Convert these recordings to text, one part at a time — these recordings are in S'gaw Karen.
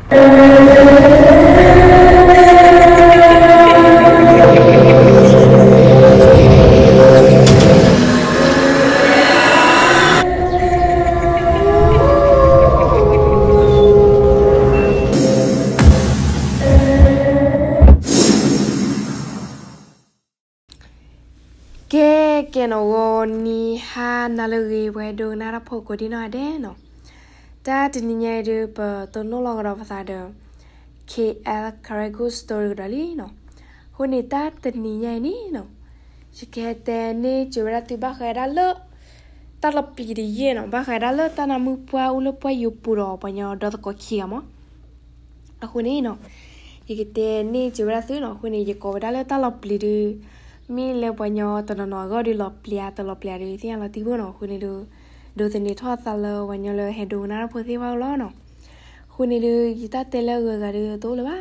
ကဲ ကဲနီၤ ဂီၤနံၤဟါနၤလၢအဂ့ၤ ပှၤဒိကနၣ်တၢ်ဖိကိးဒံနီၢ်ဂၤဒဲးနီၤ, တၢ်တနံၤညါအံၤဒုး ပတနီၣ်လီၤကဒီးပသးဒီး K L Karen Ghost Story ကဒီးလံနီၤ. အဃိန့ၣ် တၢ်တနံၤညါအံၤန့ၣ်နီၤ, ယကဟဲတဲန့ၢ်စၢၤဝဲဒၣ်သုဘၣ်ဃးဒၣ်လၢ တၢ်လီၤပျံၤတယဲၢ်နီၤ, ဘၣ်ဃးဒၣ်လၢတၢ်နၢမူပှၢ်အိၣ်လၢပှၢ်ယိာ်ပူၤဒီးပှၤကညီဒီသကိးခံဂၤမး. အဃိန့ၣ်နီၤ, ယကတဲန့ၢ်စၢၤဝဲဒၣ်သုနီၤ. အဃိန့ၣ် ယကိးဝဲဒၣ်လၢတၢ်လီၤပျံၤဒုး မ့ၢ်လၢပှၤကညီတနီၤနီၤအဂီၢ်ဒုး လီၤပျံၤဧါတလီၤပျံၤဧါဒုး သ့ၣ်ညါလီၤတံၢ်ဘၣ်နီၤ. အဃိန့ၣ်ဒုး ဒိးသန့ၤထီၣ်အသးလၢပှၤကညီလၢဟဲဒိကနၣ်တၢ်ဖိသ့ၣ်တဖၣ်အအိၣ်လီၤနီၤ. အဃိန့ၣ်ဒုး ယတၢ်တဲလၢအဂုၤအဂၤဒုးတအိၣ်လၢၤဘၣ်နီၤ. ဒီး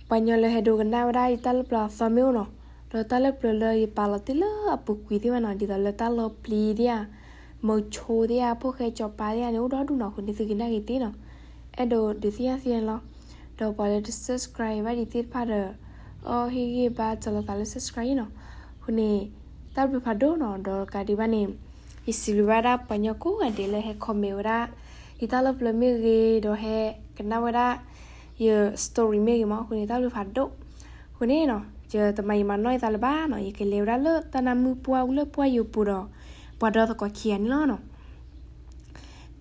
ပှၤကညီလၢဟဲဒိကနၣ်ဝဲဒၣ်ယတၢ်လၢပျၢၤအသီမ့ၢ်အိၣ်နီၤ, ဒီးတၢ်လၢပျၢၤလၢယပာ်လီၤတ့ၢ်လၢအပူၤကွံာ်သ့ၣ်တဖၣ်နီၤ, ဒ်သိးလၢတၢ်လီၤပျံၤသ့ၣ်ဧါ, မုဆိသ့ၣ်ဧါ, ဖိၣ်ဃဲစီၤပၤသ့ၣ်ဧါန့ၣ် အိၣ်ဒီဒူၣ်နီၤ. အဃိန့ၣ် သုကနၣ်ဂ့ၤတ့ၢ်နီၤ, အဲၣ်ဒိးဒုးသ့ၣ်ညါသ့ၣ်ညါန့ၣ်လီၤ. ဒီးပှၤလၢတ subscribe ဘၣ်ဒံးသ့ၣ်တဖၣ်ဒီး အီၣ်ဟ့ၣ်ဂံၢ်ဘါစၢၤလီၤသးလၢ subscribe နီၤ. အဃိန့ၣ် တၢ်ဘျုးဖးဒိၣ်နီၤ. ဒီးတကးဒံးဘၣ်န့ၣ် ယစံးဘျုးဘၣ်ဒၣ်ပှၤကညီကိးဂၤဒဲးလၢဟဲ comment ဝဲဒၣ် ယတၢ်လၢပျၢၤမ့ၢ်ဂ့ၤ, ဒီးဟဲကနၣ်ဝဲဒၣ်ယ story မ့ၢ်ဂ့ၤမး. အဃိန့ၣ် တၢ်ဘျုးဖးဒိၣ်. အဃိန့ၣ်နီၤ, ယတမၤယံာ်မၤနီၢ်ယသးလၢၤဘၣ်နီၤ, ယကလဲၤဝဲဒၣ်လၢတၢ်နၢမူပှၢ်အိၣ်လၢပှၢ်ယိာ်ပူၤဒီး ပှၤဒီသကိးခံဂၤန့ၣ်လီၤနီၤ.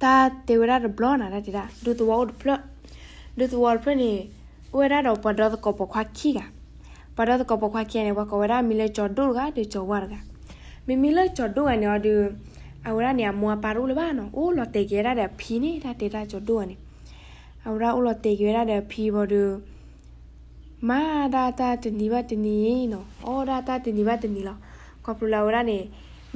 တၢ်တဲဝဲဒၣ်တဘျီနီၤ, တၢ်တဲဒၣ် ဒူသဝီအိၣ်တဖျၢၣ်, ဒူသဝီတဖျၢၣ်န့ၣ် အိၣ်ဝဲဒၣ်ဒီးပှၤဒီသကိးပိာ်ခွါခံဂၤ, ပှၤဒီသကိးပိာ်ခွါခံဂၤန့ၣ် ပှၤကိးဝဲဒၣ်မံၤလၢကၠီၤဒိၣ်တဂၤဒီးကၠီၤဝါတဂၤ. မ့မ့ၢ်လၢကၠီၤဒိၣ်ဂၤန့ၣ်အီၤဒီး အဝဲဒၣ်န့ၣ် အမိၢ်အပၢ်တအိၣ်လၢၤဘၣ်နီၤ, အိၣ်လီၤတဲာ်က့ၤဝဲဒၣ်ဒီးအဖံန့ၣ်, တၢ်တဲဒၣ်ကၠီၤဒိၣ်ဂၤန့ၣ် အဝဲဒၣ်အိၣ်လီၤတဲာ်က့ၤဝဲဒၣ်ဒီးအဖံဘၣ်ဒီး မၤဒၣ်တၢ်တနံၤဘၣ်တနံၤနီၤ, အီၣ်ဒၣ်တၢ်တနံၤဘၣ်တနံၤလီၤ. ခီဖျိလၢအဝဲဒၣ်န့ၣ်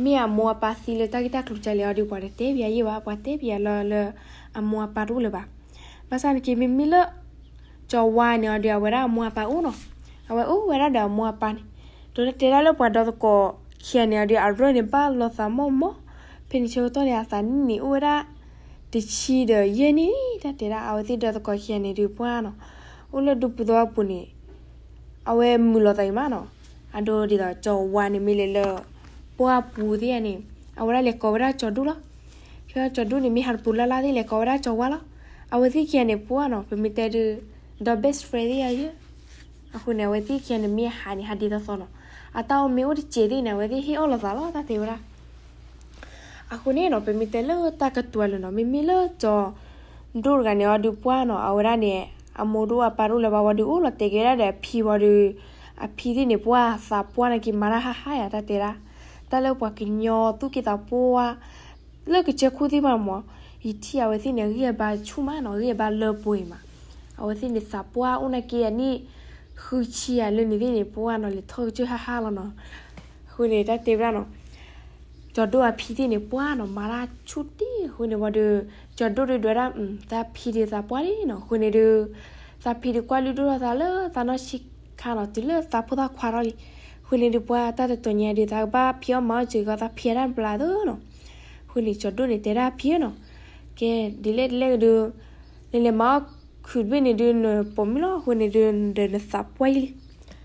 မ့ၢ်အမိၢ်အပၢ်သံလၢတၢ်ဂ့ၢ်တၢ်ကျိၤကလဲာ်အီၤဒီး ပှၤတတဲပယၤယဲၢ်ဘၣ်, ပှၤတဲပယၤလၢ လၢအမိၢ်အပၢ်တအိၣ်လၢၤဘၣ်. ဘၣ်ဆၣ်န့ၣ်က့ မ့မ့ၢ်လၢ ကၠီၤဝါန့ၣ်အီၤဒီး အဝဲဒၣ်အမိၢ်အပၢ်အိၣ်နီၤ, အဝဲအိၣ်ဝဲဒၣ်ဒီးအမိၢ်အပၢ်န့ၣ်, ဒီးတၢ်တဲဒၣ်လၢပှၤဒီသကိးခံဂၤန့ၣ်အီၤဒီး အရဲၣ်န့ၣ် ဘၣ်လီၤသးမီၢ်မီၢ်, ဖဲန့ၣ်ဆၢကတီၢ်န့ၣ် အသးနံၣ်န့ၣ် အိၣ်ဝဲဒၣ် တဆံဒီးယဲၢ်နံၣ်, တၢ်တဲဒၣ် အဝဲသ့ၣ်ဒီသကိးခံဂၤန့ၣ်ဒီးပှၢ်နီၤ, အိၣ်လၢဒူပူၤသဝီပူၤန့ၣ် အဝဲမုာ်လီၤသးအံၤမးနီၤ. အဒိဒ်သိးကၠီၤဝါန့ၣ် မ့ၢ်လဲၤလၢ ပှၢ်ပူၤသ့ၣ်ညါန့ၣ် အဝဲဒၣ်လဲၤကိးဝဲဒၣ်ကၠီၤဒိၣ်လီၤ. ဖဲကၠီၤဒိၣ်န့ၣ် မ့ၢ်ဟးတပူၤလၢ်လၢ်သ့ၣ် လဲၤကိးဝဲဒၣ်ကၠီၤဝါလီၤ. အဝဲသ့ၣ်ခံဂၤန့ၣ်ပှၢ်နီၤ, ပမ့ၢ်တဲဒုး ဒီး best friend သ့ၣ်ညါယဲၢ်. အဃိန့ၣ် အဝဲသ့ၣ်ခံဂၤန့ၣ် မ့ၢ်ဟးန့ၣ် ဟးဒ်သိးသိးနီၤ, အတၢ်အိၣ်မ့ၢ်အိၣ်တစဲးသ့ၣ်န့ၣ် အဝဲသ့ၣ်ဟ့ၣ်အီၣ်လိာ်သးလီၤ, တၢ်တဲဝဲဒၣ်. အဃိန့ၣ်နီၤ ပမ့ၢ်တဲလၢတၢ်ကတိၤလၢနီၤ, မ့မ့ၢ်လၢကၠီၤဒိၣ်တဂၤန့ၣ်အီၤဒီးပှၢ်နီၤ, အဝဲဒၣ်န့ၣ် အမိၢ်တအိၣ်အပၢ်တအိၣ်လၢၤဘၣ်ဝံၤဒီး အိၣ်လီၤတဲာ်က့ၤဝဲဒၣ်ဒီးအဖံဝံၤဒီး အဖံသ့ၣ်န့ၣ် ပှၢ်သးပှၢ်နာ်က့ၤမၤတၢ်ဟးဟးယၤ တၢ်တဲဒၣ်. တၢ်လၢပှၤကညီသူၣ်က့သးပှၢ် လၢကစၢၢ်ခိၣ်သ့ၣ်မးမး, ယထံၣ်အဝဲသ့ၣ်န့ၣ် ဂံၢ်အဘါဆူၣ်မးနီၤ, ဂံၢ်အဘါလၢပှဲၤအံၤမး. အဝဲသ့ၣ်န့ၣ်သးပှၢ်အိၣ်နာ်က့ၤအနံၣ် ဃုဆံယၤလၢန့ၣ်သ့ၣ်န့ၣ် ပှၢ်နီၤ လဲၤထီၣ်ကစၢၢ်ဟးဟးလီၤနီၤ. အဃိန့ၣ် တၢ်တဲဝဲဒၣ်နီၤ, ကၠီၤဒိၣ်အဖံသ့ၣ်န့ၣ် ပှၢ်နီၤ မၤတၢ်ဆူၣ်တံၢ်အဃိန့ၣ်ဝံၤဒီး ကၠီၤဒိၣ်ဒုးဒွဲဒၣ် သးဖံဒုးသးပှၢ်လံနီၤ. အဃိန့ၣ်ဒုး သးဖံဒုးကွၢ်လုၢ်ဒိၣ်ထီၣ်သးလၢသးနီၢ်ဆံးခါနီၤ တုၤလၢသးဖိသၣ်ခွါထီၣ်လံ. အဃိန့ၣ်ဒုးပှၢ်တၢ်တတီၤညါဒုး သးကဘၣ်ဖံးအီၣ်မၤအီၣ်စၢၤကီး သးဖံးတၢ်ပျၢ်သၢနီၤ. အဃိန့ၣ် ကၠီၤဒိၣ်န့ၣ်တဲဒၣ်ဖံဧၢနီၤ, ကဲ ဒ်လဲၣ်ဒ်လဲၣ်ကဒုး နလဲၤမၤအီၣ်ခုးတဘ့ၣ်န့ၣ်ဒုး နပိာ်မုၣ်လီၤ. အဃိန့ၣ်ဒုး ဒီးနသးပှၢ်ယံၤလံ.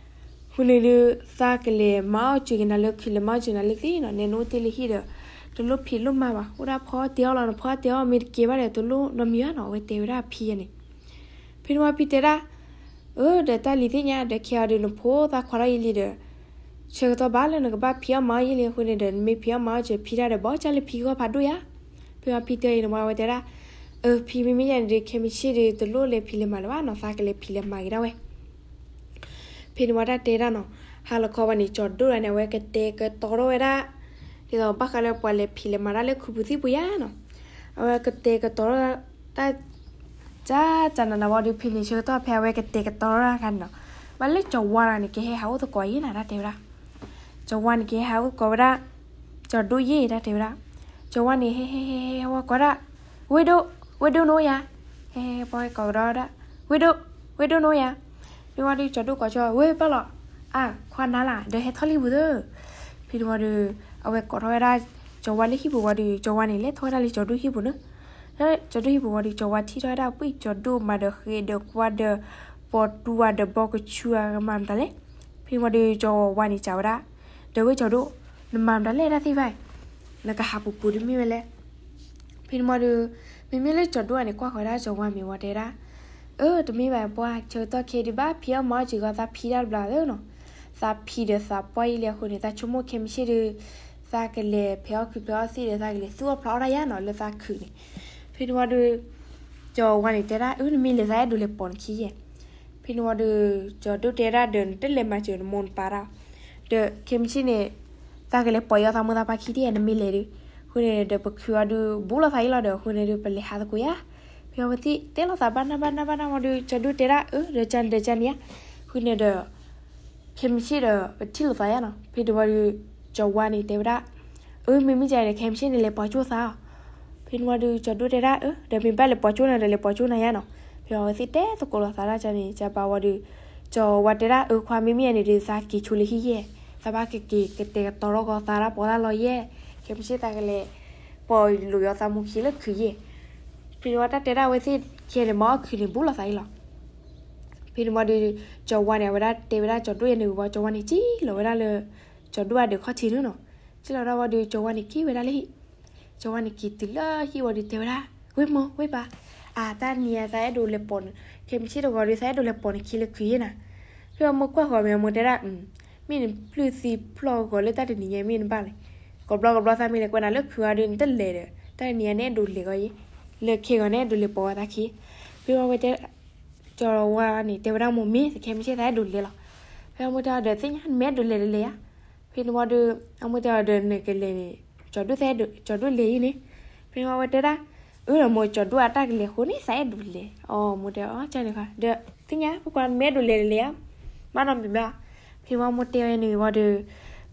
အဃိန့ၣ်ဒုး သးကလဲၤမၤအီၣ်စၢၤက့ၤနၤလၢခုး လဲၤမၤအီၣ်စၢၤနၤလၢသ့ၣ်နီၤ, နဲနအိၣ်တ့ၢ်လၢဟံၣ်ဒီး တလိၣ်ဖံးလိၣ်မၤဘၣ်. အိၣ်ဒၣ်ဖီအီၣ်တ့ၢ်အီၣ်လီၤ, နဖီအီၣ်တ့ၢ်အီၣ်မ့ၢ်တကဲဘၣ်ဒီး တလိၣ်နီတမံၤဘၣ်နီၤ. အဝဲတဲဝဲဒၣ်အဖံယဲန့ၣ်. ဖဲန့ၣ်ဝံၤဖံတဲဒၣ်, အၢ ဒီးတၢ်လံၤသ့ၣ်ညါ ဒီးခဲအံၤဒုး နဖိသၣ်ခွါထီၣ်ယံၤလံဒီး ဆၢကတီၢ်ဘၣ်လၢနကဘၣ်ဖံးအီၣ်မၤအီၣ်ယံၤလံ. အဃိန့ၣ်ဒီး နမ့ၢ်ဖံးအီၣ်မၤအီၣ်စၢၤ ဖံးတၢ်ဒီး ဘၣ်အီၣ်ကၢ်လၢဖံဂီၢ်ဖးဒိၣ်ယါ. ဖဲန့ၣ်ဝံၤဖံတဲအံၤန့ၣ်ဝံၤ အဝဲတဲဒၣ်, အၢ ဖံမ့မ့ၢ်ယဲန့ၣ်ဒီး ခဲမုၢ်ဆ့ၣ်ဒီး တလိၣ်လဲၤဖံးလဲၤမၤလၢၤဘၣ်နီၤ, သးကလဲၤဖံးလဲၤမၤက့ၤဒၣ်ဝဲ. ဖဲန့ၣ်ဝံၤတၢ်တဲဒၣ်နီၤ, ဟါလီၤခီဝဲန့ၣ် ကၠီၤဒိၣ်တဂၤန့ၣ် အဝဲကတဲာ်ကတီၤထီၣ်ဝဲဒၣ် ဒ်သိးဘၣ်ဃးလၢပှၤလဲၤဖံးလဲၤမၤတၢ်လၢခုးပူၤသံၣ်ပူၤယါနီၤ. အဝဲကတဲာ်ကတီၤထီၣ်တၢ် ကၢ်ကၢ်နးနးဝံၤဒီး ဖဲန့ၣ်ဆၢကတီၢ်ဖဲအဝဲကတဲာ်ကတီၤထီၣ်တၢ်အခါန့ၣ်နီၤ, ဘၣ်လၢကၠီၤဝါတဂၤန့ၣ် ကဟဲဟးအိၣ်သကိးယဲနီၤ တၢ်တဲဝဲဒၣ်. ကၠီၤဝါန့ၣ် ကဟဲဟးအိၣ်သကိးဝဲဒၣ် ကၠီၤဒိၣ်ယဲ တၢ်တဲဝဲဒၣ်. ကၠီၤဝါန့ၣ် ဟဲဟဲဟဲဟဲဝဲကိးဒၣ်, ဝ့ၢ်ဒိၣ်, ဝ့ၢ်ဒိၣ်နအိၣ်ယါ. ဟဲဟဲပှၤကိးကဒီးဒၣ်, ဝ့ၢ်ဒိၣ်, ဝ့ၢ်ဒိၣ်နအိၣ်ယါ. မ့ၢ်ဝံၤဒီး ကၠီၤဒိၣ်ကိးဆၢ, ဝ့ၢ်ပၢ်လီၤ, အါ ခွါနၤလၢ် ဒီးဟဲထီၣ်လၢဟံၣ်ပူၤသၢ. ဖဲန့ၣ်ဝံၤဒီး အဝဲကိးထီၣ်ဝဲဒၣ် ကၠီၤဝါလၢဟံၣ်ပူၤဝံၤဒီး ကၠီၤဝါန့ၣ် လဲၤထီၣ်ဝဲဒၣ်လၢကၠီၤဒိၣ်ဟံၣ်ပူၤန့ၣ်. လၢကၠီၤဒိၣ်ဟံၣ်ပူၤဝံၤဒီး ကၠီၤဝါထံၣ်ထီၣ်ဝဲဒၣ် ပှ့ၤကၠီၤဒိၣ်မၤဒီးဃ့ဒီးကွၢ်ဒီး ပိာ်တူၢ်ဝါဒီးဘီကဆူၣ်အမၤမတၤလဲၣ်. ဖဲန့ၣ်ဝံၤဒီး ကၠီၤဝါန့ၣ်စံးဝဲဒၣ်, ဒီးဝဲကၠီၤဒိၣ်, နမၤမတၤလဲၣ်တၢ်သ့ၣ်တဖၣ်အံၤ, နကဟးပူၤပူၤတမ့ၢ်ဝဲလဲၣ်. ဖဲန့ၣ်ဝံၤဒီး မ့မ့ၢ်လၢကၠီၤဒိၣ်န့ၣ် ကွၢ်ဃီၤဝဲဒၣ်ကၠီၤဝါမ့ၤဝံၤတဲဒၣ်, အၢ တမ့ၢ်ဘၣ်ပှၢ် ဆၢကတီၢ်ခဲဒုးဘၣ်ဖံးအီၣ်မၤအီၣ်စ့ၢ်ကီး သးဖံးတၢ်တဘျီသ့နီၤ. သးဖံးဒီးသးပှၢ်အံၤလံအဃိန့ၣ် သးဆိကမိၣ်ခဲမုၢ်ဆ့ၣ်ဒီး သးကလဲၤဖဲးအီၣ်ခုးဖဲးအီၣ်သံၣ်ဒီး သးကလဲၤသူၣ်အီၣ်ဖျးအီၣ်တၢ်ယါနီၤ လၢသးခုးန့ၣ်. ဖဲန့ၣ်ဝံၤဒီး ကၠီၤဝါန့ၣ်တဲဒၣ်, အၢ နမ့ၢ်လဲၤ သးအဲၣ်ဒိးလဲၤပိာ်နခံယဲၢ်. ဖဲန့ၣ်ဝံၤဒီး ကၠီၤဒိၣ်တဲဒၣ်ဒီး နတလဲၤမၤစၢၤနမိၢ်နပၢ်တၢ်, ဒီးခဲမုၢ်ဆ့ၣ်န့ၣ် သးကလဲၤပိာ်အီၣ်သးမိၢ်သးပၢ်ခံထံၣ် နမ့ၢ်လဲၤဒီး, အဃိန့ၣ်ဒီး ပခုးအီၤဒီး ဘူးလိာ်သးအံၤလီၤဒီး အဃိန့ၣ်ဒီး ပလဲၤဟးသကိးယါ. ဖဲအဝဲသ့ၣ်တဲလိာ်သးဘၣ်နၢ်ဘၣ်နၢ်ဘၣ်နၢ်ဝံၤဒီး ကၠီၤဒိၣ်တဲဒၣ်, အၢ ဒီးကန့ၣ်ဒီးကန့ၣ်ဧါ. အဃိန့ၣ်ဒီး ခဲမုၢ်ဆ့ၣ်ဒီး ပထံၣ်လိာ်သးယါနီၤ. ဖဲန့ၣ်ဝံၤဒီး ကၠီၤဝါန့ၣ်တဲဝဲဒၣ်, အၢ မ့မ့ၢ်ဒ်န့ၣ် ခဲမုၢ်ဆ့ၣ်န့ၣ် လဲၤပိာ်ကၠိၣ်သးအီၤ. ဖဲန့ၣ်ဝံၤဒီး ကၠီၤဒိၣ်တဲဒၣ်, အၢ ဒီးမ့ၢ်ဘၣ်လဲၤပိာ်ကၠိၣ်နၤဒီး လဲၤပိာ်ကၠိၣ်နၤယါနီၤ. ဖဲအဝဲသ့ၣ်တဲသကိးလိာ်သးဒ်န့ၣ် ကၢ်ပာ်ဝံၤဒီး ကၠီၤဝါတဲဒၣ်, အၢ ခွါ မ့မ့ၢ်န့ၣ်ဒီး သးက့ၤဆိလၢဟံၣ်ယဲၢ်, သးဘၣ်ကက့ၤကတဲာ်ကတီၤထီၣ်ကီးသးတၢ်ပီးတၢ်လီယဲၢ်, ခဲမုၢ်ဆ့ၣ်သးကလဲၤ ပိာ်လိာ်ယီၤသးမိၢ်ခံလၢခုးယဲၢ်. ဖဲန့ၣ်ဝံၤတၢ်တဲဒၣ်အဝဲသ့ၣ်ခဲန့ၣ် မၤအီၣ်ခုးန့ၣ် ဘူးလိာ်သးအံၤလီၤ. ဖဲန့ၣ်ဝံၤဒီး ကၠီၤဝါန့ၣ် အဝဲဒၣ်တဲဝဲဒၣ်ကၠီၤဒိၣ်ယဲၢ်န့ၣ်ဝံၤ ကၠီၤဝါန့ၣ် က့ၤလီၤဝဲဒၣ်လၢ ကၠီၤဒိၣ်အဒၢးခီၣ်ထံးန့ၣ်နီၤ. က့ၤလီၤဒၣ်ဝံၤဒီး ကၠီၤဝါန့ၣ်က့ၤဝဲဒၣ်လၢဟံၣ်, ကၠီၤဝါန့ၣ်က့ၤတုၤလၢဟံၣ်ဝံၤဒီးတဲဝဲဒၣ်, ဝ့ၢ်မိၢ် ဝ့ၢ်ပၢ်, အတၢ်နံၤညါသးအဲၣ်ဒိးလဲၤပိာ်, ခဲမုၢ်ဆ့ၣ်တဂီၤဒီး သးအဲၣ်ဒိးလဲၤပိာ်နခံလၢခုးယဲၢ်နၤ. ဖဲအမိၢ်ကွၢ်ဃီၤမ့ၢ် အမိၢ်တဲဒၣ်, မ့ၢ်နပျုၢ်သံဖျီၣ်ဂီၤလၢတၢ်တနံၤညါ မ့ၢ်နဘၣ်လဲၣ်. ကိးဘျီကိးဘျီသးမ့ၢ်လဲၤကွဲးနၤလၢခုးအီၤဒီး နတလဲၤဒီး တၢ်တနံၤညါန့ၣ်အဲၣ်ဒိးလဲၤဂီၤယဲၢ်, လၢခဲဂီၤန့ၣ်အဲၣ်ဒိးလဲၤပိာ်ဝဲသးခံ. ဖဲဝံၤဝဲတဲ ကၠီၤဝါန့ၣ် တဲဝဲဒၣ်မိၢ်မ့ၢ် ခဲမုၢ်ဆ့ၣ်သးအဲၣ်ဒိးလဲၤလီၤ. ဖဲအမိၢ်တဲအီၤဒီး သ့ၣ်ညါ နမ့ၢ်အဲၣ်ဒိးလဲၤဒီးလဲၤယါ. ဖဲန့ၣ်ဝံၤဒီး အမိၢ်တဲအီၤဒီး နကလဲၤန့ၣ် ကၠီၤဒိၣ်သးအဲၣ်ဒိး ကၠီၤဒိၣ်လဲၤအံၤန့ၣ်. ဖဲန့ၣ်ဝံၤဝဲတဲဒၣ်, အၢ ဒီးမိၢ် ကၠီၤဒိၣ်အတၢ်ကလဲၤအဃိန့ၣ် သးအဲၣ်ဒိးလဲၤ. အမိၢ်တဲအီၤန့ၣ်ခါ ဒီး သ့ၣ်ညါ ပကွၢ် နမ့ၢ်အဲၣ်ဒိးလဲၤဒီးလဲၤဧါ, ဘၣ်နီတမံၤဘၣ်. ဖဲန့ၣ်ဝံၤမိၢ်တဲအီၤန့ၣ်ဝံၤဒီး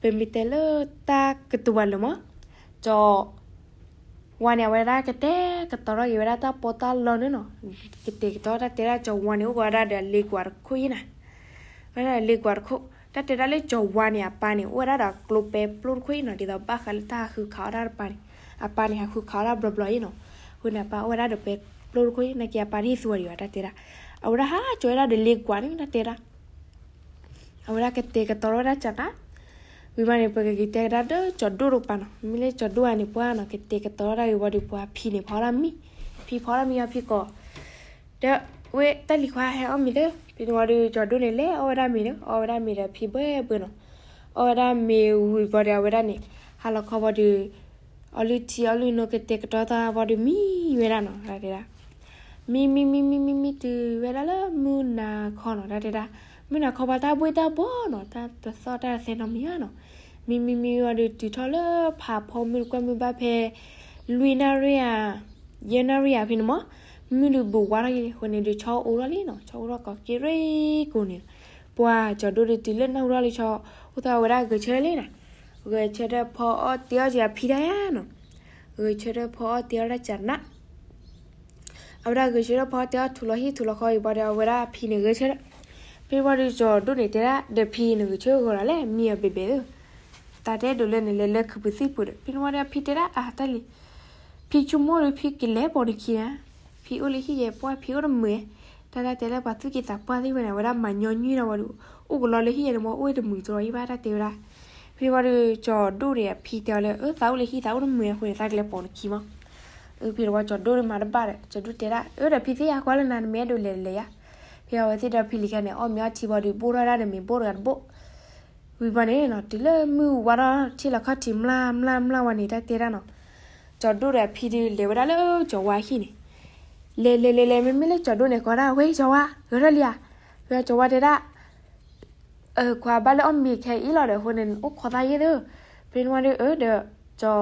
ပမ့ၢ်တဲလၢတၢ်ကတိၤဘၣ်လၢာ်မး ကၠီၤဝါန့ၣ် အဝဲဒၣ်ကတဲာ်ကတီၤထီၣ်က့ၤဝဲဒၣ်တၢ်ပီးတၢ်လီန့ၣ်နီၤ. ကတဲာ်ကတီၤတၢ်တဲဒၣ် ကၠီၤဝါန့ၣ် အိၣ်ဝဲဒၣ်ဒီးလ့ကွၢ်တခိၣ်အံၤနၤ, ဝဲဒၣ်လ့ကွၢ်တခိၣ်. တၢ်တဲဒၣ်လၢကၠီၤဝါန့ၣ် အပၢ်န့ၣ် အိၣ်ဝဲဒၣ်ဒီးကျိပဲပျိတခိၣ်အံၤနီၤ, ဒ်သိးဘၣ်ဃးလၢတၢ်ဟးဃုခးအီၣ်တၢ်တပၤန့ၣ်, အပၢ်န့ၣ် ဟးဃုခးအီၣ်တၢ်ဘျီဘျီအံၤနီၤ. အဃိန့ၣ် အပၢ်အိၣ်ဝဲဒၣ်ဒီးပဲပျိတခိၣ်အံၤ နာ်က့အပၢ်တဟ့ၣ်သူအီၤဒံးဘၣ် တၢ်တဲဒၣ်. အဝဲဒၣ်ဟးကၠီၤဝဲဒၣ်ဒီးလ့ကွၢ်န့ၣ် တၢ်တဲဒၣ် အဝဲဒၣ်ကတဲာ်ကတီၤထီၣ်ဝဲဒၣ်ကနၣ်. ဝံၤဘၣ်န့ၣ် ပကက့ၤတဲကဒါဒီးကၠီၤဒိၣ်တကပၤနီၤ. မ့ၢ်လၢကၠီၤဒိၣ်အံၤန့ၣ် ပှၤနီၤ ကတဲာ်ကတီၤထီၣ်ဒၣ်ဂ့ၤဝံၤဒီး ပှၤဖံန့ၣ် ဖီဒၣ်မံ, ဖံဖီဒၣ်မံအီၤဖံကိး, ဒီးဝဲတၢ်လံၤခွါဟဲအီၣ်မ့ၤသၢ. ဖဲန့ၣ်ဝံၤဒီး ကၠီၤဒိၣ်န့ၣ် လဲၤအီၣ်ဝဲဒၣ်မ့ၤဒီး အီၣ်ဝဲဒၣ်မ့ၤဒီးဖံဘှဲဘှဲနီၤ. အီၣ်ဝဲဒၣ်မ့ၤဝံၤဘၣ်ဒီး အဝဲဒၣ်န့ၣ် ဟါလီၤခီဘၣ်ဒီး အီလုၢ်ထံအီလုၢ်နိ ကတဲာ်ကတီၤသးဘၣ်ဒီးမံဝဲဒၣ်နီၤ တၢ်တဲဒၣ်. မံမံမံမံမံမံတုၤဝဲဒၣ်လၢမုၢ်နၤခီနီၤ တၢ်တဲဒၣ်. မုၢ်နၤခီဘၣ်တၢ်ဘှ့ၣ်တၢ်ဘှီနီၤ တၢ်တသီၣ်တၢ်တသဲနီတမံၤဘၣ်နီၤ. မံမံမံဝံၤဒီးတုၤထီၣ်လၢဖးဖီမုၢ်တကွၢ်မုၢ်ဘၣ်ဖဲ လွံၢ်နၣ်ရံၣ်ဧါ, ယဲၢ်နၣ်ရံၣ်ဧါဖဲန့ၣ်မး, မုၢ်ဒုးဘူးဝါထီၣ်လံ. အဃိန့ၣ်ဒုးဆီအိၣ်ထီၣ်လံနီၤ, ဆီအိၣ်ထီၣ်ကိးက့ၤရ့ကိးန့ၣ်, ပှၤကၠီၤဒိၣ်ဒုးတုၤလၢနၢ်ဟူထီၣ်လံ ဆီအိၣ်ထီၣ်ဝဲဒၣ်ဂဲၤဆၢထၢၣ်လံနီၤ. ဂဲၤဆၢထၢၣ်ဖီအီၣ်တ့အီၣ်က့ၤအဖံတၢ်ယါနီၤ. ဂဲၤဆၢထၢၣ်ဖီအီၣ်တ့အီၣ်တၢ်ကနၣ် အဝဲဒၣ်ဂဲၤဆၢထၢၣ်ဖီအီၣ်တ့အီၣ်ထူးလီၤဟံၣ်ထူးလီၤဃီအံၤဘၣ်ဒီး အဝဲဒၣ်အဖံန့ၣ်ဂဲၤဆၢထၢၣ်. ဖဲဘၣ်ဒီးကၠီၤဒိၣ်န့ၣ်တဲဒၣ်ဒီးဖံန့ၣ် ဂဲၤဆၢထၢၣ်ဂီၤလီၤလဲၣ် မံအီၤဘဲဘဲသၢ. တၢ်တအဲၣ်ဒိးလၢနလဲၤလၢခုးပူၤသံၣ်ပူၤဒီး ဖဲန့ၣ်ဝံၤဒီးအဖံတဲဒၣ်အတၢ်လံၤ, ဖံဆိကမိၣ်ဒီးဖံကလဲၤပိာ်နခံဧါ. ဖံအိၣ်လၢဟံၣ်ယဲၢ် ပှၢ်ဖံအိၣ်တမုာ်ဧါ. တၢ်တၢ်တဲလၢပှၤသူၣ်က့သးပှၢ်သ့ၣ်ဝဲန့ၣ် အဝဲဒၣ်မၤညီနုၢ်ဒီးဝဲဒီး အိၣ်ကလီလၢဟံၣ်ယဲၢ်န့ၣ်မး အိၣ်တမုာ်တရီအံၤဘၣ် တၢ်တဲဝဲဒၣ်. ဖဲဘၣ်ဒီးကၠီၤဒိၣ်န့ၣ်အဖံတဲအီၤလၢ အၢ သးအိၣ်လၢဟံၣ်သးအိၣ်တမုာ်အဃိန့ၣ် သးကလဲၤပိာ်နခံမး. ဖဲန့ၣ်ဝံၤကၠီၤဒိၣ်န့ၣ်မၤတဘၣ်ဒီး ကၠီၤဒိၣ်တဲဒၣ် အၢ ဒီးဖံသ့ၣ်ယါကွၢ်လၢနၤ နမ့ၢ်အဲၣ်ဒိးလဲၤလဲၤယါ. ဖဲအဝဲသ့ၣ်ဒီးဖံလံၤခဲန့ၣ် အီၣ်မ့ၤအီထံဘၣ်ဒီး ဘိၣ်ထီၣ်ဝဲဒၣ်ဒီးမ့ၤဘိၣ်တဂၤတဘိၣ် ဝံၤဘၣ်န့ၣ်နီၤ တုၤလၢမုၢ်ဝါထီၣ်ထံလီၤခီၣ်ထံးမျၢ်မျၢ်မျၢ်ဝဲန့ၣ် တၢ်တဲဒၣ်နီၤ, ကၠီၤဒိၣ်ဒီးအဖံဒုးလဲၤဝဲဒၣ်လၢကၠီၤဝါဟံၣ်န့ၣ်, လဲၤလဲၤလဲၤလဲၤ မ့မ့ၢ်လၢကၠီၤဒိၣ်န့ၣ် ကိးဒၣ် ဝဲကၠီၤဝါ ဂဲၤထီၣ်လံဧါ. ဖဲကၠီၤဝါတဲဒၣ် ခွါဘၣ်လၢအီၣ်မ့ၤခဲအံၤလီၤဒီး အဃိန့ၣ် အိၣ်ခိးသးယဲၢ်သၢ. ဖဲန့ၣ်ဝံၤဒီး အၢ ဒီး ကၠီၤ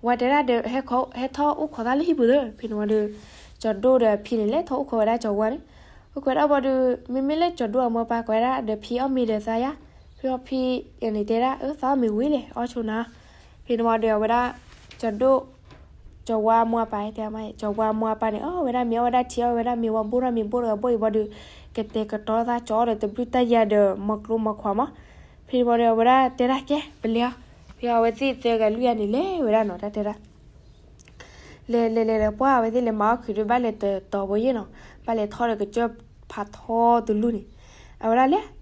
ဝါတဲဒၣ်ဒီး ဟဲထီၣ်အိၣ်ခိးသးလၢဟံၣ်ပူၤသၢ. ဖဲန့ၣ်ဝံၤဒီး ကၠီၤဒိၣ်ဒီးအဖံန့ၣ် လဲၤထီၣ်အိၣ်ခိးဝဲဒၣ်ကၠီၤဝါန့ၣ်, အိၣ်ခိးဒၣ်ဘၣ်ဒီး မ့မ့ၢ်လၢကၠီၤဒိၣ်အမိၢ်အပၢ်ကိးဝဲဒၣ်ဒီး ဖံအီၣ်မ့ၤဒီးသးယါ. ဖဲအီၣ်ဖံန့ၣ်တဲဒၣ် အၢ သးအီၣ်မ့ၤဝံၤလဲၣ် အီၣ်ဆိနၤ. ဖဲန့ၣ်ဝံၤဒီး အဝဲဒၣ် ကၠီၤဒိၣ် ကၠီၤဝါမိၢ်အပၢ်တဲ ကၠီၤဝါမိၢ်အပၢ်န့ၣ် အီၣ်ဝဲဒၣ်မ့ၤ အီၣ်ဝဲဒၣ်ထံ အီၣ်ဝဲဒၣ်မ့ၤဝံၤ ဘိၣ်ထီၣ်မ့ၤဘိၣ်တဂၤဘိၣ်အံၤဘၣ်ဒီး ကတဲာ်ကတီၤသးကၠီၤအီၣ်ဒီးတဘျုးတၢ်ယါဒီး မီၤကျိမီၤခွါမး. ဖဲန့ၣ်ဝံၤဒီး အဝဲဒၣ်တဲဒၣ်ကဲ ပလဲၤအီၤ. ဖဲအဝဲသ့ၣ်သၢဂၤလွံၢ်ဂၤန့ၣ် လဲၤဝဲဒၣ်နီၤ တၢ်တဲဒၣ် လဲၤလဲၤလဲၤလဲၤပှၢ် အဝဲသ့ၣ်လဲၤမၤအီၣ်ခုးဒီး ဘၣ်လဲၤတတီၤဖိယ့ၣ်နီၤ, ဘၣ်လဲၤထီၣ်ဒီးကစၢၢ်ဖးထီတလူၢ်န့ၣ်, အဝဲဒၣ်လဲၤ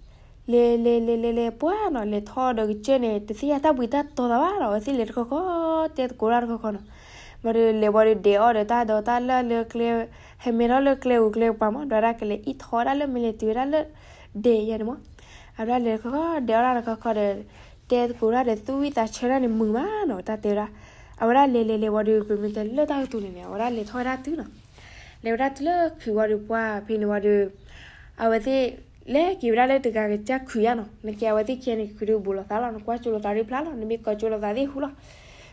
လဲၤလဲၤလဲၤလဲၤလဲၤပှၢ်နီၤ, လဲၤထီၣ်ဒီးကစၢၢ်န့ၣ် တသ့ၣ်ညါတၢ်ဘှံးတၢ်တီၤသးဘၣ်နီၤ, အဝဲသ့ၣ်လဲၤတခီခီ တဲသကိးတၢ်တခီခီနီၤ, ဘၣ်ဒီးလဲၤဝံၤဒီးဒဲးအီၣ်ဒီးတၢ်ဒီးတၢ်လၢအလၢကျဲ, ဟဲမဲထီၣ်လၢကျဲဧိၤကျဲပၤမး, ဒီးဒၣ်ကလဲၤအံၣ်ထီၣ်ဝဲဒၣ်လၢမ့ၢ်လဲၤတုၤဝဲဒၣ်လၢ ဒဲးယဲန့ၣ်မး, အဝဲဒၣ်လဲၤတခီခီ ဒဲးအီၣ်တၢ်တခီခီဒီး တဲသကိးတၢ်ဒီးသူၣ်ဝံၣ်သးဆၢတၢ်န့ၣ်မုာ်မးနီၤ, တၢ်တဲဝဲဒၣ်, အဝဲဒၣ်လဲၤလဲၤလဲၤဝံၤဒီး ပမ့ၢ်တဲလၢတၢ်ကတိၤန့ၣ်န့ၣ် အဝဲဒၣ်လဲၤထီၣ်ဝဲဒၣ်တုၤနီၤ, လဲၤဝဲဒၣ်တုၤလၢခုးဝံၤဒီးပှၢ် ဖဲန့ၣ်ဝံၤဒီး အဝဲသ့ၣ် လဲၤက့ၤဝဲဒၣ်လၢတဂၤကစၢ်ခုးယါနီၤ, နကဲအဝဲသ့ၣ်ခံဂၤန့ၣ် ခုးဒီးဘူးလိာ်သးလီၤ, နကွၢ်ကၠိလိာ်သးဒ်ဖျါလီၤ, နမ့ၢ်ကီးကၠိလိာ်သးသ့ၣ်ဟူလီၤ,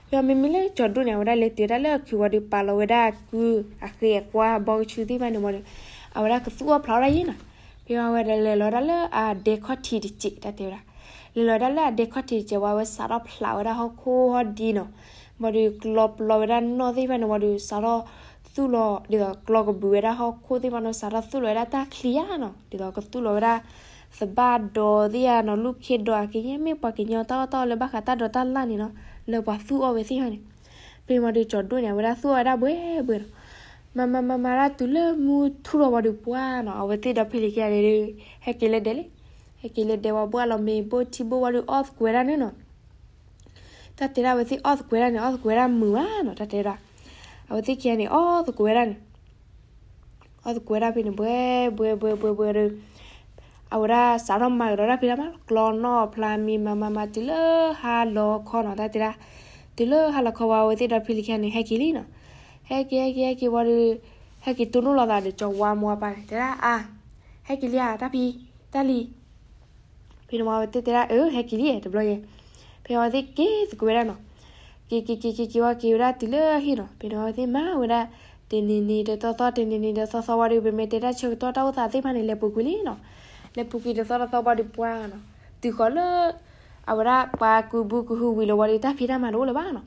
ဖဲမ့မ့ၢ်လၢကၠီၤဒိၣ်န့ၣ် အဝဲဒၣ်လဲၤတုၤဝဲဒၣ်လၢခုးဝံၤဒီး ပာ်လီၤဝဲဒၣ်အကု အဃ့အကွါ ဘီကဆူသ့ၣ်တဖၣ်န့ၣ်ဝံၤဒီး အဝဲဒၣ်ကသူၣ်အီၣ်ဖျါဝဲဒၣ်ယ့ၣ်နီၤ, ဖဲဝံၤအဝဲဒၣ်လဲၤလီၤဒၣ်လၢအဒဲခီၣ်ထံးတစဲး တၢ်တဲဝဲဒၣ်, လဲၤလီၤဒၣ်လၢအဒဲခီၣ်ထံးတစဲးဝံၤ အဝဲစးထီၣ်ဖျးဝဲဒၣ်ဟီၣ်ခိၣ်ဟီၣ်ဒံနီၤ, ဘၣ်ဒီးကျီပျီဝဲဒၣ်နီၣ်သ့ၣ်တဖၣ်န့ၣ်ဝံၤဒီး စးထီၣ်သူၣ်လီၤ ဒ်သိးကျီကဘုးဝဲဒၣ်ဟီၣ်ခိၣ်သ့ၣ်တဖၣ်န့ၣ် စးထီၣ်သူၣ်လီၤဝဲဒၣ်တၢ်ချံယါနီၤ, ဒ်သိးကသူၣ်လီၤဝဲဒၣ် သဘၣ်ဒီသ့ၣ်ဧါနီၤ, လူၢ်ခ့ဒီဧါ, ကယဲၢ်မ့ၢ်ပှၤကညီတၢ်အီၣ်တၢ်အီလၢဘၣ်ဃးတၢ်ဒီးတၢ်လၢ်န့ၣ်နီၤ, လၢပှၤသူၣ်အီၣ်ဝဲသ့ၣ်တဖၣ်န့ၣ်, ဖဲန့ၣ်ဝံၤဒီးကၠီၤဒိၣ်န့ၣ် အဝဲဒၣ်သူၣ်အီၣ်ဝဲဒၣ်ဘှဲဘှဲနီၤ, မၤမၤမၤမၤဒၣ်တုၤလၢမုၢ်ထူၣ်ထီၣ်ဝံၤဒီးပှၢ်နီၤ, အဝဲသ့ၣ်ဒီးဖံလံၤခံဂၤန့ၣ်ဒီး ဟဲက့ၤလၢဒဲးလံ, ဟဲက့ၤလၢဒဲးဝံၤ ဘိၣ်အလီၤမ့ၤဘိၣ်ထံဘိၣ်ဝံၤဒီးအီၣ်သကိးဝဲဒၣ်န့ၣ်နီၤ တၢ်တဲဒၣ်အဝဲသ့ၣ်အီၣ်သကိးဝဲဒၣ်န့ၣ် အီၣ်သကိးဝဲဒၣ်မုာ်မးနီၤ, တၢ်တဲဒၣ်, အဝဲသ့ၣ်ခံဂၤန့ၣ် အီၣ်သကိးဝဲဒၣ်န့ၣ်, အီၣ်သကိးဝဲဒၣ်ဖဲန့ၣ် ဘှဲဘှဲဘှဲဘှဲဘှဲဒီး အဝဲဒၣ်စးထီၣ်မၤကဒီးတၢ်ဖံးတၢ်မၤလီၤ, ကျီနီၣ်ဖျါမံၤ မၤမၤမၤတုၤလၢဟါလီၤခီနီၤ, တၢ်တဲဒၣ်, တုၤလၢဟါလီၤခီဝံၤ အဝဲသ့ၣ်ဒီးဖံလံၤခံဂၤန့ၣ် ဟဲက့ၤလံနီၤ, ဟဲက့ၤ ဟဲက့ၤ ဟဲက့ၤဝံၤဒီး ဟဲက့ၤတိၢ်နီၣ်လိာ်သးဒီးကၠီၤဝါမိၢ်အပၢ်န့ၣ် တဲဒၣ်အါ, ဟဲက့ၤလံဧါ တၢ်ဖံ, တၢ်လံၤ ဖဲန့ၣ်ဝံၤအဝဲသ့ၣ်တဲဒၣ် အၢ ဟဲက့ၤလံ တဘျီယဲ, ဖဲအဝဲသ့ၣ်က့ၤသကိးဝဲဒၣ်နီၤ, က့ၤက့ၤက့ၤက့ၤက့ၤဝံၤက့ၤဝဲဒၣ်တုၤလၢဟံၣ်နီၤ, ဖဲန့ၣ်ဝံၤအဝဲသ့ၣ်မၤဝဲဒၣ် တနံၤနံၤတသီသီ တနံၤနံၤတသီသီဝံၤဒီး ပမ့ၢ်တဲဒၣ်ဆၢကတီၢ်တၢ်အိၣ်သးသ့ၣ်တဖၣ်န့ၣ် လဲၤပူၤကွံာ်လံနီၤ, လဲၤပူၤကွံာ်တသီတသီဝံၤဒီးပှၢ်နီၤ, တုၤဃီၤလၢ အဝဲဒၣ်ပှၤကူးဘူးကူးဟုဝံၤလီၤဝံၤဒီး တၢ်ဖံးတၢ်မၤတအိၣ်လၢၤဘၣ်နီၤ,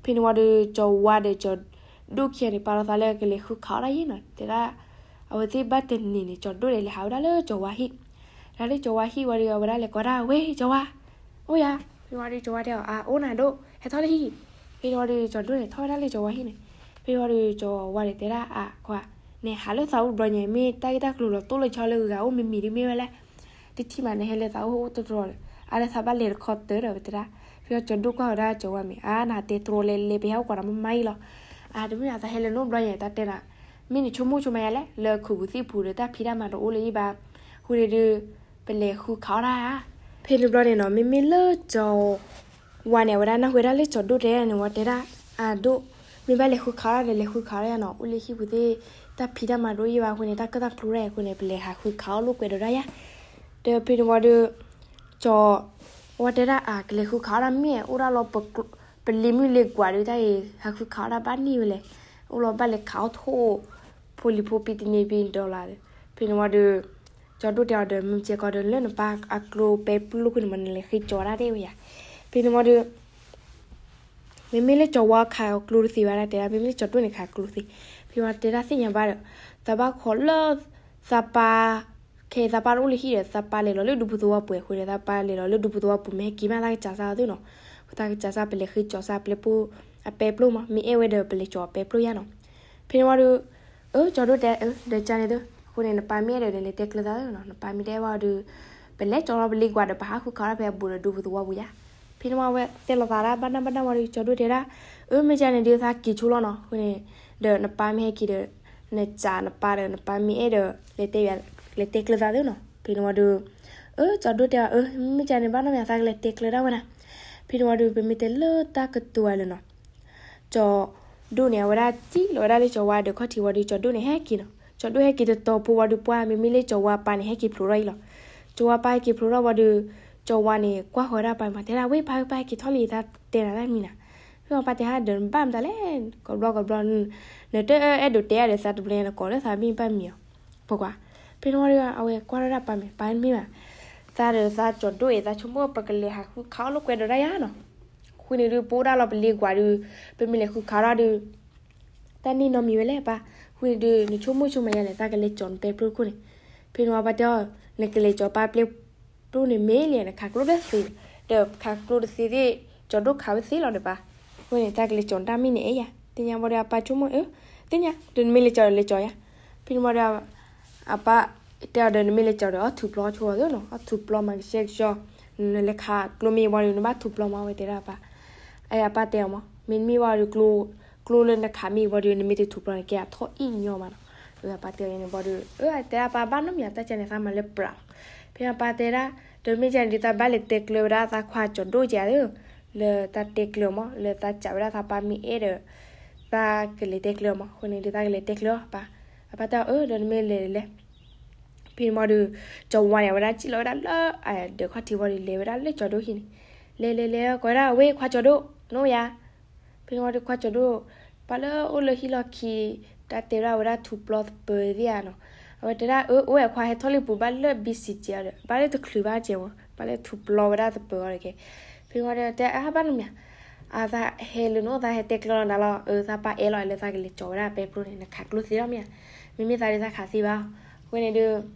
ဖဲန့ၣ်ဝံၤဒီးကၠီၤဝါဒီးကၠီၤဒိၣ်ခံဂၤန့ၣ် ပာ်လီၤသးလၢကလဲၤဃုခးအီၣ်ဒၣ်ယ့ၣ်နီၤ, တဲဒၣ် အဝဲသ့ၣ်ဘၣ်တနံၤန့ၣ် ကၠီၤဒိၣ်န့ၣ် လဲၤဟးဝဲဒၣ်လၢကၠီၤဝါဟံၣ်, ဟးလၢကၠီၤဝါဟံၣ်ဝံၤဒီး အဝဲဒၣ်လဲၤကိးဒၣ် ဝဲ ကၠီၤဝါ, အိၣ်ယၤ, ဖဲန့ၣ်ဝံၤဒီးကၠီၤဝါတဲအီၤ အအိၣ်နၤဒိၣ် ဟဲထီၣ်လၢဟံၣ်, ဖဲန့ၣ်ဝံၤဒီးကၠီၤဒိၣ်န့ၣ် ထီၣ်ဝဲဒၣ်လၢကၠီၤဝါဟံၣ်န့ၣ်, ဖဲန့ၣ်ဝံၤဒီးကၠီၤဝါန့ၣ်တဲဒၣ် အခွါ, နဟးလၢသးအိၣ်တဘျီညါ မ့ၢ်တၢ်ဂ့ၢ်တၢ်ကျိၤလီၤတိၢ်လီၤဆီလၢဂၤဂၤအိၣ်မံၤမံၤဒ်မ့ၢ်ဝဲလဲၣ် တထံၣ်မးနဟဲလၢသးအိၣ်အိၣ်တတြီၤဒီး အါလၢသးဘၣ်လဲၤတခီတၢၢ်ဒီး ပတဲဒၣ်, ဖဲကၠီၤဒိၣ်ကွၢ်ဝဲဒၣ်ကၠီၤဝါမ့ၢ် အါ နဟးတဲတြီၤလဲၤလဲၤ ပဟဲအိၣ်ကွၢ်ဒီးမ့ၢ်မၤအံၤလီၤ, အါ တမ့ၢ်အသးဟဲလၢနအိၣ်ဘျီညါ တၢ်တဲနၤ, မ့ၢ်နဆိကမိၣ်ဆိကမးယၤလဲၣ် လၢခုးပူၤသံၣ်ပူၤဒီးတၢ်ဖံးတၢ်မၤတအိၣ်လၢၤဘၣ်, ဃိန့ၣ်ဒီး ပလဲၤဃုခးအီၣ်ဒၣ်ဧါ, ဖဲန့ၣ်ဘျီန့ၣ်နီၤ မ့မ့ၢ်လၢကၠီၤ ဝါန့ၣ် အဝဲဒၣ်နၢ်ဟူဝဲဒၣ်လၢကၠီၤဒိၣ်တဲန့ၣ် ဝံၤတဲဒၣ်, အဒိၣ်, မ့ၢ်ဘၣ်လဲၤဃုခးအီၣ်ဒၣ်ဒီး လဲၤဃုခးအီၣ်ဒၣ်ယၤနီၤ, အိၣ်လၢဟံၣ်ပူၤသ့ၣ် တၢ်ဖံးတၢ်မၤတအိၣ်ယံၤဘၣ်အဃိန့ၣ် တၢ်ကၢၣ်တၢ်ကျိၤဒၣ်အဃိန့ၣ် ပလဲၤဟးဃုခးအီၣ်လိာ်ကွဲဒီးဒၣ်ယၤ, ဒီးဖဲန့ၣ်ဝံၤဒီး ကၠီၤ ဝဲတဲဒၣ် အကလဲၤဃုခးအီၣ်ဒၣ်မ့ၢ် အိၣ်ဒၣ်လီၤ ပလ့ၤမုၢ်လ့ၤကွၢ်ဒီးတၢ်အံၤ ဟးဃုခးအီၣ်ဒၣ်ဘၣ်န့ၢ်ဝဲလဲၣ်, အိၣ်လီၤဘၣ်လဲၤခးအီၣ်ထိၣ် ဖိလံၤဖိပံတန့ၢ်ပံဒီလါ, ဖဲန့ၣ်ဝံၤဒီး ကၠီၤဒိၣ်တဲအီၤဒီး မုၢ်ကဲကီးဒီးလၢနပၢ်အကျိပဲပျိခိၣ်န့ၣ်မး နလဲၤဃ့ကၠီၤဒၣ်ဒၣ်ဝဲယၤ, ဖဲန့ၣ်ဝံၤဒီး မ့မ့ၢ်လၢကၠီၤဝါခးအီၤကျိတသ့ဘၣ်ဒၣ်တဲဒၣ် မ့မ့ၢ်လၢကၠီၤဒိၣ်န့ၣ်ခးကျိတသ့, ဖဲဝံၤတဲဒၣ်သ့ၣ်ညါဘၣ်ဒီး သးဘၣ်ခိးလၢ သးပၢ် ခဲအံၤသးပၢ်တအိၣ်လၢဟံၣ်ဒီး သးပၢ်လဲၤလီၤလၢဒူပူၤသဝီပူၤအဃိန့ၣ် သးပၢ်လဲၤလီၤလၢဒူပူၤသဝီပူၤ မ့ၢ်ဟဲက့ၤမးသးကစၢ်စၢ်သုနီၤ, သးကစၢ်စၢ် ပလဲၤဃ့ကၠီၤစၢ်ပျဲၢ်ဖိ အပဲပျိမး မ့ၢ်အဲၣ်ဝဲဒီးပလဲၤကၠီၤအပဲပျိယါနီၤ, ဖဲန့ၣ်ဝံၤဒီး အၢ ကၠီၤဒိၣ်တဲ အၢ ဒီးကန့ၣ်သု အဃိန့ၣ် နပၢ်မ့ၢ်အဲၣ်ဒီး နလဲၤတဲကျၢၤသးသုနီၤ, နပၢ်မ့ၢ်တအဲၣ်ဝဲဒီး ပလဲၤကၠီၤလီၤပလ့ၤကွၢ်ဒီး ပဟးဃုခးဒၣ်ဖဲအဘူးဒီးဒူပူၤသဝီပူၤယါ, ဖဲန့ၣ်ဝံၤဝဲတဲလိာ်သးဒၣ်ဘၣ်နၢ်ဘၣ်နၢ်ဝံၤဒီး ကၠီၤဒိၣ်တဲဒၣ်, အၢ မ့ၢ်ကန့ၣ်ဒီး သးက့ၤဆိလီၤနီၤ, အဃိန့ၣ် ဒီးနပၢ်မ့ၢ်ဟဲက့ၤဒီး နစံးနပၢ်ဒီး နပၢ်မ့ၢ်အဲၣ်ဒီး လဲၤတဲ လဲၤတဲကျၢၤသးသုနီၤ, ဖဲန့ၣ်ဝံၤဒီး အၢ ကၠီၤဒိၣ်တဲအီၤ အၢ မ့ၢ်ကန့ၣ်ဘၣ်နီတမံၤ သးကလဲၤတဲကျၢၤဒၣ်ဝဲနၤ, ဖဲန့ၣ်ဝံၤဒီး ပမ့ၢ်တဲလၢတၢ်ကတိၤအလၢာ်နီၤ ကၠီၤဒိၣ်န့ၣ် အဝဲဒၣ်စံၣ်လီၤဝဲဒၣ်လၢကၠီၤဝါဒီးခီၣ်ထံးဝံၤဒီး ကၠီၤဒိၣ်န့ၣ်ဟဲက့ၤနီၤ, ကၠီၤဒိၣ်ဟဲက့ၤတတီၤဖိဝံၤဒီးပှၢ် မ့မ့ၢ်လၢကၠီၤဝါပၢ်န့ၣ် ဟဲက့ၤဖျိးထီၣ်အံၤလီၤ, ကၠီၤဝါပၢ်ဟဲက့ၤဖျိးထီၣ်ဝံၤဒီး ကၠီၤဝါန့ၣ် ကွၢ်ဃီၤဝဲဒၣ်ပၢ်မး တဲဒၣ် ဝဲပၢ် ပၢ်ဟဲက့ၤထီၣ်လံ သးတဲနၤတၢ်မံၤနၤ, ဖဲပၢ်တဲဟါဒီးနဘၣ်မတၤလဲၣ် ကိးဘျီကိးဘျီ နတအဲၣ်ဒိးတဲအါဒီးသးတဘျီညါ နကိးလၢသးမ့ၢ်ဘၣ်မံၤအီၤ, ပကွၢ်, ဖဲန့ၣ်ဝံၤဒီး အဝဲကွၢ်ထီၣ်ဒၣ်ပၢ်မ့ၢ် ပၢ်မ့ၢ်ဘၣ် သးဒီးသးကၠီၤဒိၣ်အံၤ သးဆိကမိၣ်ပကလဲၤဟးဃုခးအီၣ်လိာ်ကွဲဒီးဒၣ်ယါနီၤ, ဃိန့ၣ်ဒုး ပအိၣ်ဒၣ်လီၤပလ့ၤကွၢ်ဒုး ပမ့ၢ်လဲၤဃုခးအီၣ်ဒၣ်ဒီး တၢ်န့ၢ်နီတမံၤဝဲလဲၣ်ပၢ်, ဃိန့ၣ်ဒုး နဆိကမိၣ်ဆိကမးယါလဲၣ် သးကလဲၤကၠီၤနပဲပျိခိၣ်န့ၣ်, ဖဲန့ၣ်ဝံၤပၢ်တဲအီၤ နကလဲၤကၠီၤပၢ်ပျဲၢ်ပျိန့ၣ်မ့ၢ်လံ နခးကျိတသ့, ဒီးခးကျိတသ့သ့ၣ် ကၠီၤဒိၣ်ခးဝဲသ့လီၤဒီးပၢ်, အဃိန့ၣ် သးကလဲၤကၠီၤတၢ်မ့ၢ်နအဲၣ်ယါ သ့ၣ်ညါဘၣ်ဒီးအပၢ်ဆိကမိၣ်, အၢ သ့ၣ်ညါ ဒီးနမ့ၢ်လဲၤကၠီဒီးလဲၤကၠီယါ. ဖဲန့ၣ်ဘၣ်ဒီး အပၢ်တဲအီၤဒီး နမ့ၢ်လဲၤကၠီဒီး အီၣ်ထူးပျီဆိအီၤသ့နီၤ, အီၣ်ထူးပျီမၤကဆှဲကဆှီ, နလဲၤခးကျိမ့ၢ်ဘၣ်ဒီး နဘၣ်ထူးပျီမး ဝဲတဲဒၣ်အပၢ်. အပၢ်တဲအီၤမး မ့တမ့ၢ်ဘၣ်ဒီး ကျိလၢနခးမ့ၢ်ဘၣ်ဒီး နမ့ၢ်တထူးပျီန့ၣ် ကဲအထီၣ်အံၣ်ညီမးနီၤ. အပၢ်တဲအီၤန့ၣ်ဘၣ်ဒီး အၢ တဲဒၣ်အပၢ်ဘၣ်နီတမံၤ တၢ်ကဲန့ၣ် သးမၤလၢပြးလီၤ. ဖဲန့ၣ်အပၢ်တဲဒၣ် ဒီးမ့ၢ်ကဲန့ၣ်ဒီး သးဘၣ်လဲၤတဲကျၢၤဝဲဒၣ်သးခွါကၠီဒိၣ်ကဲသ့ လၢတၢ်တဲကျၢၤမး လၢသးစံးဝဲဒၣ်သးပၢ်မ့ၢ်အဲၣ်ဒီး သးကလဲၤတဲကျၢၤမး. အဃိန့ၣ်ဒီး သးကလဲၤတဲကျၢၤအီၤပၢ်. အပၢ်တဲအီၤ အၢ ဒီးနမ့ၢ်လဲၤလဲၤ. ဖဲန့ၣ်ဘၣ်ဒီး ကၠီဝါန့ၣ် အဝဲဒၣ်စံၣ်လီၤဝဲဒၣ်လၢ အဒၢးခီၣ်ထံးဝံၤဒီး လဲၤဝဲဒၣ်လၢကၠီဒိၣ်ဟံၣ်န့ၣ်, လဲၤလဲၤလဲၤ ကိးဝဲဒၣ် အဝဲခွါကၠီဒိၣ် နအိၣ်ယၤ. ဖဲန့ၣ်ဘၣ်ဒီး ခွါကၠီဒိၣ် ပှၤလၢအိၣ်လၢဟံၣ်လီၢ်ခံ တၢ်တဲဝဲဒၣ်ဝဲဒၣ်ထူးပျီသပၢၤသ့ၣ်ဧါနီၤ. အဝဲတဲဒၣ် အၢ အိၣ်ဝဲခွါ ဟဲထီၣ်လံပူၤ ဘၣ်လၢ ဘံစံးကဲး ဒီး ဘၣ်လၢတချုးဘၣ်ကဲးဝဲ ဘၣ်လၢထူးပျီဝဲဒၣ်သပၢၤအီၤတက့ၢ်. ဖဲန့ၣ်ဘၣ်ဒီး တဲအါဘၣ်နီတမံၤ အသးဟဲလၢနအိၣ် သးဟဲတဲကျၢၤလီၤနၤလီၤ. အၢ သးပၢ်အဲၣ်လီၤလၢသးကလဲၤကၠီဝဲဒၣ်ပဲပျိန့ၣ် နခးကျိသ့လီၤမ့ၢ်ဧါ. မ့မ့ၢ်သးဒီးသးခးသ့ဘၣ်. အဃိန့ၣ်ဒီး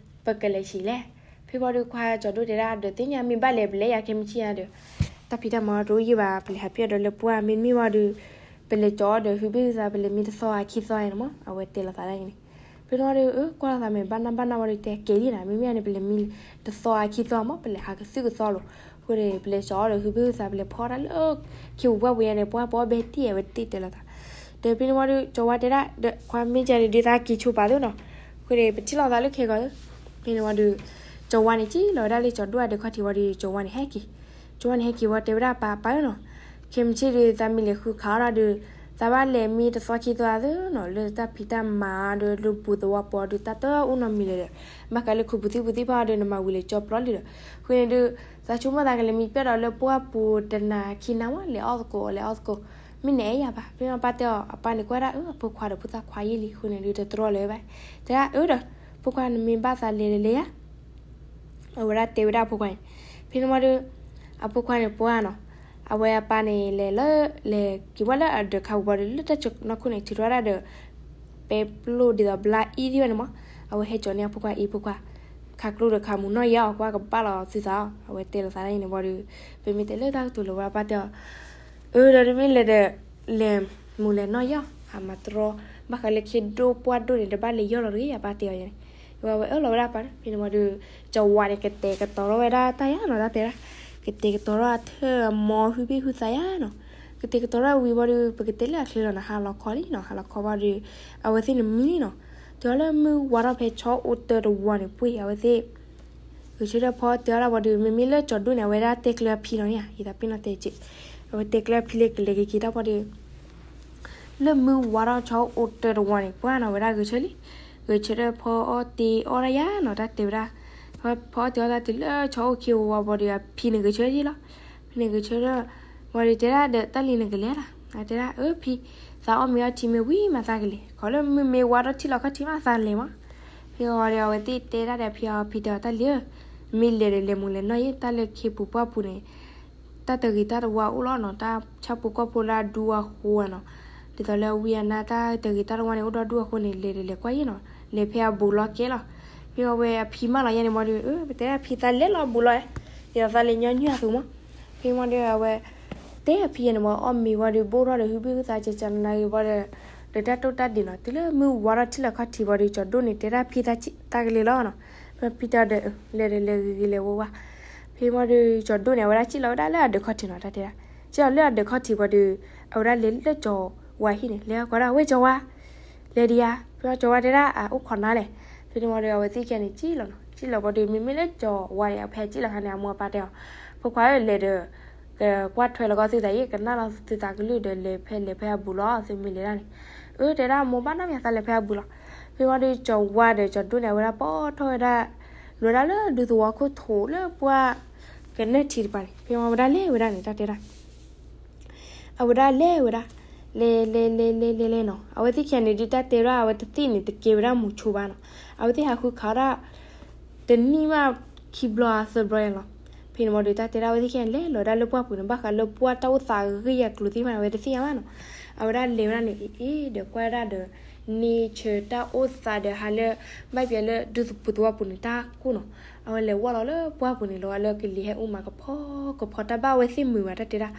ပကလဲၤဆံးလဲၣ်. ဖဲဘၣ်ဒီးခွါကၠီဒိၣ်တဲဒၣ် ဒီးသ့ၣ်ညါမ့ၢ်ဘၣ်လဲၤ ပလဲၤယၤခဲမုၢ်ဆ့ၣ်ယါဒီး တၢ်ဖံးတၢ်မၤတအိၣ်ယံာ်ဘၣ် ပလဲၤဟးဖံးအီၤဒီးလၢပှၢ် မ့တမ့ၢ်ဘၣ်ဒီး ပလဲၤကၠီအီၤဒီး ဟုဘ့ၣ်ဟုသး ပလဲၤမံတသီအခံသီန့ၣ်မး အဝဲတဲလီၤသးဒ်န့ၣ်. ဖဲန့ၣ်ဘၣ်ဒီး အၢ ကွၢ်လီၤသးမ့ၢ် ဘၣ်နၢ်ဘၣ်နၢ်ဘၣ်ဒီး တဲကဲလံနၤ မ့မ့ၢ်န့ၣ် ပလဲၤမံတသီအခံသီမး ပလဲၤဟးကသုၣ်ကသီလိာ်. အဃိန့ၣ် ပလဲၤကၠီအီၤဒီး ဟုဘ့ၣ်ဟုသး ပလဲၤဖီတၢ်လၢ ခ့ပူၤပှၢ်ပူၤယါန့ၣ် ပှၢ်ပီဘဲတံၢ် အဝဲတ့တဲလီၤသး ဒီးဖဲန့ၣ်ဝံၤဒီး ကၠီဝါတဲဒၣ် ဒီးခွါမ့ၢ်ကဲန့ၣ်ဒီး သးက့ၤဆိပာ်သ့နီၤ. အဃိန့ၣ် ပထံၣ်လိာ်သးလၢခဲဂီၤသ့. ဖဲန့ၣ်ဝံၤဒီး ကၠီဝါန့ၣ် စံၣ်လီၤဝဲဒၣ်လၢကၠီဒိၣ်အဒၢးခီၣ်ထံးဝံၤဒီး ကၠီဝါန့ၣ် ဟဲက့ၤ, ကၠီဝါန့ၣ် ဟဲက့ၤဝံၤ တဲဝဲဒၣ်ပၢ် ပၢ်ဧၢနီၤ, ခဲမုၢ်ဆ့ၣ်ဒီး သးမ့ၢ်လဲၤဃုခးအီၣ်ဒၣ်ဒီး သးဘၣ်လဲၤမံတသီခံသီသ့နီၤ, လၢတၢ်ဖံးတၢ်မၤဒီး လၢပူၤသဝီပူၤဒီး တၢ်တအိၣ်နီတမံၤလၢၤဒီး ဘၣ်ဃးလၢခိၣ်ပူၤသံပူၤသံဖီဒီး နမၤဝံၤလဲၤကၠီပျီလံဒီး, အဃိန့ၣ်ဒီး သးဆိကမိၣ်သးကလဲၤမံပျဲၢ်ဒီးလၢပှၢ်ပူၤတနၤခံနၤမး လဲၤအီၣ်သကိး လဲၤအီၣ်သကိး, မ့ၢ်နအဲၣ်ယၤဘၣ်. ဖဲန့ၣ်ပၢ်တဲအီၤ အပၢ်န့ၣ်ကွၢ်ဒၣ် အၢ အဖိခွါဒီးဖိသၣ်ခွါယံာ်လံ အဃိန့ၣ်ဒီး တတြီလၢၤဘၣ်. တဲဒၣ် အၢ ဒီး ဖိခွါ နမ့ၢ်ဘၣ်သးလဲၤဒီးလဲၤယၤ အဝဲဒၣ်တဲဝဲဒၣ်အဖိခွါန့ၣ်. ဖဲန့ၣ်ဝံၤဒီး အဖိခွါန့ၣ်ပှၢ်နီၤ, အဝဲအပၢ်န့ၣ် လဲၤလၢ လဲၤက့ၤဝဲလၢအဒၢးခါပူၤဘၣ်ဒီး လၢတၢ်ဆၢနီၢ်ခိန့ၣ် ထုးထီၣ်ဝဲဒၣ်ဒီး ပဲပျိၢ်ဒ်သိးဘျါအံၣ်သ့ၣ်ဝဲန့ၣ်မး, အဝဲဟဲကၠီန့ၢ်အဖိခွါ အံၤဖိခွါ ခးကျိဒီးခးမူၤနီၢ်ယါအီၤ ကွၢ်ကဘၣ်လီၤသုသးအီၤ အဝဲတဲလိာ်သးဒ်န့ၣ်ဝံၤဒီး ပမ့ၢ်တဲလၢတၢ်ကတိၤလၢၤဝဲ အပၢ်တဲအီၤ အၢ ဒီးနမ့ၢ်လဲၤဒီး လဲၤမူၤလဲၤနီၢ်ယါအီၤ ဟးမၤတြီ ဘၣ်ဃးလၢခ့ဒိၣ်ပှၢ်ဒိၣ်န့ၣ် တဘၣ်လဲၤယီၢ်လီၤတဂ့ၤ အပၢ်တဲအီၤန့ၣ်. ယဝဲဝဲအၢၣ်လီၤဝဲဒၣ်ပၢ်န့ၣ် ဖဲန့ၣ်ဝံၤဒီး ကၠီဝါန့ၣ် ကတဲာ်ကတီၤထီၣ်ဝဲဒၣ်တၢ်ယါနီၤ တၢ်တဲဒၣ် ကတဲာ်ကတီၤထီၣ်အထၢၣ်အမိၢ်ဟုဘ့ၣ်ဟုသးယါနီၤ, ကတဲာ်ကတီၤထီၣ်ဝံၤဝံၤဒီး ပကတဲလၢအချ့လီၤနီၤ ဟါလီၤခီလံနီၤ ဟါလီၤခီဘၣ်ဒီး အဝဲသ့ၣ်န့ၣ်မံလံနီၤ, တုၤလၢမုၢ်ဝါထီၣ်ဖဲဆီအိၣ်တၢတဝီန့ၣ်ပှ့ၤ အဝဲသ့ၣ် ဂဲၤဆၢထၢၣ်ဖီအီၣ်တ့ၢ်အီၣ်တၢ်ဝံၤဒီး မ့မ့ၢ်လၢကၠီဒိၣ်န့ၣ် အဝဲဒၣ်တဲကျၢၤအဖံလီၤန့ၣ်ဧါ ယသးပ့ၤနီၣ်တဲက့ၤ, အဝဲတဲကျၢၤအဖံလၢကလဲၤက့ၤက့ၤတၢ်ဖီဒီး လၢမုၢ်ဝါထီၣ်ဆီအိၣ်တၢတဝီန့ၣ် ပှၢ်နီၤ ဝဲဒၣ်ဂဲၤဆၢလံ, ဂဲၤဆၢထၢၣ်ဖီအီၣ်တ့ၢ်အီၣ်တၢ်ယါနီၤ တၢ်တဲဝဲဒၣ်, ဖီအီၣ်တ့ၢ်အီၣ်တၢ်တုၤလၢဆီအိၣ်ခံဝီဘၣ်ဒီး အဖံန့ၣ်ဂဲၤဆၢယါလီၤ, ဖံန့ၣ်ဂဲၤဆၢထၢၣ် ဝံၤဒီးတဲဒၣ်ဒီး တၢ်လံၤနကလဲၤလီၤ, အတဲဒၣ် အၢ ဖံ, သးအီၣ်မ့ၤအီထံမ့ၤဝံၤမးသးကလဲၤ, ခီလၢမုၢ်မ့ၢ်ဝါထီၣ်ထံၣ်လီၤခီၣ်ထံးမးသးလဲၤမး, ဖဲဝံၤဒီး အဝဲသ့ၣ်တဲဒၣ်ဒီးဖံအီၤ ဖံတဲအီၤ တၢ်လံၤဧၢ, မ့ၢ်လဲၤဒီးလဲၤမူၤလဲၤနီၢ်ယါ တၢ်လၢခ့ပူၤပှၢ်ပူၤန့ၣ် တၢ်တဂ့ၤတၢ်တဝါအိၣ်လီၤနီၤ, တၢ်ဆၣ်ဖိကီၢ်ဖိလၢအဒူအဃိဧါနီၤ, ဒ်သိးလၢဝံအနါတၢ်တဂ့ၤတၢ်တဝါန့ၣ် အိၣ်ဒီဒူအဃိန့ၣ် လဲၤဒီးလဲၤကွၢ်ယါနီၤ, လဲၤဖဲအဘူးလီၤကဲလီၤ, ဖဲဝံၤအဖံမၢလီၤယါန့ၣ်ဝံၤဒီး အၢ ပတဲဒၣ်ဖံသးလဲၤလီၤဘူးလီၤ, ဒ်သိးသးလဲၤညီနုၢ်အသိးမး, ဖဲဝံၤဒီးအဝဲ တဲအဖံယါန့ၣ်ဝံၤ အီၣ်မ့ၤဝံၤဒီး ဘိၣ်ထီၣ်ဒီးဟုဘ့ၣ်ဟုသးကကနၤဂ့ၤဝံၤဒီး ဒီးတၢ်တိၢ်တၢ်ဒ့းနီၤ, တုၤလၢမုၢ်ဝါထီၣ်ထံၣ်လီၤခီၣ်ထံးဝံၤဒီး ကၠီဒိၣ်န့ၣ် တဲဒၣ်ဖံသး သးကလဲၤလီၤနီၤ, ဖဲဖံတဲဒီး လဲၤဒီးလဲၤဂ့ၤဂ့ၤလဲၤဝါဝါ, ဖဲမ့ၢ်ဒီး ကၠီဒိၣ်န့ၣ် အဝဲဒၣ်စံၣ်လီၤဝဲဒၣ်လၢအဒၢးခီၣ်ထံးနီၤ တၢ်တဲဒၣ်, စံၣ်လီၤလၢအဒၢးခီၣ်ထံးဝံၤဒီး အဝဲဒၣ်လဲၤလၢကၠီဝါဟံၣ်န့ၣ် လဲၤကိးဒၣ် ဝဲၢ်ကၠီဝါ လဲၤဒံးဧါ, ဖဲကၠီဝါတဲဒၣ် အအိၣ်ခိးနၤလဲၣ်, ဖဲန့ၣ်ဝံၤဒီး အဝဲသ့ၣ်ခံဂၤန့ၣ် စံၣ်လီၤနီၤ, စံၣ်လီၤဝံၤဒီး မ့မ့ၢ်လၢကၠီဝါန့ၣ် အဖဲစံၣ်လီၤခါန့ၣ် အမိၢ်အပၢ်တဲအီၤ, ဖိခွါဧၢ လဲၤဒီး ကကွၢ်ထွဲလီၤကီၢ်သုသးအံၤ ကနၣ်လီၤသုသးကလုၢ်ဒီး လဲၤဖဲလဲၤဖဲအဘူးလီၤ သုမ့ၢ်လဲၤဒၣ်န့ၣ်, အၢ တဲဒၣ်မိၢ်ဘၣ်နီတမံၤ သးလဲၤဖဲအဘူးလီၤ, ဖဲမ့ၢ်ဒီး ကၠီဝါဒီးကၠီဒိၣ်န့ၣ် အဝဲဒၣ်ပိာ်ထီၣ်ဝဲဒၣ် လိၤဝဲဒၣ်လၢဒူသဝီခိၣ်ထိးလၢပှၢ်ကနဲၣ်ထံးတပၤန့ၣ်, ဖဲမ့ၢ်ဝဲဒၣ်လဲၤဝဲဒၣ်န့ၣ် တၢ်တဲဒၣ် အဝဲဒၣ်လဲၤဝဲဒၣ်, လဲၤ လဲၤ လဲၤ လဲၤ လဲၤ လဲၤနီၤ, အဝဲသ့ၣ်ခံဂၤန့ၣ် ဒုးတၢ်တဲဒၣ် အဝဲတသ့ၣ်န့ၣ် တကဲဝဲဒၣ်မူၤဆိဘၣ်နီၤ, အဝဲသ့ၣ်ဟးဃုခးဒၣ် တနံၣ်မးခံဘျီသၢဘျီယါလီၤ, ဖဲန့ၣ်ဝံၤဒီး တၢ်တဲဒၣ်အဝဲသ့ၣ်ခံဂၤန့ၣ် လဲၤလီၤဝဲဒၣ်လၢပှၢ်ပူၤန့ၣ် ဘၣ်ဃးလၢပှၢ်တၢ်အိၣ်သးအဂ့ၢ်အကျိၤသ့ၣ်တဖၣ်န့ၣ် အဝဲတသ့ၣ်ညါဘၣ်နီၤ, အဝဲဒၣ်လဲၤဝဲဒၣ်န့ၣ် အ့ ဒီးကွၢ်ဝဲဒၣ်ဒီး nature တၢ်အိၣ်သးဒီးဟးလၢ ဘၣ်ပျဲလၢဒူသပူၤသဝီပူၤန့ၣ်တၢ်ကိၢ်နီၤ. အဝဲလဲၤဝီလီၤလၢပှၢ်ပူၤန့ၣ်လီၤ လၢကလံၤဟဲအူမးကဖီကဖီ တၢ်ဘၣ်ဝဲသ့ၣ်မုာ်ဘၣ်တၢ်တဲဒၣ်.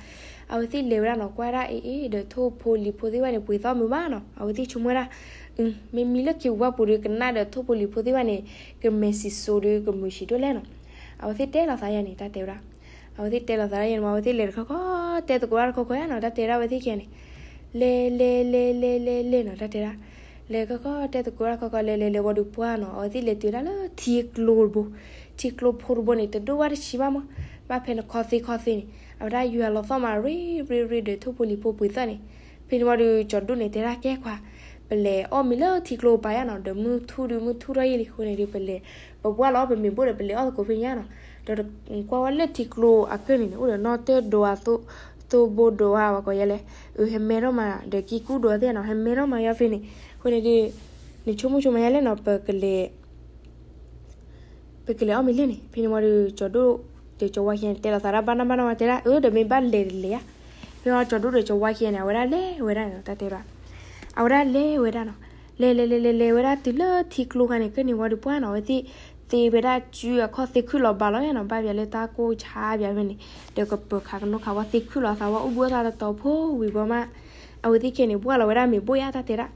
အဝဲသ့ၣ်လဲၤဝဲဒၣ်နီၤ ကွၢ်ဒၣ်အ့ၣ်အ့ၣ်ဒီးထိၣ်ဖိလံၤဖိသ့ၣ်တဖၣ်န့ၣ် ပှ့ၤသီၣ်မုာ်မးနီၤ. အဝဲသ့ၣ်ဆိကမိၣ်ဝဲဒၣ် မ့မ့ၢ်လၢခ့ပူၤဘၣ်ပူၤဒီး ကနၣ်ဒီးထိၣ်ဖိလံၤဖိသ့ၣ်တဖၣ်န့ၣ် ကမဲာ်စံၣ်စိၤဒီးကမုာ်ဆံးဒိၣ်လဲၣ်နီၤ. အဝဲသ့ၣ်တဲလီၤသးယါန့ၣ် တၢ်တဲဝဲဒၣ်. အဝဲသ့ၣ်တဲလီၤသးဒၣ်ယါန့ၣ်မး အဝဲသ့ၣ်လဲၤတခီခီ တဲသကိးတၢ်တခီခီယါနီၤ တၢ်တဲဒၣ်ဝဲသ့ၣ်ခံဂၤန့ၣ် လဲၤလဲၤလဲၤလဲၤလဲၤလဲၤနီၤ တၢ်တဲဒၣ်. လဲၤခီခီတဲသကိးတၢ်ခီခီ လဲၤလဲၤလဲၤဝံၤဒီးပှၢ်နီၤ အဝဲသ့ၣ်လဲၤတုၤဒၣ်လၢထံကျိတဘိ, ထံကျိဖိတဘိန့ၣ် တဒိၣ်ဘၣ်တဆံးဘၣ်မး, ဘၣ်ဖဲနခီသ့ခီသ့န့ၣ် အဝဲဒၣ်ယွၤလီၤသီၣ်မး ရ့ရ့ရ့ဒီး ထိၣ်ဖိလံၤဖိပှ့ၤသီၣ်န့ၣ်. ဖဲန့ၣ်ဝံၤဒီး ကၠီၤဒိၣ်န့ၣ်တဲဒၣ် ကဲခွါ, ပလဲၤအီၣ်မ့ၤလၢထံကျိပၤယါနီၤ, ဒီးမုၢ်ထူၣ်ဒီးမုၢ်ထူၣ်ထီၣ်ယံာ်လံအဃိန့ၣ်ဒီး ပလဲၤ ပပှၢ်လီၤအီၣ်ပမ့ၤဘိၣ်ဒီး ပလဲၤအီၣ်သကိးဖဲညါနီၤ. ဒီးကွၢ်ဝဲလၢထံကျိအကၢၢ်န့ၣ်န့ၣ် အိၣ်ဒီးနီၣ်တၢၢ်ဒိးဧါ, သိဘိဒိးဧါ ပှၤကိးယဲလဲၣ်, အဟဲမဲထီၣ်မး ဒီးကံကူၣ်ဒိးသ့ၣ်နီၤ, ဟဲမဲထီၣ်မးယါဖဲန့ၣ်. အဃိန့ၣ်ဒီး နဆိကမိၣ်ဆိကမးယါလဲၣ်နီၤ, ပကလဲၤ ပကလဲၤအီၣ်မ့ၤလၢန့ၣ်. ဖဲန့ၣ်ဝံၤဒီး ကၠီၤဒိၣ်ဒီးကၠီၤဝါခံဂၤန့ၣ် တဲလီၤသးဒၣ်ဘၣ်နၢ်ဘၣ်နၢ်ဝဲ တဲဒၣ် အၢ ဒီးမ့ၢ်ဘၣ်လဲၤတလဲၤဧါ. ဖဲန့ၣ်ဝံၤ ကၠီၤဒိၣ်ဒီးကၠီၤဝါခံဂၤန့ၣ် အဝဲဒၣ်လဲၤဝဲဒၣ်နီၤ တၢ်တဲဒၣ်. အဝဲဒၣ်လဲၤဝဲဒၣ်နီၤ, လဲၤလဲၤလဲၤလဲၤလဲၤဝဲဒၣ်တုၤလၢထံကျိခါန့ၣ် ကၢၢ်န့ၣ်ဝံၤဒီးပှၢ်နီၤ အဝဲသ့ၣ် သ့ဝဲဒၣ်စုအခီၣ်သ့ခုၣ်လီၤဘၣ်လီၤယါနီၤ, ဘၣ်ပျဲလၢတၢ်ကိၢ်ဆါပျဲဖဲန့ၣ်, ဒီးကပၢၤခးကနိခးဝဲသ့ၣ်ခုၣ်လီၤသးဝဲ အိၣ်ဘှံးအိၣ်သါတတီၤဖိဝံၤဘီမး အဝဲသ့ၣ်ခံဂၤန့ၣ် ဘှၢ်လီၤဝဲဒၣ်မ့ၤဘိၣ်ယါ တၢ်တဲဒၣ်.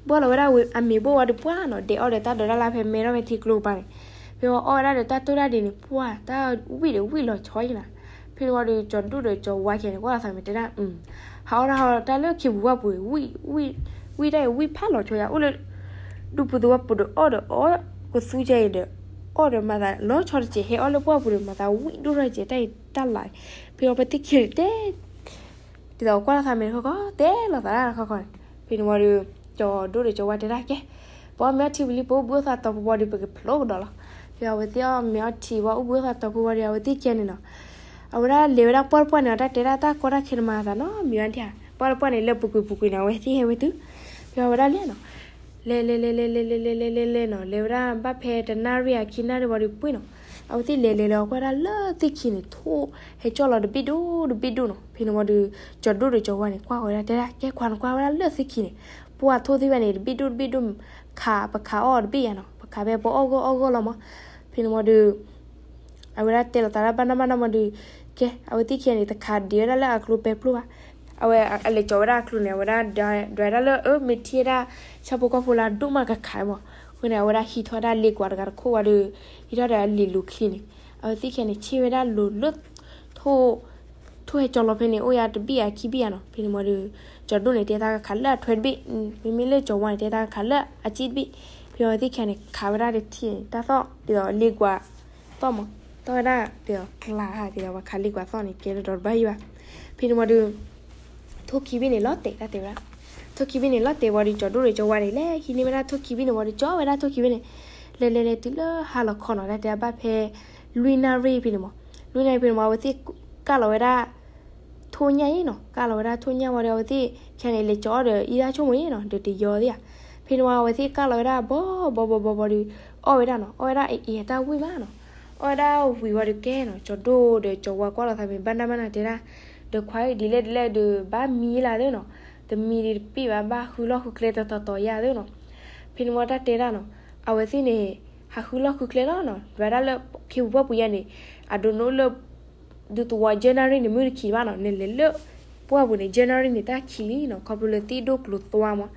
ဘှၢ်လီၤဝဲဒၣ်အမ့ၤဘိၣ်ဝံၤဒီးပှၢ်နီၤ ဒဲးအီၣ်ဒီးတၢ်ဒိးတၢ်လၢ်ဖဲမဲထီၣ်ဖဲထံကျိကပၤန့ၣ်. ဖဲဝံၤအီၣ်ဝဲဒၣ်ဒီးတၢ်တိၢ်တၢ်ဒ့းန့ၣ် ပှၢ်တၢ်ဝံၣ်ဒီးဝံၣ်လီၤဆီအံၤနီၤ. ဖဲန့ၣ်ဝံၤဒီး ကၠီၤဒိၣ်ဒီးကၠီၤဝါခံဂၤန့ၣ် ကွၢ်လီၤသးမ့ၢ်တဲဒၣ် ဟးအီၣ်တၢ်ဟးအီၣ်တၢ်လၢခ့ပူၤဝါပူၤ ဝံၣ် ဝံၣ်တၢ်အံၤဝံၣ်ဖးလီၤဆီယါ အိၣ်လၢ ဒူပူၤသဝီပူၤဒီးအီၣ်ဒီးအီၣ်ကသူကဲအံၤဒီး အီၣ်ဒီးမၤသးလီၤဆီတစဲး ဟဲအီၣ်လၢပှၢ်ပူၤဒီး မၤသးဝံၣ်ဒိၣ်ထီၣ်တစဲး တၢ်အံၤတၢ်လၢ်. ဖဲဝံၤပသ့ၣ်ခံဂၤန့ၣ်တဲ ဒ်သိးကွၢ်လီၤသးမ့ၢ်တခီခီ တဲလီၤသးတၢ်တခီခီန့ၣ်. ဖဲန့ၣ်ဝံၤဒီး ကၠီၤဒိၣ်ဒီးကၠီၤဝါတဲဒၣ်ကဲ ပအီၣ်မ့ၤအီထံဝံၤလံ ပအိၣ်ဘှံးအိၣ်သါတီၤဖိဝံၤဒီး ပကဖျိကဒီးလီၤ. ဖဲအဝဲသ့ၣ်အီၣ်မ့ၤအီထံဝံၤ အိၣ်ဘှံးအိၣ်သါတီၤဖိဝံၤဒီး အဝဲသ့ၣ်ခံဂၤန့ၣ်နီၤ အဝဲဒၣ်လဲၤဝဲဒၣ်ပှၢ်တပှၢ်န့ၣ် တၢ်တဲဒၣ်တၢ်ကီတၢ်ခဲတမၤသးနီတမံၤဘၣ်ဒံးဧါ. ပှၢ်တပှၢ်န့ၣ် လၢပူၤကွံာ်ပူၤကွံာ်န့ၣ် အဝဲသ့ၣ်ဟဲဝဲတုၤ ဖဲအဝဲဒၣ်လဲၤနီၤ လဲၤလဲၤလဲၤလဲၤလဲၤလဲၤလဲၤလဲၤလဲၤလဲၤနီၤ လဲၤဝဲဒၣ်ဘၣ်ဖဲတနၣ်ရံၣ်အခံနၣ်ရံၣ်ဝံၤဒီးပှ့ၤနီၤ. အဝဲသ့ၣ်လဲၤလဲၤလဲၤ ကွၢ်ဒၣ်လၢသ့ၣ်ခံန့ၣ် ထိၣ်ဟဲကၠီၣ်လီၤတဘ့ၣ်ဒိၣ်တဘ့ၣ်ဒိၣ်နီၤ. ဖဲန့ၣ်ဝံၤဒီး ကၠီၤဒိၣ်ဒီးကၠီၤဝါန့ၣ် ကွၢ်ဝဲဒၣ်တဲဒၣ် ကဲခွါန့ၣ် ကွၢ်ဝဲဒၣ်လၢသ့ၣ်ခံန့ၣ် ပှၢ်ထိၣ်သ့ၣ်တဖၣ်န့ၣ် တဘ့ၣ်ဒိၣ်တဘ့ၣ်ဒိၣ် ခးပခးအီၣ်တဘ့ၣ်ယါနီၤ ပခးဖဲပအီၣ်ဂီၢ်အီၣ်ဂီၢ်လီၤမး. ဖဲန့ၣ်ဝံၤဒီး အဝဲဒၣ်တဲလီၤသးဒၣ်ဘၣ်နၢ်ဘၣ်နၢ်မးဒီး ကဲ အဝဲသ့ၣ်ခံဂၤန့ၣ် တခးဒံးဝဲဒၣ်လၢအကျိပဲပျိဘၣ်. အဝဲအလဲၤကၠီၤဝဲဒၣ်အကျိန့ၣ် အဝဲဒၣ်ဒွးဒၣ်လၢ အၢ မ့ၢ်ထံၣ်ဝဲဒၣ် ဆၣ်ဖိကီၢ်ဖိလၢအဒိၣ်မးကခးမး. အဃိန့ၣ် အဝဲဒၣ်ဟံးထီၣ်ဝဲဒၣ်လ့ကွၢ်တဂၤတခိၣ်ဝံၤဒီး ဟံးထီၣ်ဒီးအလံာ်လူၤချံန့ၣ် အဝဲသ့ၣ်ခံဂၤန့ၣ် ဆ့ၣ်ဝဲဒၣ်လိၤလၢ ထိၣ် ထိၣ်ဟဲကၠီၤလီၤဖဲန့ၣ် အိၣ်ယါတဘ့ၣ်ယါခံဘ့ၣ်ယါနီၤ. ဖဲန့ၣ်ဝံၤဒီး ကၠီၤဒိၣ်န့ၣ် တဲတၢ်ကခးလၢအထွဲတဘ့ၣ်, မ့မ့ၢ်လၢကၠီၤဝါန့ၣ် တဲတၢ်ကခးလၢအစ့ၣ်တဘ့ၣ်. ဖဲအဝဲသ့ၣ်ခံဂၤန့ၣ် ခးဝဲဒၣ်တထံၣ်န့ၣ် တၢ်သီၣ်ဒ်သိးလ့ကွၢ်သီၣ်မး, သီၣ်ဝဲဒၣ်ဒ်သိးကျးဧါ ဒ်သိးပှၤခးလ့ကွၢ်သီၣ်န့ၣ် ကဲလၢဒီးတဘၣ်ယံၤဘၣ်. ဖဲန့ၣ်ဝံၤဒီး ထိၣ်ခံဘ့ၣ်န့ၣ်လီၤတဲာ် တၢ်တဲဝဲဒၣ်. ထိၣ်ခံဘ့ၣ်န့ၣ်လီၤတဲာ်ဝံၤဒီး ကၠီၤဒိၣ်ဒီးကၠီၤဝါန့ၣ် လဲၤဟံးန့ၢ်ဝဲဒၣ်ထိၣ်ခံဘ့ၣ်န့ၣ်ဝံၤဒီး ကၠီဝဲဒၣ်ထိၣ်ခံဘ့ၣ်န့ၣ် လဲၤလဲၤလဲၤတုၤလၢဟါလီၤခီနီၤ တၢ်တဲဘၣ်ဖဲ လွံၢ်နၣ်ရံၣ်ဖဲန့ၣ်မး. လွံၢ်နၣ်ရံၣ်ဖဲန့ၣ်မး အဝဲသ့ၣ်ကၢ်လီၤဝဲဒၣ် ထိၣ်ညၣ်အံၤနီၤ, ကၢ်လီၤဝဲဒၣ်ထိၣ်ညၣ်ဝံၤဒီး အဝဲသ့ၣ်ခံဂၤန့ၣ် လဲၤကၠီၤအီၣ်ဒီး အံသၣ်ဆိကမိၣ်အံၤနီၤ ဒီးတယီၤသ့ၣ်ဧါ. ဖဲန့ၣ်ဝံၤ အဝဲသ့ၣ်ကၢ်လီၤဝဲဒၣ်ဘီဘီဘီဘီဒီး အီၣ်ဝဲဒၣ်နီၤ, အီၣ်ဝဲဒၣ်အအံၤတၢ်ဝံၣ်မးနီၤ. အီၣ်ဝဲဒၣ်ဝံၤဝံၤဒီးကဲနီၤ ကၠီၤဒိၣ်ဒီးကၠီၤဝါကွၢ်လီၤသးမ့ၢ်ဘၣ်နၢ်ဘၣ်နၢ်တဲဒၣ်, ဒီးခွါအံၤဒ်လဲၣ်ဒ်လဲၣ်ဒီး ဘၣ်မံလၢသ့ၣ်နီၤ, တမံဒ်တပ့ၢ်ဘၣ် ဘၣ်ဃုလီၢ်ဃုကျဲတတီၤတီၤယါသ့ၣ်နီၤ. ဖဲန့ၣ်ဝံၤတၢ်တဲဒၣ်နီၤ, အဝဲသ့ၣ်န့ၣ် ဟးဃုလီၢ်ဃုကျဲလီၤနီၤ, ဒွးဒၣ်လၢခ့ပူၤပှၢ်ပူၤယါန့ၣ် အဒိနအိၣ်လၢ ဒူသဝီ January န့ၣ် မုၢ်တခံဘၣ်နီၤ, နလဲၤလၢပှၢ်ပူၤန့ၣ် January န့ၣ် တၢ်ခံလံနီၤ, ခီဖျိလၢသ့ၣ်ဒိၣ်ကျိၤသွါမး.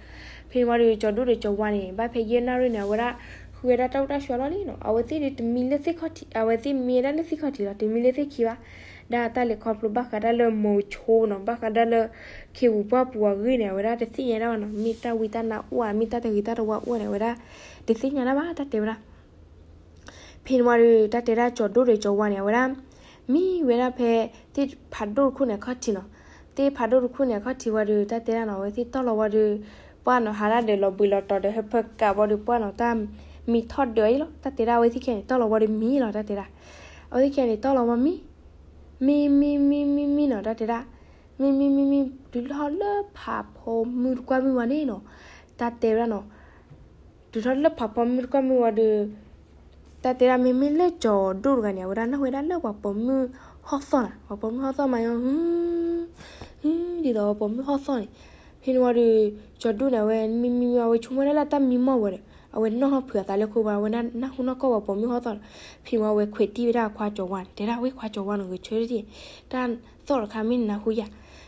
ဖဲန့ၣ်ဝံၤဒီး ကၠီၤဒိၣ်ဒီးကၠီၤဝါန့ၣ် ဘၣ်ဖဲ January န့ၣ် အဝဲဒၣ် ဃုဝဲဒၣ်တၢ်အိၣ်တၢ်ဆိးလီၤလံနီၤ, အဝဲသ့ၣ်ဒ်တမံလၢသ့ၣ်ခီၣ်ထံး, အဝဲသ့ၣ်မံဝဲဒၣ်လၢသ့ၣ်ခီၣ်ထံးလီၤ, တမံလၢသ့ၣ်ခံဘၣ်. ဒၣ်တၢ်လဲၤခီဖျိဘၣ်ဃးဒၣ်လၢမိၤဆိနီၤ, ဘၣ်ဃးဒၣ်လၢ ခ့ပူၤပှၢ်ပူၤအဂ့ၢ်န့ၣ် အဝဲဒၣ်တသ့ၣ်ညါဒၣ်ဘၣ်နီၤ, မ့ၢ်တၢ်ဝံတၢ်နါအိၣ်ဧါ, မ့ၢ်တၢ်တဂ့ၤတၢ်တဝါအိၣ်န့ၣ် အဝဲဒၣ် တသ့ၣ်ညါဒၣ်ဘၣ် တၢ်တဲဝဲဒၣ်. ဖဲန့ၣ်ဝံၤဒီး တၢ်တဲဒၣ်ကၠီၤဒိၣ်ဒီးကၠီၤဝါန့ၣ် အဝဲဒၣ် မံဝဲဒၣ်ဖဲ သ့ၣ်ဖးဒိၣ်တခိၣ်န့ၣ်အခီၣ်ထံးနီၤ, သ့ၣ်ဖးဒိၣ်တခိၣ်န့ၣ်အခီၣ်ထံးဝံၤဒီး တၢ်တဲဒၣ်နီၤ, အဝဲသ့ၣ်တီၢ်လီၤဝံၤဒီး ပှၢ်နီၤ ဟးဒၣ်ဒီးလီၤဘှံးလီၤတီၤဒီး ဟဲဖၢကးဝံၤဒီး ပှၢ်နီၤ တၢ်မံထီၣ်ဒၢးအံၤလီၤ, တၢ်တဲဒၣ် အဝဲသ့ၣ်ခံဂၤန့ၣ် တီၢ်လီၤဝံၤဒီးမံလီၤ တၢ်တဲဒၣ်. အဝဲသ့ၣ်ခံဂၤန့ၣ် တီၢ်လီၤဝံၤမံ မံမံမံမံမံနီၤ တၢ်တဲဒၣ်, မံမံမံမံ တုၤထီၣ်လၢဖးဖီမုၢ်တကွၢ်မုၢ်ဝံၤန့ၣ်နီၤ, တၢ်တဲဝဲဒၣ်နီၤ, တုၤထီၣ်လၢဖးဖီမုၢ်တကွၢ်မုၢ်ဝံၤဒီး တၢ်တဲဒၣ် မ့မ့ၢ်လၢကၠီၤဒိၣ်တဂၤန့ၣ် အဝဲဒၣ်နၢ်ဟူဝဲဒၣ်လၢပှၤပိာ်မုၣ်ဟီၣ်သီၣ်နီၤ, ပှၤပိာ်မုၣ်ဟီၣ်သီၣ်မၤညီ ဟု ဟု ဒ်သိးပှၤပိာ်မုၣ်ဟီၣ်သီၣ်န့ၣ်, ဖဲန့ၣ်ဝံၤဒီး ကၠီၤဒိၣ်န့ၣ် အဝဲမံမံမံ အဝဲဆိကမိၣ်ဒၣ်လၢတၢ်မံမီၢ်ဝဲဒီး အဝဲနီၣ်ထီၣ်ဖုးအသးလၢခိၣ်ဘၣ် အဝဲနၢ်ဟူနီၢ်ကီၢ်ပှၤပိာ်မုၣ်ဟီၣ်သီၣ်ဒီး ဖဲန့ၣ်ဝံၤအဝဲခွဲးတံၢ်ဝဲဒၣ်အခွါကၠီၤဝါန့ၣ် တဲဒၣ်ဝဲ ခွါကၠီၤဝါန့ၣ် ဂဲၤဆၢထၢၣ်တၢ်သီၣ်တခါ မ့ၢ်နနၢ်ဟူယၤ.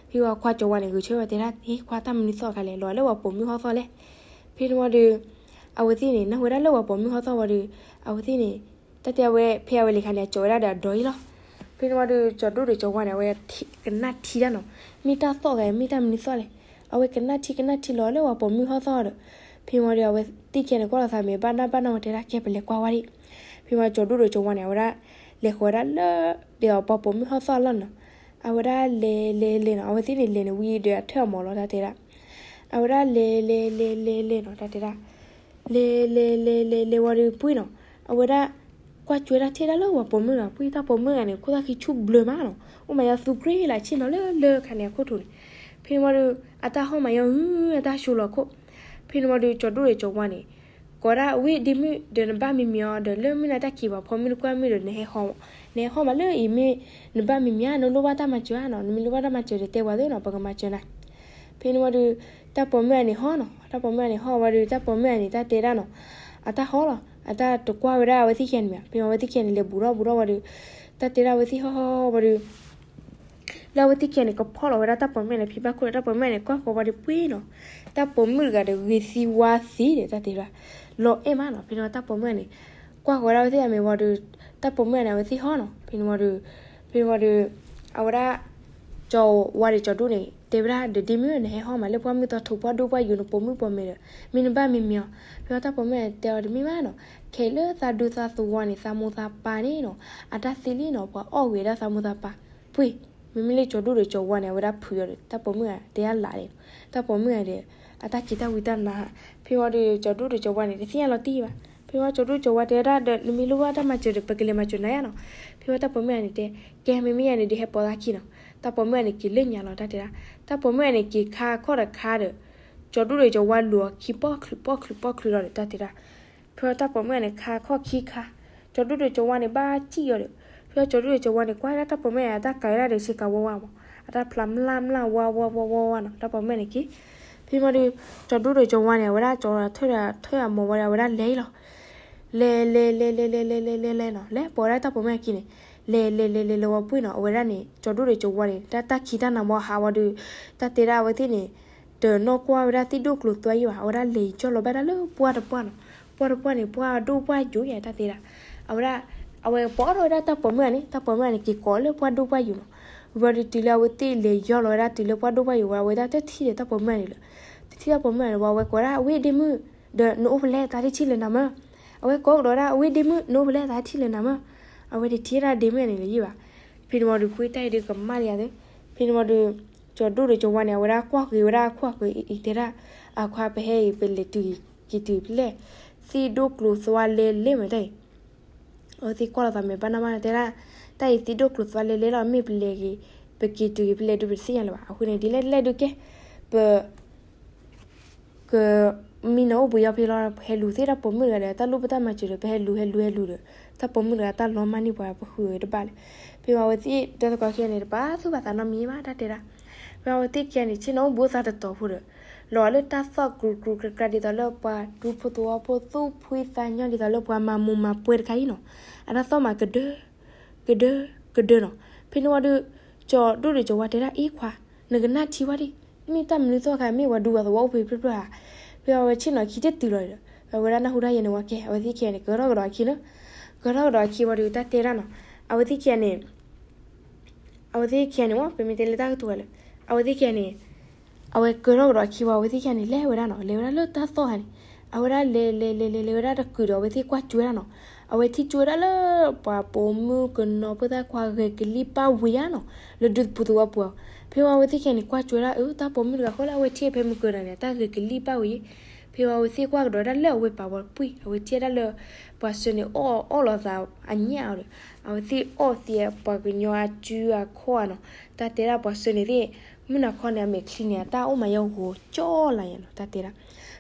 ဖဲဝံၤအခွါကၠီၤဝါန့ၣ် ဂဲၤဆၢထၢၣ်ဝဲတဲဒၣ် ဟ့ ခွါ တၢ်မနုၤသီၣ်တခါလဲၣ် လီၤလၢပှၤပိာ်မုၣ်ဟီၣ်သီၣ်လဲၣ်. ဖဲန့ၣ်ဝံၤဒီး အဝဲသ့ၣ်န့ၣ် နၢ်ဟူဝဲဒၣ်လၢပှၤပိာ်မုၣ်ဟီၣ်သီၣ်ဝံၤဒီး အဝဲသ့ၣ်န့ၣ် တၢ်တဲဝဲ ဖဲအဝဲလဲၤခါန့ၣ် အကၠီၤဝဲဒၣ်ဒီးအဒိးအံၤလီၤ. ဖဲန့ၣ်ဝံၤဒီး ကၠီၤဒိၣ်ဒီးကၠီၤဝါန့ၣ် အဝဲကနၣ်ထံတၢ်နီၤ မ့ၢ်တၢ်သီၣ်ဂဲၤ မ့ၢ်တၢ်မနုၤသီၣ်လဲၣ်. အဝဲကနၣ်ထံကနၣ်ထံလီၤလၢပှၤပိာ်မုၣ်ဟီၣ်သီၣ်ဒီး ဖဲန့ၣ်ဝံၤဒီး အဝဲသ့ၣ်ခံဂၤန့ၣ် ကွၢ်လီၤသးမဲာ်ဘၣ်နၢ်ဘၣ်နီၢ်ဝဲ တဲဒၣ်ကဲ ပလဲၤကွၢ်ဝဲဒၣ်. ဖဲန့ၣ်ဝံၤကၠီၤဒိၣ်ဒီးကၠီၤဝါန့ၣ် အဝဲဒၣ် လဲၤဃီၤဝဲဒၣ်လၢ ဒ်သိးပှၤပိာ်မုၣ်ဟီၣ်သီၣ်အလီၢ်နီၤ. အဝဲဒၣ်လဲၤလဲၤလဲၤနီၤ အဝဲသ့ၣ်န့ၣ်လဲၤန့ၣ်ဝံၤဒီးအထၢၣ်အမီၤလီၤ တၢ်တဲဒၣ်. အဝဲဒၣ်လဲၤလဲၤလဲၤလဲၤလဲၤနီၤ တၢ်တဲဒၣ်. လဲၤလဲၤလဲၤလဲၤလဲၤဝံၤဒီးပှ့ၤနီၤ အဝဲဒၣ် ကွၢ်ကွၢ်တၢ်ထံၣ်ဒၣ်လၢပှၤပိာ်မုၣ်တဂၤပှ့ၤ တၢ်ပိာ်မုၣ်တဂၤန့ၣ် ခိၣ်သၣ်ခံဆူၣ်ဘျၢမးနီၤ အိၣ်မးယါသူကြ့လၢဆ့ၣ်နီၤလၢလၢခါန့ၣ်အခိၣ်ထူးန့ၣ်. ဖဲန့ၣ်ဝံၤဒီး အတၢ်ဟီၣ်မးယါ အတၢ်ဆိလီၤခိၣ်. ဖဲန့ၣ်ဝံၤဒီး ကၠီၤဒိၣ်ဒီးကၠီၤဝါန့ၣ် ကိးဒၣ်ဝဲဒ့မုၣ်ဒီး နဘၣ်မံမံၤအီၤဒီး လၢမုၢ်နၤတၢ်ခံးပှၤဖီမုၢ်တကွၢ်မုၢ်ဒီး နဟဲဟီၣ်မး, နဟဲဟီၣ်မးလၢအံၤမ့ၢ် နဘၣ်မံမံၤဧါ နလိၣ်ဘၣ်တၢ်မၤစၢၤဧါနီၤ နမ့ၢ်လိၣ်ဘၣ်တၢ်မၤစၢၤဒီးတဲပှၤသ့နီၤ ပကမၤစၢၤနၤ. ဖဲန့ၣ်ဝံၤဒီး တၢ်ပိာ်မုၣ်အန့ၣ်ဟီၣ်နီၤ တၢ်ပိာ်မုၣ်အန့ၣ်ဟီၣ်ဝံၤဒီး တၢ်ပိာ်မုၣ်အန့ၣ် တၢ်တဲဒၣ်နီၤ အတၢ်ဟီၣ်လီၤ အတၢ်တကွၢ်ဝဲဒၣ်အဝဲသ့ၣ်ခံဂၤန့ၣ်မး ဖဲန့ၣ်ဝံၤအဝဲသ့ၣ်ခံဂၤန့ၣ် လဲၤဘူးထီၣ်ဘူးထီၣ်ဝံၤဒီး တၢ်တဲဒၣ်အဝဲသ့ၣ်ဟီၣ်ဟီၣ်ဝံၤဒီး လၢအဝဲသ့ၣ်ခံဂၤန့ၣ် ကဖီၣ်လီၤဝဲဒၣ်တၢ်ပိာ်မုၣ်န့ၣ် ဖံဘၣ်ခိၣ်ဒီး တၢ်ပိာ်မုၣ်န့ၣ် ကွၢ်ဃီၤဝံၤဒီးပှ့ၤနီၤ တၢ်ပိာ်မုၣ်တဂၤဒီး ဂ့ၤသံဝါသံဒီး တၢ်တဲဒၣ် လီၤအဲၣ်မးနီၤ. ဖဲန့ၣ်ဝံၤတၢ်ပိာ်မုၣ်န့ၣ် ကွၢ်ဃီၤဝဲဒၣ်အဝဲသ့ၣ်အမဲာ်ဝံၤဒီး တၢ်ပိာ်မုၣ်န့ၣ် အဝဲသ့ၣ်ဟီၣ်နီၤ. ဖဲန့ၣ်ဝံၤဒီး ဖဲန့ၣ်ဝံၤဒီး အဝဲဒၣ် ကၠီၤဝါဒီးကၠီၤဒိၣ်န့ၣ် တဲဝဲဒၣ်ဒီး ဒ့မုၣ် နဟဲဟီၣ်မးလၢပှၢ်မုၢ်သီထိး ပှၢ်ဒိၣ်ပှၢ်ယိာ် နပိာ်မုၣ်ပိာ်မၢၤဒီး မ့ၢ်နဘၣ်မံမံၤအီၤ. ဖဲဝံၤတၢ်ပိာ်မုၣ်န့ၣ် တဲအီၤတမ့ၢ်ဘၣ်နီၤ ခဲအံၤလၢသးဒူသးသဝီန့ၣ် သးမိၢ်သးပၢ်န့ၣ်နီၤ အတၢ်သ့လံနီၤ ပှၤအီၣ်ဂ့ၤဒၣ်သးမိၢ်သးပၢ် ပှ့ၤ မ့မ့ၢ်လၢကၠီၤဒိၣ်ဒီးကၠီၤဝါန့ၣ် အဝဲဒၣ်ဖုးအီၤဒီး တၢ်ပိာ်မုၣ်တဲအလးဒီး တၢ်ပိာ်မုၣ်ဒီး အတၢ်က့ၤတၢ်ဝံတၢ်နါ. ဖဲဝံၤဒီး ကၠီၤဒိၣ်ဒီးကၠီၤဝါန့ၣ် တသ့ၣ်ညါလီၤတံၢ်ဘၣ်. ဖဲဝံၤကၠီၤဒိၣ်ကၠီၤဝါတဲဝဲဒၣ်ဒီး နမ့ၢ်လိၣ်ဘၣ်တၢ်မၤစၢၤဒီး ပကလဲၤမၤစၢၤနၤယါနီၤ. ဖဲဝံၤတၢ်ပိာ်မုၣ်န့ၣ်တဲ ကဲ မ့မ့ၢ်ယါန့ၣ်ဒီး ဟဲပိာ်သးခံနီၤ. တၢ်ပိာ်မုၣ်န့ၣ် က့ၤလၢညါလီၤ တၢ်တဲဒၣ်. တၢ်ပိာ်မုၣ်န့ၣ် က့ၤခါခီၣ်တခါဒီး ကၠီၤဒိၣ်ဒီးကၠီၤဝါလူၤအခံ ပီၣ်ချုးပီၣ်ချုးပီၣ်ချုးလီၤဒီး တၢ်တဲဒၣ်. ဖဲဝံၤတၢ်ပိာ်မုၣ်န့ၣ် ခါခီၣ်ခံခါ ကၠီၤဒိၣ်ဒီးကၠီၤဝါန့ၣ် ဘၣ်စံၣ်အီၤဒီး ဖဲဝံၤကၠီၤဒိၣ်ဒီးကၠီၤဝါန့ၣ် ကွၢ်ဒၣ်တၢ်ပိာ်မုၣ်န့ၣ် အတၢ်ကၤဝဲဒၣ်ဒီး ဆ့ကၤဝါဝါမး အတၢ်ဖျါမျၢ်မျၢ်ဝါဝါဝါဝါဝါနီၤ. တၢ်ပိာ်မုၣ်န့ၣ်က့ၤ ဖဲဝံၤဒီး ကၠီၤဒိၣ်ဒီးကၠီၤဝါန့ၣ် အဝဲဒၣ်ကၠီၤထၢၣ်ထၢၣ်အမီၤဝံၤဒီး အဝဲဒၣ်လဲၤလီၤ. လဲၤလဲၤလဲၤလဲၤလဲၤလဲၤလဲၤလဲၤလဲၤလဲၤနီၤ လဲၤပိာ်ဝဲဒၣ်တၢ်ပိာ်မုၣ်အခံန့ၣ် လဲၤလဲၤလဲၤလဲၤလဲၤဝံၤပှ့ၤနီၤ အဝဲဒၣ်န့ၣ် ကၠီၤဒိၣ်ဒီးကၠီၤဝါန့ၣ် တၢ်တၢ်ခံးတၢ်နးမီၤဟးဝံၤဒီး တၢ်တဲဒၣ်အဝဲသ့ၣ်န့ၣ် တနီၣ်ကွၢ်ဝဲဒၣ်သ့ၣ်ဒိၣ်ကျိၤသွါယံၤဘၣ် အဝဲဒၣ်လဲၤယီၢ်လီၤဘၣ်ဒၣ်လၢပှၢ်တပှၢ်နီၤ. ပှၢ်တပှၢ်န့ၣ် ပှၢ်ဒိၣ်ပှၢ်ယိာ်ယါ တၢ်တဲဒၣ်. အဝဲဒၣ် အဝဲပိာ်ထီၣ်ဝဲဒၣ်တၢ်ပိာ်မုၣ်န့ၣ် တၢ်ပိာ်မုၣ်န့ၣ် က့ၤကိးလၢပှၢ်ဒိၣ်ပှၢ်ယိာ်နီၤ. ဝံၤဒီးတုၤလၢအဝဲသ့ၣ်လဲၤယီၢ်လီၤဝဲဒၣ်တုၤလၢပှၢ်ဒိၣ်ပှၢ်ယိာ်ဝံၤ အဝဲဒၣ်တထံၣ်ဒီးတၢ်ပိာ်မုၣ်န့ၣ်လၢ တထံၣ်တၢ်ပိာ်မုၣ်န့ၣ်ဝံၤ အဝဲကိးဒၣ် ဝ့ၢ်ဒ့မုၣ် ဒီးနအိၣ်ဖဲလဲၣ် သးတထံၣ်လၢနၤမး. အဝဲကိးကဒီးဒၣ် ဝ့ၢ်ဒ့မုၣ် နအိၣ်ဖဲလဲၣ် သးတထံၣ်လၢနၤမး. အဝဲတထံၣ်ဒၣ်ဒ့မုၣ်န့ၣ်လၢၤယံၤဘၣ်. ဖဲန့ၣ်ဝံၤဒီး ပှ့ၤတၢ်အံၤဒီးကမၣ်လံယါသ့. ဖဲန့ၣ်ဝံၤဒီး ကၠီၤဒိၣ်ဒီးကၠီၤဝါန့ၣ် အဝဲဒၣ်ကွၢ်ဃုာ်ဝဲဒၣ်အခိၣ်အဃၢၤအံၤတဲဒၣ် အခွါ ပဟဲအံၤ ပလဲၤတုၤက့ၤတုၤဖဲလဲၣ် သ့ၣ်ဒိၣ်ကျိၤသွါလဲလဲမးတၢ်အံၤ အဝဲသ့ၣ်ကွၢ်လီၤသးမဲာ်ဘၣ်နၢ်ဘၣ်နၢ်တဲဒၣ် တၢ်အံၤသ့ၣ်ဒိၣ်ကျိၤသွါလဲလဲလီၤ မ့ၢ်ပလဲၤက့ၤ ပက့ၤတုၤက့ၤဖဲလဲၣ်ဒုး ပတသ့ၣ်ညါလၢၤဘၣ်. အဃိန့ၣ် ဒ်လဲၣ်ဒ်လဲၣ်ဒုးကဲ ပ ကမံနီၤအိၣ်ဘှံးယီၤဖဲလီၤ ပဟဲလူၤသ့ၣ်တၢ်ပိာ်မုၣ်တဂၤဒီး တၢ်လိၣ်ဘၣ်တၢ်မၤစၢၤဒီး ပဟဲလူၤဟဲလူၤဟဲလူၤဒီး တၢ်ပိာ်မုၣ်တဂၤတၢ်လီၤမၢ်န့ၢ်ပှၤ ပဃုာ်ဝဲတဘၣ်လၢၤ. ဖဲဝံၤအဝဲသ့ၣ်ဒီသကိးခံဂၤန့ၣ် တပာ်သူၣ်ပာ်သးနီတမံၤဘၣ် တၢ်တဲဒၣ်. ဖဲဝံၤအဝဲသ့ၣ်ခံဂၤန့ၣ် ဆ့ၣ်နီၤအိၣ်ဘှံးအိၣ်သါတတီၤဖိဒီး လီၤလၢတၢ်သီၣ်ကြူးကြူးကြူးကြူး ဒ်သိးလၢပှၤဒူဖိသဝီဖိ သူၣ်ဖှံသးညီ ဒ်သိးလၢပှၤမၤမူၤမၤပွဲတခါအံၤနီၤ. အတၢ်သီၣ်မးကဒၢ ကဒၢ ကဒၢနီၤ. ဖဲန့ၣ်ဝံၤဒီး ကၠီၤဒိၣ်ဒီးကၠီၤဝါတဲဒၣ် အ့ခွါ နကနၣ်ထံဝဲဒၣ် မ့ၢ်တၢ်မနုၤသီၣ်ခါ မ့ၢ်ပှၤဒူပှၤသဝီအိၣ်ဖဲဖျၢၣ်ဖျၢၣ်ဧါ. ဖဲဝံၤအဝဲဆ့ၣ်နီၤခံတတုၤလီၤဒီး အဝဲဒၣ်နၢ်ဟူတၢ်ယဲန့ၣ်ဝံၤကဲ အဝဲသ့ၣ်ခံဂၤန့ၣ် ကၢထီၣ်ကဒီးအခံလီၤ. ကၢထီၣ်ကဒီးအခံဝံၤဒီး တၢ်တဲဒၣ်နီၤ. အဝဲသ့ၣ်ခံဂၤန့ၣ် အဝဲသ့ၣ်ခံဂၤန့ၣ်ဝံၤ ပမ့ၢ်တဲလၢတၢ်ကတိၤဝဲလၢ အဝဲသ့ၣ်ခံဂၤန့ၣ် အဝဲကၢထီၣ်ကဒီးအခံဝံၤ အဝဲသ့ၣ်ခံဂၤန့ၣ် လဲၤဝဲဒၣ်နီၤ လဲၤဝဲဒၣ်လၢတၢ်သီၣ်ခါန့ၣ် အဝဲဒၣ်လဲၤလဲၤလဲၤလဲၤလဲၤဝဲဒၣ် တကုာ်ဒီး အဝဲသ့ၣ်ကွၢ်ကၠိဝဲဒၣ်နီၤ. အဝဲထံၣ်ကၠိဝဲဒၣ်လၢ ပှၤပိာ်မုၣ်ကနီၤဖိသၣ်ခွါဂဲၤကလံၣ်ပၣ်ဝံၤဧါနီၤ လၢဒူသဝီပူၤ. ဖဲဝံၤအဝဲသ့ၣ်ခံဂၤန့ၣ် ကွၢ်ကၠိဝဲဒၣ် အၢ တၢ်ပိာ်မုၣ်တဂၤဃီလၢအဝဲထံၣ်ဖဲမုၢ်ကၢၤတဂၤန့ၣ် တၢ်ဂဲၤကလံၣ်ပၣ်ဝံၤ ဖဲဝံၤအဝဲသ့ၣ်ကွၢ်ကဒီးဒၣ်လၢအဝဲပာ်ဝဲပှံၢ် အဝဲထံၣ်ဒၣ်လၢ ပှၤစၢၤန့ၣ်အီၣ်အီၣ်လီၤသးအညၣ်အီၤဒီး အဝဲသ့ၣ်အီၣ်သံပှၤကညီအစုအခီၣ်ဧါနီၤ. တၢ်တဲဒၣ်ပှၤစၢၤန့ၣ်သ့ၣ် မုၢ်နၤခီန့ၣ် အမဲာ်ချံန့ၣ် အတၢ်အိၣ်မးယဲဂီၤကၠီလၢယဲနီၤ တၢ်တဲဒၣ်.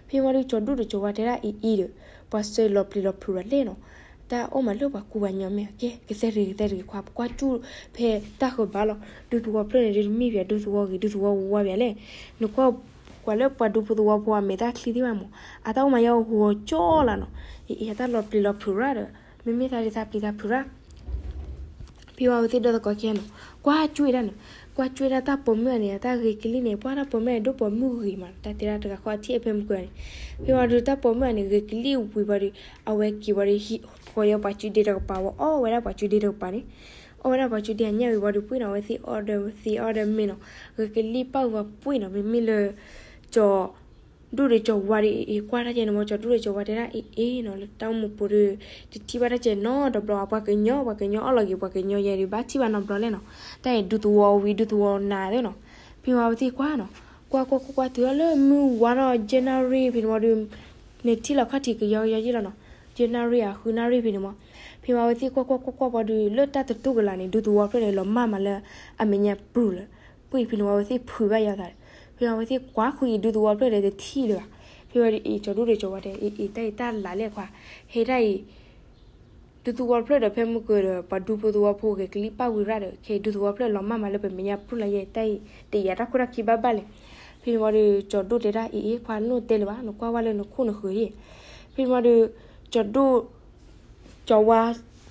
ဖဲဝံၤဒီး ကၠီၤဒိၣ်ဒီးကၠီၤဝါတဲဒၣ်အံၤအံၤဒီး ပှၤစၢၤလီၤပျံၤလီၤဖုးဒီးလဲၣ်နီၤ. တၢ်အိၣ်မးလၢပှၤကူပှၤညီမ့ၢ်ကဲ ကသဲတဂ့ၤကသဲတဂ့ၤခွါ ပကွၢ်ကၠူၣ်ဖဲတၢ်ဃၢၤဘၣ်လီၤ. ဒူသဝီဖျၢၣ်န့ၣ်ဒီး တမ့ၢ်ပၠးဒူသဝီဂ့ၤ ဒူသဝီဝါပၠးလဲၣ်. နကွၢ် ကွၢ်လၢပှၤဒူဖိသဝီဖိအမဲာ်တၢ်ချံသ့ၣ်ဘၣ်မး, အတၢ်အိၣ်မးယဲဂီၤကၠီလီၤနီၤ, အအံၤအတၢ်လီၤပျံၤလီၤဖုးရၣ်ဒီး မ့မ့ၢ်သးဒ်သးပျံၤသးဖုးရၣ် ဖဲဝံၤအဝဲသ့ၣ်ဒီသကိးခံဂၤနီၤ, ကွၢ်ကွၢ်ဝဲဒၣ်န့ၣ်, ကွၢ်ကွၢ်ဝဲဒၣ်တၢ်ပိာ်မုၣ်အန့ၣ် အတၢ်ဂ့ၤကလံၣ်န့ၣ် ပှၢ်တၢ်ပိာ်မုၣ်အန့ၣ် ဒိၣ်ပိာ်မုၣ်ဂ့ၤမး တၢ်တဲဒၣ်တဂၤဃီအထံၣ်အဖဲမုၢ်ကၢန့ၣ်, ဖဲဝံၤဒီးတၢ်ပိာ်မုၣ်အန့ၣ် ဂ့ၤကလံၣ်ဝံၤဝံၤဒီး အဝဲက့ၤဝံၤဒီး ဟံးဃီၤယဲပှၤကူဒ့တကပၤဝံၤ အီၣ်ဝဲဒၣ်ပှၤကူဒ့တကပၤန့ၣ်, အီၣ်ဝဲဒၣ်ပှၤကူဒ့အညၣ်ဝံၤဝံၤဒီး ပှ့ၢ်နီၤ အဝဲသ့ၣ်အီၣ်ဒီးသ့အီၣ်ဒီးမ့ၤနီၤ, ဂ့ၤကလံၣ်ပၢ်ဝံၤဝံၤပှ့ၢ်နီၤ မ့မ့ၢ်လၢ ကၠီၤ ဒိၣ်ဒီးကၠီၤဝါဒီးအအံၤ ကွၢ်တၢ်ကဲန့ၣ်မး ကၠီၤဒိၣ်ဒီးကၠီၤဝါတဲဒၣ်အအံၤနီၤ လၢတၢ်အိၣ်မူပူၤဒီး တထံၣ်ဘၣ်တၢ်ကဲနီတဘျီ ပှၤကညီ ပှၤကညီအီၣ်လီၤက့ၤ ပှၤကညီယဲဒုးဘၣ်ထံၣ်ဘၣ်နီတဘျီလဲၣ်နီၤ, တၢ်အံၤဒူသဝီဝံၤဒူသဝီနၤသ့နီၤ, ဖဲမးအဝဲသ့ၣ်ကွၢ်နီၤ, ကွၢ်ကွၢ်ကွၢ်ကွၢ်တုၤအီၤလၢမုၢ်ဝါထီၣ် ကၠဲနၣ်ရံၣ် ဖဲန့ၣ်မးဒီး န့ၣ်ထံၣ်လီၤခီၣ်ထံးကယီကယီယ့ၢ်လီၤနီၤ, ကၠဲနၣ်ရံၣ်အဃုနၣ်ရံၣ်ဖဲန့ၣ်မး, ဖဲမးအဝဲသ့ၣ်ကွၢ်ကွၢ်ကွၢ်ကွၢ်ပှၤဒီး လၢတၢ်တတူၢ်ကလာ်န့ၣ် ဒူသဝီဖျၢၣ်န့ၣ် လီၤမၢ်မးလၢအမဲာ်ညါပူၤလၢ ပှ့ၢ်ဖဲန့ၣ်ဝံၤအဝဲသ့ၣ်ဖုးဘၣ်ယၤသးဒီး, ဖဲမးအဝဲသ့ၣ်ကွၢ်ဃုအံၤဒူသဝီဖျၢၣ်ဒီးတထံၣ်လၢၤဘၣ်, ဖဲဝံၤဒီးအံၤ ကၠီၤဒိၣ်ဒီးကၠီၤဝါတဲ အံၤအံၤတၢ်အံၤတၢ်လၢ်လဲၣ်ခွါ, ဟဲတၢ်အံၤ ဒူသဝီဖျၢၣ်ဒီးဖဲမုၢ်ကၢဒီး ပှၤဒူဖိသဝီဖိဂ့ၤကလံၣ်ပၢ်ဝံၤရၣ်ဒီး ခဲဒူသဝီဖျၢၣ်လီၤမၢ်မးလၢပမဲာ်ညါပူၤလၢယဲ တၢ်အံၤတယာ်တၢ်ခိၣ်တၢ်ခံဘၣ်ဘၣ်လဲၣ်, ဖဲမးဒီးကၠီၤဒိၣ်တဲဒၣ်အံၤအံၤခွါ နအိၣ်တဲလၢၤဘၣ် နကွၢ်ဝဲလၢနခိၣ်နဃၢၤယ့ၢ်, ဖဲမးဒီး ကၠီၤဒိၣ် ကၠီၤဝါ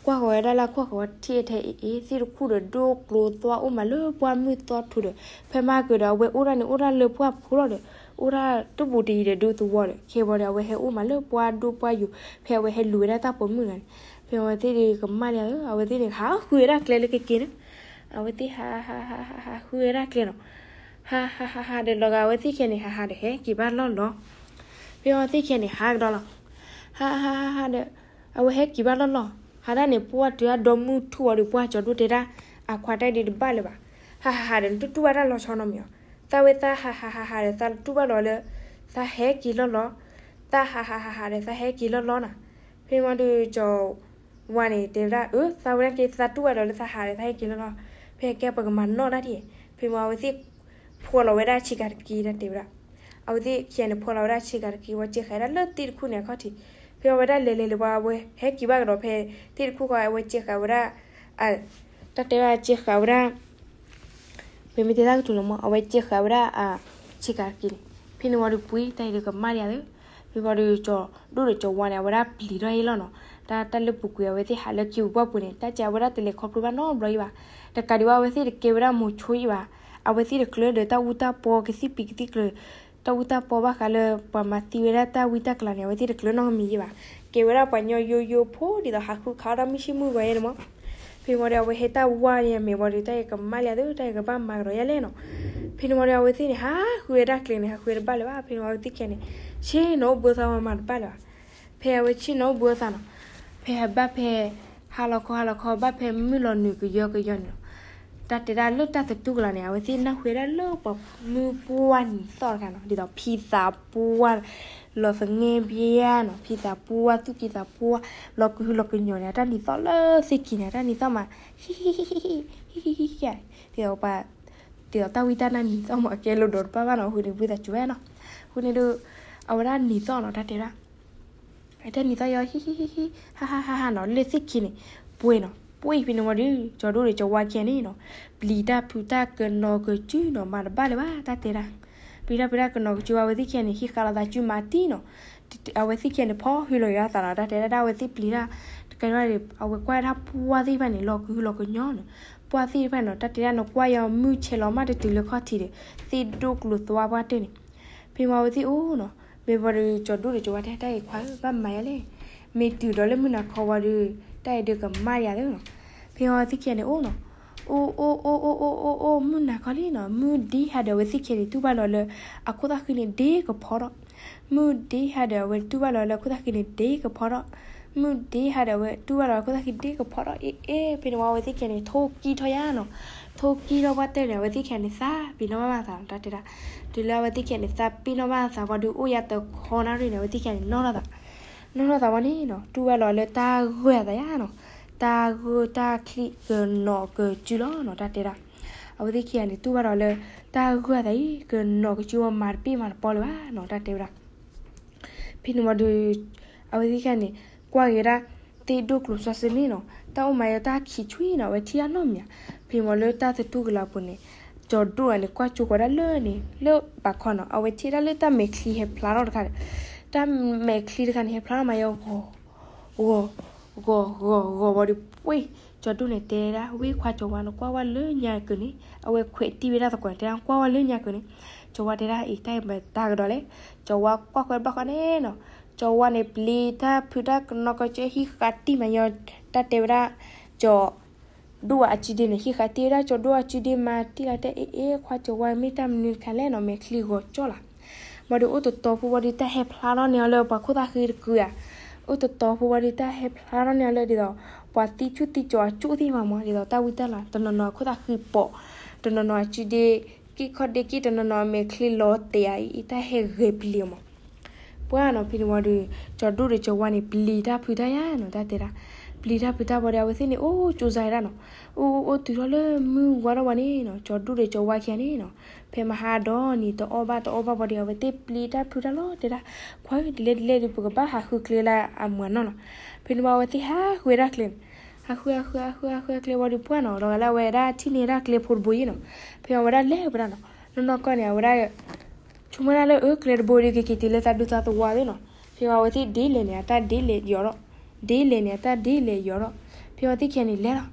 ကွၢ်ဃီၤဝဲဒၣ်လၢခိၣ်ဃၢၤဝဲထံၣ်ထဲအံၤအံၤ သ့ၣ်တခူၣ်ဒီးဒိၣ်ကျိသွၣ်အိၣ်မးလၢပှၢ်မုၢ်သီထူဒီး ဖဲမုၢ်ကၢဒီး အဝဲအိၣ်ဒၣ်န့ၣ်အိၣ်ဒၣ်လၢပှၢ်ဖိလီၤဒီး အိၣ်ဒၣ်တဘူးတယံၤဒီးဒူသဝီဒီး ခဲဝံၤဒီး အဝဲဟဲအိၣ်မးလၢပှၢ်ဒိၣ်ပှၢ်ယိာ် ဖဲအဝဲဟဲလူၤဝဲဒၣ်တၢ်ပိာ်မုၣ်န့ၣ်, ဖဲဝံၤသ့ၣ်ဒီးကမၣ်လံဧါ အဝဲသ့ၣ်န့ၣ် ဟးဃုဝဲဒၣ်ကျဲလၢကက့ၤန့ၣ်, အဝဲသ့ၣ်ဟးဟးဟးဟးဟးဃုဝဲဒၣ်ကျဲနီၤ, ဟးဟးဟးဟးဒီးလီၤဂာ်အဝဲသ့ၣ်ခံဂၤန့ၣ် ဟးဟးဒီးဟဲက့ၤဘၣ်လီၢ်လီၤ ဖဲအဝဲသ့ၣ်ခံဂၤန့ၣ် ဟးကဒီးလီၤ, ဟးဟးဟးဟးဒီး အဝဲဟဲက့ၤဘၣ်လီၢ်လီၤ, ဟးဒၣ်န့ၣ် ပှၢ်တုၤအဒီမုၢ်ထူၣ်ဝံၤဒီး ပှၢ်ကၠီၤဒိၣ်တဲဒၣ် အခွါတၢ်အံၤဒုးတဘၣ်လၢၤဘၣ်, ဟးဟးဟးဒီး နတူၢ်တူၢ်ဘၣ်တၢ်လီၤဆီနီတမံၤဧါ, သးဝဲသးဟးဟးဟးဟးဒီး သးတူၢ်ဘၣ်လီၤလၢ သးဟဲက့ၤလီၢ်လီၤ, သးဟးဟးဟးဟးဒီး သးဟဲက့ၤလီၢ်လီၤနီၤ, ဖဲမးဒီးကၠီၤဝါန့ၣ် တဲဝဲဒၣ် အၢ သးဝဲဒၣ်က့ၤ သးတူၢ်ဘၣ်ဒီးလၢသးဟးဒီး သးဟဲက့ၤလီၢ်လီၤ, ဖဲကဲပကမၤနီၣ်တၢ်ဒ်အံၤ, ဖဲမးအဝဲသ့ၣ် ဖှီၣ်လီၤဝဲဒၣ်ဆ့ကၤတက့ၢ် တၢ်တဲဝဲဒၣ်, အဝဲသ့ၣ်ခံဂၤန့ၣ် ဖှီၣ်လီၤဝဲဒၣ်ဆ့ကၤတက့ၢ် ဝဲစဲးဃာ်ဝဲဒၣ်လၢသ့ၣ်တခူၣ်န့ၣ်အခီၣ်ထံး, ဖဲအဝဲဒၣ်လဲၤလဲၤလၢၤဘၣ် အဝဲဟဲက့ၤဘၣ်ကဒီးဖဲ သ့ၣ်တခူၣ်ဃီ အဝဲစဲးဃာ်ဝဲဒၣ် တၢ်တဲဝဲဒၣ်စဲးဃာ်ဝဲဒၣ် ပမ့ၢ်တဲတၢ်ကတိၤလီၤမး အဝဲစဲးဃာ်ဝဲဒၣ် ဆ့ကၤတက့ၢ်န့ၣ်, ဖဲန့ၣ်ဝံၤဒီးပှ့ၤ တၢ်အံၤဒီးကမၣ်လံဧါသၢ, ဖဲဝံၤဒီးကၠီၤဒိၣ်ဒီးကၠီၤဝါန့ၣ် အဝဲဒၣ်ပျံၤထီၣ်ဟ့ၣ်လီၤနီၤ, တၢ် တၢ်လၢပူၤကွံာ်အဝဲသ့ၣ်ဟးလၢက့ၤပူၤပှၢ်ပူၤန့ၣ် တၢ်ကဲအဝဲဒၣ်တလဲၤခီဖျိဘၣ်နီတဘျီအံၤဘၣ်, တကးဒံးဘၣ် အဝဲသ့ၣ်တကဲဝဲဒၣ်မိၤဆိအံၤဘၣ်, အဝဲသ့ၣ်တကျၢၤဒီးတၢ်အူတၢ်ပီကသံၣ်ပံၤကသံၣ်ကျၢၤ တၢ်အူတၢ်ပီဘၣ်ဃးလၢပှၤမၤသံဝဲဒၣ်တၢ်ဝံတၢ်ကျါန့ၣ် အဝဲသ့ၣ်တကျၢၤနီတမံၤယံၤဘၣ်, ကဲဝဲဒၣ်ပှၤကညီယိယိဖိဒ်သိးဟးဃုခးအီၣ်တၢ်မုၢ်ဆ့ၣ်မုၢ်ဂီၤယဲန့ၣ်မး, ဖဲမးဒီးအဝဲဟဲတၢ်ဝါယဲမ့ၢ်ဝံၤဒီး တၢ်အံၤကမၣ်လံဧါသၢ တၢ်အံၤကဘၣ်မၤကဒီးယဲလဲၣ်နီၤ, ဖဲန့ၣ်ဝံၤဒီးအဝဲသ့ၣ်န့ၣ် ဟးဃုဝဲဒၣ်ကျဲန့ၣ် ဟးဃုဝဲတဘၣ်လၢၤဘၣ်, ဖဲန့ၣ်ဝံၤအဝဲသ့ၣ်ခံဂၤန့ၣ် ဆ့ၣ်နီၤအိၣ်ဘှံးအသီမၤတဘၣ်လၢၤဘၣ်, ဖဲအဝဲဆ့ၣ်နီၤအိၣ်ဘှံးအသးနီၤ ဖဲအဘၣ်ဖဲ ဟါလီၤခီဟါလီၤခီ ဘၣ်ဖဲမုၢ်လီၤနုာ်ကယီကယီန့ၣ်နီၤ, တၢ်တဲဒၣ်လၢတၢ်သတူၢ်ကလာ်န့ၣ် အဝဲသ့ၣ်နၢ်ဟူဝဲဒၣ်လၢပှၤမုၢ်ပှၢ်နံၤသီၣ်တခါနီၤ ဒ်သိးဖံသးပှၢ် လီၤသငဲဘံယါနီၤ ဖံသးပှၢ် သူၣ်ကံၢ်သးပှၢ် လီၤကဟုလီၤကညီၤန့ၣ် အတၢ်နံၤသီၣ်လၢသ့ၣ်ခံန့ၣ် အတၢ်နံၤသီၣ်မး ဟံၣ်ဟံၣ်ဟံၣ်ဟံၣ် ဒ်သိးပှၤ ဒ်သိးတၢ်ဝံတၢ်နါနံၤသီၣ်မး အကဲလိာ်ဒီးတဘၣ်ဘၣ်နီၤ ဃုန့ၣ်ဘှံးသးစူၤဝဲနီၤ, ဃုန့ၣ်ဒီး အဝဲဒၣ်နံၤသီၣ်နီၤ တၢ်တဲဒၣ် အတၢ်နံၤသီၣ်ယီၤ ဟံၣ်ဟံၣ်ဟံၣ်ဟံၣ် ဟါဟါဟါဟါနီၤ လၢသ့ၣ်ခံန့ၣ် ပှဲၤနီၤ ပှဲၤဖဲန့ၣ်ဝံၤဒီး ကၠီၤဒိၣ်ဒီးကၠီၤဝါခံဂၤန့ၣ်နီၤ ပျံၤတၢ်ဖုးတၢ်ကနီၤကစုနီၤ မၤတဘၣ်လၢၤဘၣ် တၢ်တဲဒၣ် ပျံၤတၢ်ဖုးတၢ်ကနီၤကစုဝံၤ အဝဲသ့ၣ်ခံဂၤန့ၣ် ဟံးဃာ်လိာ်သးစုမၤတံၢ်နီၤ အဝဲသ့ၣ်ခံဂၤန့ၣ် ဖီၣ်ဟုလီၤယွၤအသးနီၤ တၢ်တဲဒၣ် အဝဲသ့ၣ်ပျံၤတၢ် တကဲဒၣ် အဝဲကွၢ်တၢ်ပှၢ်သ့ၣ်တဖၣ်န့ၣ် လီၤကဟုလီၤကညီၤနီၤ ပှၢ်သ့ၣ်တဖၣ်နီၤ တၢ်တဲဒၣ် နကွၢ်ယီၤမုၢ်ဆဲးလီၤမးတတုၤလၢခီၣ်ထံးဒီး သ့ၣ်ဒိၣ်ကျိၤသွါပှၢ်တၢၢ်န့ၣ် ဖဲမးအဝဲသ့ၣ်အိၣ်နီၤ မ့ၢ်ဝံၤဒီး ကၠီၤဒိၣ်ဒီးကၠီၤဝါတဲ တၢ်အံၤခွါဧၢ ဘၣ်မၤယၤလဲၣ် မ့ၢ်တုၤဒီးလၢမုၢ်နၤခီဝံၤဒီး တၢ်အံၤဒုးကမၣ်ယၤသၢနီၤ ဖဲမးအဝဲသ့ၣ်ခံဂၤန့ၣ်အိၣ်နီၤ အိၣ်အိၣ်အိၣ်အိၣ်အိၣ်အိၣ်အိၣ် မုၢ်နၤခီလံနီၤ မုၢ်ဒ့ဟါဒီး အဝဲသ့ၣ်ခံဂၤန့ၣ် တူၢ်ဘၣ်လီၤလၢ အခိၣ်သၣ်ဃံန့ၣ်ဒ့ကဖီထီၣ် မုၢ်ဒ့ဟါဒီး အဝဲတူၢ်ဘၣ်လီၤလၢအခိၣ်သၣ်ဃံန့ၣ်ဒ့ကဖီထီၣ် မုၢ်ဒ့ဟါဒီး အဝဲတူၢ်ဘၣ်လီၤလၢအခိၣ်သၣ်ဃံဒ့ကဖီထီၣ် အ့ၣ်အ့ၣ် ဖဲန့ၣ်ဝံၤ အဝဲသ့ၣ်ခံဂၤန့ၣ် ထိၣ်ကံၢ်ထီၣ်ယါနီၤ ထိၣ်ကံၢ်ထီၣ်ပှၢ်တၢၢ်န့ၣ် အဝဲသ့ၣ်ခံဂၤန့ၣ် သးပ့ၤနီၣ်ဘၣ်မၤသးနီၤ တၢ်တဲဒၣ် တုၤလၢအဝဲသ့ၣ်ခံဂၤန့ၣ် သးပ့ၤနီၣ်ဘၣ်သးဝံၤဒီး အိၣ်ယါတခီနၣ်ရံၣ်န့ၣ် အဝဲသ့ၣ်ခံဂၤန့ၣ် နီၣ်ထီၣ်သး နီၣ်ထီၣ်သးဝံၤန့ၣ်နီၤ တူၢ်ဘၣ်လီၤလၢတၢ်ဂၢၢ်သးယါနီၤ တၢ်ဂၢၢ်တၢ်ချံကနီၤကစုလီၤနီၤ တၢ်တဲဒၣ် အဝဲသ့ၣ်ခံဂၤန့ၣ် တူၢ်ဘၣ်လီၤလၢ တၢ်ဂၢၢ်သးအံၤ ကနီၤကစုဝဲမၤတပ့ၢ်မၤတပီလၢၤဘၣ်နီၤ တၢ်တဲဝဲဒၣ် ဖဲန့ၣ်ဝံၤဒီး အဝဲသ့ၣ်ခံဂၤန့ၣ် ကွၢ်က့ၤဝဲဒၣ် သ့ၣ်ဒိၣ်ကျိၤသွါစ့န့ၣ်နီၤ တၢ်အိၣ်မးယဲတၢ်ခံးဆွံနီၤ အဝဲထံၣ်တၢ်နီတမံၤဧါ ဖဲမးလၢတၢ်သတူၢ်ကလာ်ပူၤန့ၣ် ကၠီၤဒိၣ်န့ၣ် ကွၢ်ကၠိဃီၤဒၣ်လၢန့ၣ် လၢဘၣ်ခီနီၤ, အဝဲထံၣ်ဒၣ်လၢတၢ်မဲာ်ချံဟဲဖျါထီၣ်တခါဒီး, တၢ်မဲာ်ချံတခါန့ၣ် ဟဲဖျါထီၣ်မးယီၤ ဂီၤ, ဂီၤ, ဂီၤ, ဂီၤဝံၤဒီးပှ့ၢ်, ကၠီၤဒိၣ်န့ၣ်တဲဒၣ် ဝ့ၢ်ခွါကၠီၤဝါ နကွၢ်ဝဲလၢညါကၢၤန့ၣ်, အဝဲခွဲးတံၢ်ဝဲဒၣ်သကိး တဲဒၣ် ကွၢ်ဝဲလၢညါကၢၤန့ၣ်, ကၠီၤဝါတဲဒၣ် အံၤ တၢ်အံၤမ့ၢ်တၢ်ကဒီးလဲၣ်, ကၠီၤဝါကွၢ်ဃီဘၣ်ဃီန့ၣ်နီၤ, ကၠီၤဝါန့ၣ် ပျံၤတၢ်ဖုးတၢ်ကနီၤကီကၠဲ ဟံးဃာ်တံၢ်မးယီၤ, တၢ်တဲဝဲဒၣ်, ကၠီၤ ဒိၣ်အစုဒ့န့ၣ် ဟံးဃာ်တံၢ်ဝဲဒၣ် ကၠီၤဒိၣ်အစုဒ့မး တံၢ်လီၤတဲ အ့ အ့ ခွါကၠီၤဝါ မ့ၢ်တၢ်မနုၤတခါလဲၣ်နီၤ မဲာ်ချံဂီၤကၠီလီၤ, ဘၣ်ဒီးအိၣ်တတီၤဖိဝံၤဒီး တၢ်ဟဲဖျါထီၣ်န့ၢ်အီၤလၢပှၤခိၣ်သၣ်ဃံတကုဧါ, အိၣ်တတီၤဖိဝံၤဒီး တၢ်ဟဲဖျါထီၣ်န့ၢ်အီၤလၢဒ်သိး, ပှၤသံဆူၣ်သံကၠီၤအကၠိၣ်သ့ၣ်မးမး ဒ်သိးတၢ်ဝံတၢ်လၤ တနီၤနီၤအခိၣ်သၣ်ဃံပိာ်, တနီၤနီၤအစုဒ့, က့ၢ်ခီၣ်ဒ့က့ၢ် တနီၤနီၤအမဲာ်ချံလီၤတဲာ်အံၤ တၢ်ဟဲဂဲၤပျံၤအီၤမး ပှၢ်နီၤ ဖဲန့ၣ်ဝံၤဒီး, ကၠီၤဒိၣ်ဒီးကၠီၤဝါန့ၣ် ပျံၤတၢ်ဖုးတၢ်ယါနီၤ တၢ်တဲဒၣ်, ပျံၤတၢ်ဖုးတၢ်ဝံၤဒီး အဝဲသ့ၣ်န့ၣ် အိၣ်ကၠိစါဒၣ်နီၤ, အိၣ်အိၣ်အိၣ်တုၤထီၣ်လၢမုၢ်ဝါထီၣ်ဝံၤန့ၣ်နီၤ ကၠီၤဒိၣ်ဒီးကၠီၤဝါခံဂၤန့ၣ်နီၤ, ဖဲမဟါဒီနံၤတအီၣ်ဘၣ်တအီၣ်ဘၣ်ဝံၤဒီး အဝဲသ့ၣ်ပျံၤတၢ်ဖုးတၢ်လီၤ တဲဒၣ်, ခွါဧၢ ဒ်လဲၣ်ဒ်လဲၣ်ဒီး ပကဘၣ်ဟးဃုကျဲလၢအမုၢ်နီၤနီၤ, ဖဲန့ၣ်ဝံၤ အဝဲသ့ၣ်ဟးဃုဝဲဒၣ်ကျဲန့ၣ်, ဟးဃု ဟးဃု ဟးဃု ဟးဃုကျဲဝံၤဒီးပှၢ်နီၤ လီၤဂာ်လၢအဝဲဒၣ်ထံၣ်န့ၢ်ဒၣ်ကျဲဖိတဘိယဲနီၤ, ဖဲအဝဲဒၣ်လဲၤဝဲဒၣ်နီၤ, နီၢ်နီၢ်ကီၢ်န့ၣ် အဝဲဒၣ် ဆိကမိၣ်ဒၣ်လၢအၢ ကျဲတဘိဒီးကက့ၤတုၤလၢသးဒူသးသဝီသ့ၣ်နီၤ, ဖဲအဝဲသ့ၣ်ဒ်လဲၣ်န့ၣ် အတၢ်ဒ်လဲၣ်ယီၤထီၣ်, ဒ်လဲၣ်န့ၣ် အတၢ်ဒ်လဲၣ်ယီၤထီၣ်, ဖဲအဝဲသ့ၣ်ခံဂၤန့ၣ်လဲၤ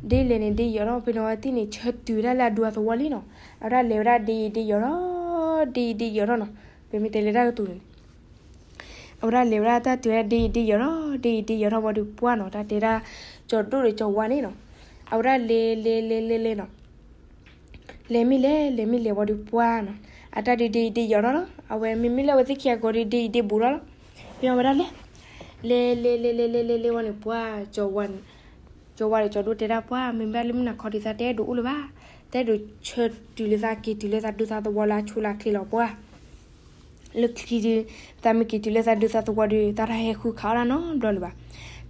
လီၤ, ဒ်လဲၣ်န့ၣ်ဒ်ယီၤထီၣ် ဖဲန့ၣ်အဝဲသ့ၣ်န့ၣ် ဆၢတုၤဝဲဒၣ်လၢအဒူအသဝီလံနီၤ, အဝဲဒၣ်လဲၤဝဲဒၣ်ဒ်အံၤဒ်ယီၤထီၣ်, ဒ်အံၤဒ်ယီၤထီၣ်နီၤ, ပမ့ၢ်တဲလၢတၢ်ကတိၤန့ၣ် အဝဲဒၣ်လဲၤဝဲဒၣ်တၢ်တုၤဝဲဒၣ်ဒ်အံၤဒ်ယီၤထီၣ် ဒ်အံၤဒ်ယီၤထီၣ်ဝံၤဒီးပှၢ်နီၤ တၢ်တဲဒၣ်, ကၠီၤဒိၣ်ဒီးကၠီၤဝါန့ၣ်နီၤ, အဝဲဒၣ်လဲၤလဲၤလဲၤလဲၤလဲၤနီၤ လဲၤမ့ၢ်လဲၤ လဲၤမ့ၢ်လဲၤဝံၤဒီးပှၢ်နီၤ, အတၢ်ဒုးဒ်အံၤဒ်ယီၤထီၣ်လီၤ, အဝဲမ့မ့ၢ်လၢအဝဲသ့ၣ်ခံဂၤကိးဒုးဒ်အံၤဒ်ဘူးထီၣ်လီၤ, ဖဲအဝဲဒၣ်လဲၤ, လဲၤလဲၤလဲၤလဲၤလဲၤလဲၤလဲၤဝံၤန့ၣ် ပှၢ်, ကၠီၤဝါဒီးကၠီၤဒိၣ်တဲဒၣ်ပှၢ် မ့ၢ်ဘၣ်လၢမုၢ်နၤခီဒုးသးတအဲၣ်ဒိးအိၣ်လၢၤဘၣ်, တအဲၣ်ဒိးဆၢတုၤလၢသးက့ၤတုၤလၢသးဒူသးသဝီလၢအဆိလၢအချ့လီၤပှၢ် လၢခံဒုး, သးမ့ၢ်က့ၤတုၤလၢသးဒူသးသဝီဒီး သးတဟဲဃုခးအီၣ်တၢ်နီတဘျီလၢၤဘၣ်,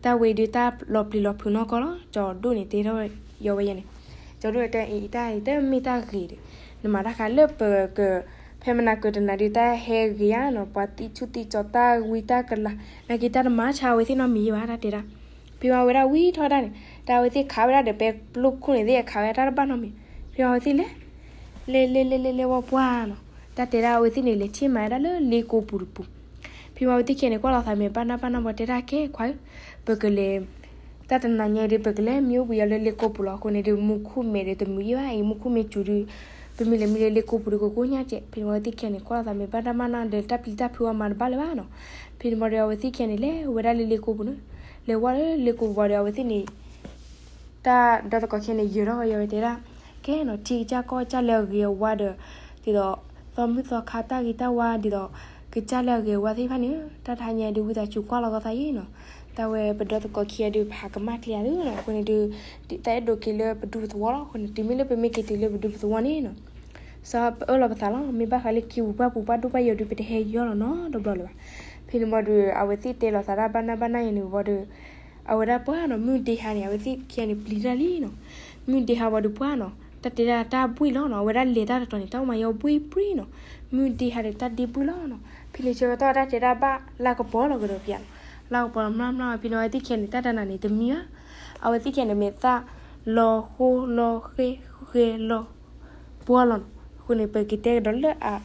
တၢ်ဝဲဒုးတၢ်လီၤပျံၤလီၤဖုးနီၢ်ကီၢ်လီၤ, ကၠီၤဒိၣ်န့ၣ်တဲထီၣ်ယီၤဝဲယဲန့ၣ်, ကၠီၤဒိၣ်တဲအံၤတၢ်အံၤတမ့ၢ်တၢ်ဂ့ၤဒီး, နမၤတၢ်ဃးလၢပက, ဖဲမနၤကတနၤဒုးတၢ်ဟဲဂ့ၤဧါနီၤ ပှၤသံဆူၣ်သံကၠီၤတၢ်ဝံတၢ်ကလၤ, နာ်က့တၢ်တမၤဆါအဝဲသ့ၣ်နီတမံၤယဲဘၣ် တၢ်တဲဒၣ်, ဖဲဝဲဒၣ်ဝံထီၣ်ဒၣ်န့ၣ် တၢ်အဝဲသ့ၣ်ခးဝဲဒၣ်ဒီးပဲပျိခိၣ်န့ၣ်သ့ၣ်အခးဝဲဒၣ်တၢ်တဘၣ်နီတမံၤ, ဖဲဝဲသ့ၣ်လဲၤ လဲၤလဲၤလဲၤလဲၤလဲၤဝံၤပှၢ်နီၤ, တၢ်တဲဒၣ်အဝဲသ့ၣ်န့ၣ် လဲၤထံၣ်မၤဝဲဒၣ်လၢလ့ကိပူၤတပူၤ, ဖဲဝံၤအဝဲသ့ၣ်ခံဂၤန့ၣ် ကွၢ်လီၤသးမဲာ်ဘၣ်နၢ်ဘၣ်နၢ်ဘၣ်တဲဒၣ်ကဲခွါဧၢ, ပကလဲၤ, တၢ်တနၤညါအံၤဒီး ပကလဲၤမံအိၣ်ဘှံးအီၤလၢလ့ကိပူၤလီၤ, အဃိန့ၣ်ဒီး မူခိၣ်မဲာ်ဒီးတမုာ်ယဲဘၣ်အံၤ မူခိၣ်မ့ၢ်စူၤဒီး, ပမ့ၢ်လဲၤမံလၢလ့ကိပူၤဒီးကကိၢ်ညါကဲး, ဖဲန့ၣ်ဝံၤအဝဲသ့ၣ်ခံဂၤန့ၣ် ကွၢ်လီၤသးမဲာ်ဘၣ်နၢ်ဘၣ်နၢ်ဒီးတၢ်ပျံၤတၢ်ဖုးအီၤမၤတဘၣ်လၢၤဘၣ်နီၤ, ဖဲန့ၣ်ဝံၤဒီးအဝဲသ့ၣ်ခံဂၤန့ၣ် လဲၤဝဲဒၣ်လၢလ့ကိပူၤန့ၣ်, လဲၤဝဲလၢလ့ကိပူၤဝံၤဒီးအဝဲသ့ၣ်န့ၣ် တၢ်ဒီသကိးခံဂၤန့ၣ် ယၢၤထီၣ်ဝဲယဲဝဲတဲဒၣ်, ကဲနီၤ ထံကစၢ်ကီၢ်ကစၢ်လၢအဂ့ၤအဝါဒီး, ဒ်သိး, သီမုၢ်သီခါတၢ်ဂ့ၤတၢ်ဝါဒ်သိး, ကစၢ်လၢအဂ့ၤအဝါသ့ၣ်တဖၣ်န့ၣ်, တၢ်တဟါညါဒုးဝံသးစူၤကွၢ်လီၤသးယဲနီၤ, တၢ်ဝဲပဒီသကိးခံဂၤဒုး ပဟးကမၣ်ကျဲဧါသ့နီၤ, အဃိန့ၣ်ဒုး, တၢ်အဲၣ်ဒိးက့ၤလၢပဒူပသဝီလီၤ, အဃိန့ၣ် တုၤမ့ၢ်လၢပမ့ၢ်က့ၤတုၤလၢပဒူပသဝီန့ၣ်နီၤ စီၤပအၢၣ်လီၤပသးလီၤ, မ့ၢ်ဘၣ်ဃးလၢခံပူၤပှၢ်ပူၤပှၢ်ဒိၣ်ပှၢ်ယိာ်ဒုး ပတဟဲယီၢ်လီၤနီတဘျီလၢၤဘၣ်, ဖဲန့ၣ်ဝံၤဒီး အဝဲသ့ၣ်တဲလီၤသးတၢ်ဘၣ်နၢ်ဘၣ်နၢ်ယဲန့ၣ်ဝံၤဒီး, အဝဲဒၣ်ပှၢ်နီၤ မုၢ်ဒ့ဟါန့ၣ် အဝဲသ့ၣ်ခံဂၤန့ၣ်ပျံၤတၢ်လံနီၤ, မုၢ်ဒ့ဟါဝံၤဒီးပှၢ်နီၤ တၢ်တဲဒၣ်တၢ်ဘှံးလီၤနီၤ, အဝဲဒၣ်လဲၤတၢ်တတီၤန့ၣ် တၢ်အိၣ်မးယီၤဘှံးဘှံးနီၤ, မုၢ်ဒ့ဟါဒီးတၢ်ဒ့ဘှံးလီၤနီၤ, ဖဲန့ၣ်ဆၢကတီၢ်တၢ်တဲဒၣ်ဘၣ်လၢကပီၤလီၤကဒီးပျၢ်နီၤ, လၢကပီၤလီၤမျၢ်မျၢ် ဖဲန့ၣ်ဝံၤအဝဲသ့ၣ်ခံဂၤန့ၣ် တၢ်တနၤန့ၣ်တမံဘၣ်, အဝဲသ့ၣ်ခံဂၤန့ၣ်မ့ၢ်သၣ်, လီၤဃိလီၤဃဲဃဲလီၤ, ပှၢ်လီၤနီၤ, အဃိန့ၣ် ပကတဲကဒီးလၢအ,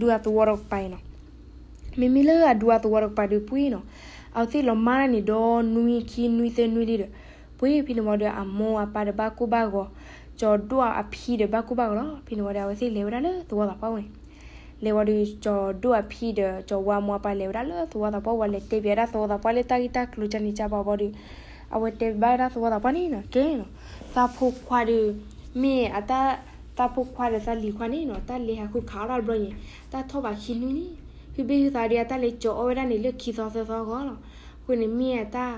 ဒူအသဝီတကပၤအံၤနီၤ မ့မ့ၢ်လၢအဒူအသဝီတကပၤဒီးပှ့ၤနီၤ, အဝဲသ့ၣ်လီၤမၢ်ဒၣ်န့ၣ်ဒီးနွံခံနွံသၢနွံလံဒီး, ပှ့ၤဖဲန့ၣ်ဝံၤဒီးအမိၢ်အပၢ်ဒီးဘၣ်ကိၢ်ဘၣ်ဂီၤ, ကၠီၤဒိၣ်အဖံဒီးဘၣ်ကိၢ်ဘၣ်ဂီၤလီၤ, ဖဲန့ၣ်ဝံၤဒီးအဝဲသ့ၣ်လဲၤဝဲဒၣ်လၢသဝီသးပှၢ်ဝဲန့ၣ်, လဲၤဝံၤဒီးကၠီၤဒိၣ်အဖံဒီးကၠီၤဝါမိၢ်အပၢ်လဲၤဝဲဒၣ်လၢသဝီသးပှၢ်ဝံၤ လဲၤတဲဘၣ်ဝဲဒၣ်သဝီသးပှၢ်လၢတၢ်ဂ့ၢ်တၢ်ကျိၤကန့ၣ်ကဘၣ်ဝံၤဒီး, အဝဲတဲဘၣ်ဝဲဒၣ်သဝီသးပှၢ်န့ၣ်နီၤ ကဲနီၤ, သးဖိခွါဒီး, မ့ၢ်အတၢ်, သးဖိခွါဒီးသးလံၤခွါန့ၣ်နီၤ တၢ်လဲၤဟးဃုခးအီၣ်တၢ်တဘျီန့ၣ်, တၢ်ထီၣ်ဘးခံနွံလံ, ဖုဘ့ၣ်ဟုသးဒီးအတၢ်လဲၤကၠီၤအီၣ်ဝဲဒၣ်န့ၣ်လၢခံသီသၢသီအဂီၢ်လီၤ, အဃိန့ၣ်မ့ၢ်အတၢ်,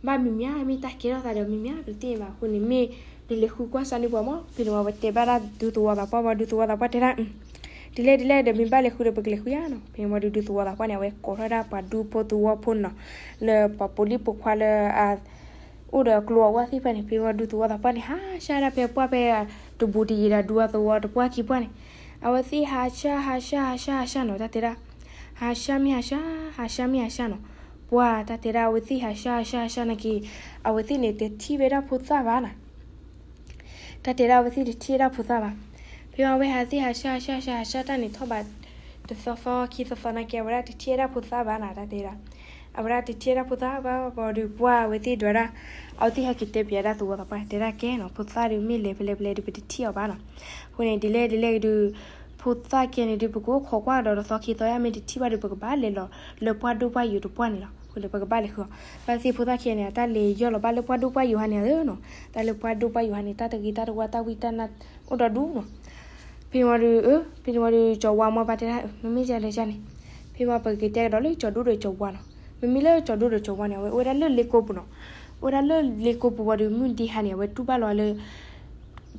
ဘၣ်မံၤမံၤဧါ မ့ၢ်တၢ်ကဲထီၣ်သးဒီးမံၤမံၤဧါ ပတသ့ၣ်ညါဘၣ် အဃိန့ၣ်မ့ၢ်, နလဲၤဃုကွၢ်စၢ်န့ၢ်ပှၤမး ဖဲန့ၣ်ဝံၤဝဲတဲဘၣ်ဒၣ်ဒူသဝီသးပှၢ်ဝံၤဒူသဝီသးပှၢ်တဲဒၣ်, ဒ်လဲၣ်ဒ်လဲၣ်ဒီးမ့ၢ်ဘၣ်လဲၤဃုဒီးပကလဲၤဃုဧါနီၤ ဖဲန့ၣ်ဝံၤဒီးဒူသဝီသးပှၢ်န့ၣ် အဝဲကိးထီၣ်ဝဲဒၣ်ပှၤဒူဖိသဝီဖိနီၤ, လၢပှၤပိာ်လံၣ်ပိာ်ခွါလၢအ အိၣ်ဒီးကျိအဝါသ့ၣ်တဖၣ်န့ၣ် ဖဲဝံၤဒူသဝီသးပှၢ်န့ၣ် ဟးဆှၢဒၣ်ဖဲပှၢ်ဖဲ, တဘူးတယံၤဒီးဒူသဝီတပှၢ်ခံပှၢ်န့ၣ်, အဝဲသ့ၣ်ဟးဆှၢဟးဆှၢဟးဆှၢဟးဆှၢနီၤ တၢ်တဲဒၣ်, ဟးဆှၢမ့ၢ်ဟးဆှၢ, ဟးဆှၢမ့ၢ်ဟးဆှၢနီၤ, ပှၢ်တၢ်တဲဒၣ်အဝဲသ့ၣ်ဟးဆှၢဟးဆှၢဟးဆှၢနာ်က့ၤ, အဝဲသ့ၣ်န့ၣ်တထံၣ်ဝဲဒၣ်ဖိသၣ်ဘၣ်နီၤ တၢ်တဲဒၣ်အဝဲသ့ၣ်တထံၣ်ဝဲဒၣ်ဖိသၣ်ဘၣ်, ဖ ဖဲအဝဲဟးသ့ၣ်ဟးဆှၣ်ဟးဆှၣ်ဟးဆှၣ်တၢ်န့ၣ်ထီၣ်ဘး တသီသီခံသီသီနာ်က့ အဝဲဒၣ်တထံၣ်ဝဲဒၣ်ဖိသၣ်ဘၣ်နီၤ တၢ်တဲဒၣ်. အဝဲဒၣ်တထံၣ်ဝဲဒၣ်ဖိသၣ်ဘၣ်ဘၣ်ဒီး ပှၢ်ဝဲသ့ၣ်ဒွးဒၣ် အဝဲသ့ၣ်ဟဲက့ၤတဲပၠးဒၣ်သဝီသးပှၢ် တဲဒၣ်ကဲနီၤ ဖိသၣ်ဒုးမ့ၢ်လဲၤဖဲလဲၣ်ဖဲလဲၣ်ဒီး ပတထံၣ်အီၤဘၣ်နီၤ. အဃိန့ၣ် ဒ်လဲၣ်ဒ်လဲၣ်ကဒီး ဖိသၣ်ခံဂၤန့ၣ်ဒုး ပကအိၣ်ခိးကွၢ်ဒီးတသီခံသီယါ မ့ၢ်တထံၣ်ဘၣ်ဒီး ပကဘၣ်လဲၤလီၤလၢပှၢ်ဒိၣ်ပှၢ်ယိာ်တပှၢ်န့ၣ်လီၤ. အဃိန့ၣ် ပကဘၣ်လဲၤဃုအီၤ ဘၣ်သ့ၣ်ဖိသၣ်ခံဂၤန့ၣ် အတၢ်လဲၤယီၢ်လီၤဘၣ်လၢပှၢ်ဒိၣ်ပှၢ်ယိာ်ဟါန့ၣ်ဧါနီၤ. တၢ်လၢပှၢ်ဒိၣ်ပှၢ်ယိာ်ဟါန့ၣ် တၢ်တဂ့ၤတၢ်တဝါ တၢ်ဝံတၢ်နါအိၣ်ဒီဒူနီၤ. ဖဲန့ၣ်ဝံၤဒီး ဖဲန့ၣ်ဝံၤဒီး ကၠီၤဝါမ့ၢ်ပၢ်တဲဒၣ် မ့မ့ၢ်ယလဲၤယါန့ၣ် ဖဲမ့ၢ်ပကက့ၤတဲကဒီးလၢကၠီၤဒိၣ်ဒီးကၠီၤဝါနီၤ. မ့မ့ၢ်လၢကၠီၤဒိၣ်ဒီးကၠီၤဝါန့ၣ် အဝဲအိၣ်ဝဲဒၣ်လၢလ့ကိပူၤနီၤ. အိၣ်ဝဲဒၣ်လၢလ့ကိပူၤဝံၤဒီး မုၢ်ဒ့ဟါန့ၣ် အဝဲတူၢ်ဘၣ်လီၤလၢ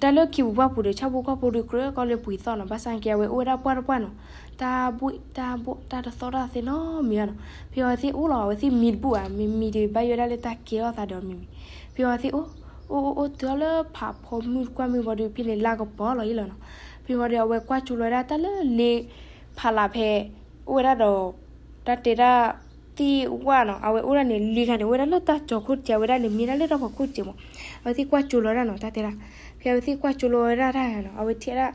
တၢ်လၢခံပူၤပှၢ်ပူၤဒီး ဆၣ်ဖိကီၢ်ဖိဒီး ကြၢးကီၢ်လၢပှ့ၤသီၣ်နီၤ. ဘၣ်ဆၣ်က့ အဝဲအိၣ်ဝဲဒၣ်ပှၢ်တပှၢ်နီၤ. တၢ်ဘှံးတၢ်ဘှီၣ် တၢ်တသီၣ်တၢ်သဲနီတမံၤဘၣ်နီၤ. ဖဲအဝဲသ့ၣ်အိၣ်လီၤ အဝဲသ့ၣ်မံတဘူၣ်ဧါ မံမံဒီး ဘၣ်ယိၣ်ဝဲဒၣ်လၢတၢ်ကဲထီၣ်သးဒီးမံမံ. ဖဲအဝဲသ့ၣ်အိၣ် အိၣ်အိၣ်အိၣ်တုၤအီၤလၢဖးဖီမုၢ်ကွၢ်မုၢ်ဝံၤဒီး ဖဲန့ၣ် လါကပီၤလီၤယံလီၤနီၤ. ဖဲဝံၤဒီး အဝဲကွၢ်ကၠိလီၤဝဲဒၣ်တၢ်လၢလ့ဖးလးဖဲ အိၣ်ဝဲဒၣ်ဒီး တၢ်တဲဒၣ် သ့ၣ်ဝၣ်နီၤ. အဝဲအိၣ်ဒၣ်န့ၣ် လ့ခါန့ၣ် အိၣ်ဝဲဒၣ်လၢတၢ်ကၠီၤခိၣ်တကဲ အဝဲဒၣ်န့ၣ် မ့ၢ်ဒၣ်လၢတၢ်ဖီခိၣ်တကဲမး. အဝဲသ့ၣ်ကွၢ်ကၠိလီၤဝဲဒၣ်နီၤ တၢ်တဲဒၣ်. ဖဲအဝဲသ့ၣ်ကွၢ်ကၠိလီၤဝဲဒၣ်တၢ်နီၤ အဝဲထံၣ်ဝဲဒၣ်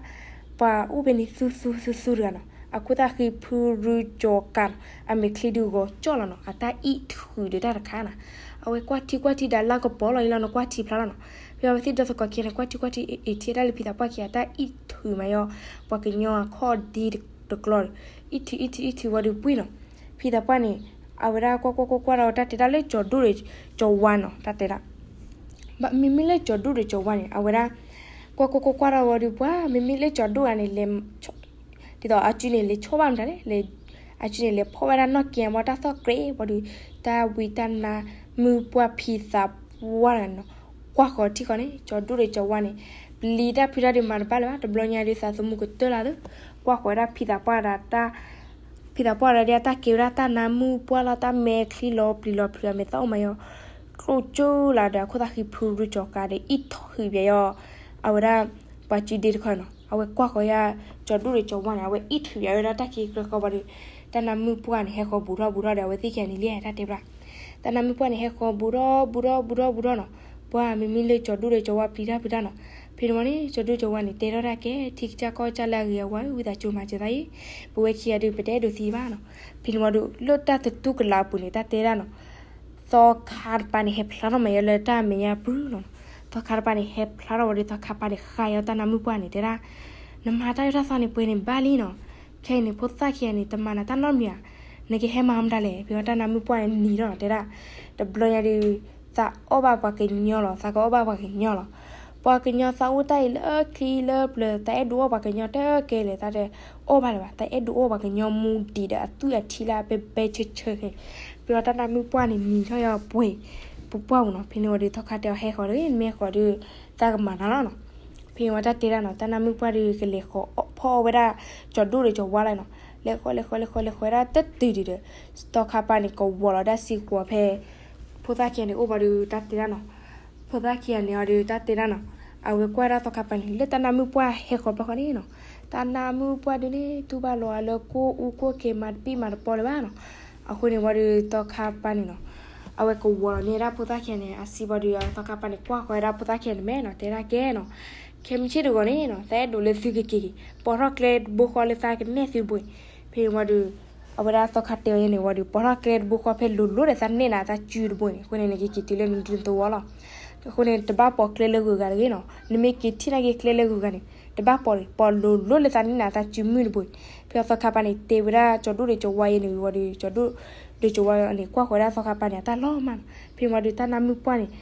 ပှၤအိၣ်ဖဲန့ၣ် သူသူသူသူတဂၤနီၤ. အခိၣ်သၣ်ဃံဖုရူကၠီၤကးနီၤ အမဲာ်ချံဒုးဂီၤကၠီၣ်လီၤနီၤ အတၢ်အံၣ်ထုးဒီးတၢ်တခါနီၤ. အဝဲကွၢ်ထံကွၢ်ထံဒီးလါကပီၤလီၤယံလီၤနီၤ ကွၢ်ထံဖျါလီၤနီၤ. ဖဲအဝဲသ့ၣ်ဒီသကိးခံဂၤန့ၣ် ကွၢ်ထံကွၢ်ထံ အ့ၣ် ထံၣ်ဝဲဒၣ်လၢဖံသးပှၢ်ခံဂၤ တၢ်အံၣ်ထုးမးယီၤ ပှၤကညီအခီၣ်ဒ့တကျီဒီး အံၣ်ထုးအံၣ်ထုးအံၣ်ထုးဝံၤဒီးပှ့ၤနီၤ. ဖံသးပှၢ်န့ၣ် အဝဲဒၣ်ကွၢ်ကွၢ်ကွၢ်ကွၢ်ဒီး တၢ်တဲဒၣ်လၢကၠီၤဒိၣ်ဒီးကၠီၤဝါနီၤ တၢ်တဲဒၣ်. မ့မ့ၢ်လၢကၠီၤဒိၣ်ဒီးကၠီၤဝါန့ၣ် အဝဲဒၣ် ကွၢ်ကွၢ်ကွၢ်ကွၢ်ဒီးဝံၤဒီးပှၢ် မ့မ့ၢ်လၢကၠီၤဒိၣ်ဂၤန့ၣ် လဲၤ ဒ်သိးအစုန့ၣ် လဲၤဆီၣ်ဘၣ်မတၤလဲၣ် လဲၤ အစုန့ၣ် လဲၤဖီၣ်ဝဲဒၣ်နီၣ်ကဲဘၣ်တၢ်သီၣ်ကြဲးဝံၤဒီး တၢ်ဝံတၢ်နါမုၢ်ပှၢ်ဖံသးပှၢ်တဂၤန့ၣ်နီၤ ကွၢ်ဃီၤထံဃီၤန့ၣ် ကၠီၤဒိၣ်ဒီးကၠီၤဝါန့ၣ် ပျံၤတၢ်ဖုးတၢ်ဒုးမၤတဘၣ်လၢၤဘၣ်. တဘျီညါဒုးသးသမူကတၢၢ်လၢ်သၢ ကွၢ်ဃီၤဝဲဒၣ်ဖံသးပှၢ်ဒီးတၢ် ဖံသးပှၢ်ဒီးဒ်တၢ်ကဲဝဲဒၣ်တၢ်နါမုၢ်ပှၢ်လီၤ တၢ်မဲာ်ချံလီၤပျံၤလီၤဖုး အမဲာ်သၣ်အိၣ်မးယီၤ ကျိၣ်ကၠိလၢဒီးအခိၣ်သၣ်ဃံဖုရူကၠီၤကးဒီး အံၣ်ထုးဃုာ်ပၠးယီၤ အဝဲဒၣ် ပှၤစုဒ့တခီနီၤ အဝဲကွၢ်ဃီၤယါ ကၠီၤဒိၣ်ဒီးကၠီၤဝါန့ၣ် အဝဲအံၣ်ထုးပၠးဝဲဒၣ်တၢ်ခံကြၢးဃီဘၣ်ဒီး တၢ်နါမုၢ်ပှၢ်န့ၣ် ဟဲဃီၤဘူးထီၣ်ဘူးထီၣ်ဒီး အဝဲသ့ၣ်ခံဂၤန့ၣ်လံတၢ်တဲဘၣ် တၢ်နါမုၢ်ပှၢ်န့ၣ် ဟဲဃီၤဘူးထီၣ်ဘူးထီၣ်ဘူးထီၣ်ဘူးထီၣ်နီၤ. ပှၢ်မ့မ့ၢ်လၢကၠီၤဒိၣ်ဒီးကၠီၤဝါပျံၤတၢ်ဖုးတၢ်နီၤ. ဖဲန့ၣ်ဝံၤန့ၣ် ကၠီၤဒိၣ်ကၠီၤဝါန့ၣ် တဲထီၣ်တၢ်ကဲ ထံကစၢ်ကီၢ်ကစၢ်လၢအဂ့ၤအဝါ ဝံသးစူၤမၤစၢၤသးအံၤ ပဝဲခံဂၤဒုး ပတအဲၣ်ဒိးသံဘၣ်နီၤ. ဖဲန့ၣ်ဝံၤဒီး လၢတၢ်သတူၢ်ကလာ်အပူၤန့ၣ် တၢ်တဲဒၣ်နီၤ သီခါတပၤန့ၣ် ဟဲဖျါထီၣ်မးယီၤလၢတၢ်မဲာ်ညါပူၤနီၤ. သီခါတပၤန့ၣ် ဟဲဖျါထီၣ်ဝံၤဒီး သီခါပၤန့ၣ် ဃါယီၤတၢ်နါမုၢ်ပှၢ်န့ၣ် တဲဒၣ် နမၤတၢ်အၢတၢ်သီန့ၣ် ပှဲၤန့ၣ်ဘၣ်လံနီၤ. ခဲအံၤန့ၣ် ဖိသၣ်ခံဂၤန့ၣ် တမၤနၤတၢ်နီတမံၤဧါ. နကဟဲမၤမတၤလဲၣ်. ဖဲဝံၤတၢ်နါမုၢ်ပှၢ်န့ၣ်နံၤထီၣ်နီၤ တဲဒၣ် တဘျီညါဒုး သးအီၣ်ဘၣ်ပှၤကညီလီၤ သးကအီၣ်ဘၣ်ပှၤကညီလီၤ. ပှၤကညီသးအိၣ်တၢ်အံၤလၢချံလၢပျၢၤ သးအဲၣ်ဒိးအီၣ်ပှၤကညီတကဲလဲၣ် သးတအီၣ်ဘၣ်လၢၤဘၣ် သးအဲၣ်ဒိးအီၣ်ပှၤကညီမူဒံးဒီးအသွံၣ်အထံလၢအဘဲဘဲဆၢဆၢခဲအံၤ. ဖဲဝံၤတၢ်နါမုၢ်ပှၢ်န့ၣ်နံၤထီၣ်ယီၤပှဲၤ ပပှၢ်ပူၤနီၤ. ဖဲန့ၣ်ဝံၤဒီး သီခါတဲအီၤ ဟဲဃီၤဒီး မ့ၢ်ဟဲဃီၤဒီး သးကမၤနၤလီၤနီၤ. ဖဲန့ၣ်ဝံၤတၢ်တဲဒၣ်နီၤ တၢ်နါမုၢ်ပှၢ်ဒီး ကလဲၤဃီၤဖီၣ်အီၣ်ဝဲဒၣ် ကၠီၤဒိၣ်ဒီးကၠီၤဝါလီၤနီၤ. လဲၤဃီၤလဲၤဃီၤလဲၤဃီၤလဲၤဃီၤဝဲဒၣ် တတုၤဒံးဒီး သီခါပၤန့ၣ် ကဝီၤလီၤဒၣ်စ့ၢ်ကီးဖဲ ဖိသၣ်ခံဂၤန့ၣ်အိၣ်ဘၣ်ဒီး တၢ်တဲဒၣ်နီၤ. ဖိသၣ်ခံဂၤန့ၣ်အီၤဒီး တၢ်တဲဒၣ်နီၤ အဝဲကွၢ်ဒၣ်သီခါပၤန့ၣ် လၢတၢ်နါမုၢ်ပှၢ်ဟဲဃီၤဘျီဃီန့ၣ်နီၤ တၢ်နါမုၢ်ပှၢ်ဒုးန့ၣ် တူၢ်ဘၣ်လီၤအလၢကိၣ်အူကိၣ်က့ၤ မၤတပံၢ်မၤတပီလၢၤဘၣ်နီၤ. အဃိန့ၣ်ဝံၤဒီး သီခါပၤန့ၣ်နီၤ အဝဲကဝီၤလီၤန့ၢ်ဒၣ်ဖိသၣ်ခံဂၤန့ၣ် အစံးဘၣ်ဒီး သီခါပၤန့ၣ် ကွၢ်ဃီၤဝဲဒၣ်ဖိသၣ်ခံဂၤန့ၣ်မဲာ်နီၤ တဲဒၣ်ကဲနီၤ ခဲမုၢ်ဆ့ၣ်တဂီၤန့ၣ်နီၤ သးအဲၣ်ဒိးလၢသုကက့ၤက့ၤ ပိာ်ထီၣ်ကျဲတဘိဃီလၢသးကနဲၣ်သုတဘိအံၤ. ဖဲန့ၣ်ဝံၤဒီး အဝဲဒၣ်သီခါတဲအီၤန့ၣ်ဝံၤဒီး ပိာ်ထီၣ်ကျဲတဘိဃီဖဲလိၤလိၤဒီးသးနဲၣ်နၤသးစုတဘိန့ၣ် အဃိန့ၣ် နကက့ၤတုၤလၢနဒုးသဝီလီၤ. အဃိန့ၣ် တဘၣ်ပိာ်ကျဲလၢဂုၤဂၤတဂ့ၤနီၤ နမ့ၢ်က့ၤထံၣ်နာ်က့ကျဲလၢဂုၤဂၤန့ၣ် တဘၣ်ပိာ်န့ၣ် ပိာ်လိၤလိၤလၢသးနဲၣ်နၤသးစုမုၢ်တဘိအံၤ. ဖဲအသီခါပၤန့ၣ် တဲဝဲဒၣ်ကၠီၤဒိၣ်ဒီးကၠီၤဝါယဲန့ၣ်ဝံၤဒီး ကၠီၤဒိၣ်ဒီးကၠီၤဝါန့ၣ် ကွၢ်ဃီၤဝဲဒၣ်သီခါပၤန့ၣ် အတၢ်လီၤမၢ်နီၤ. ဖဲန့ၣ်ဝံၤဒီး တၢ်နါမုၢ်ပှၢ်န့ၣ်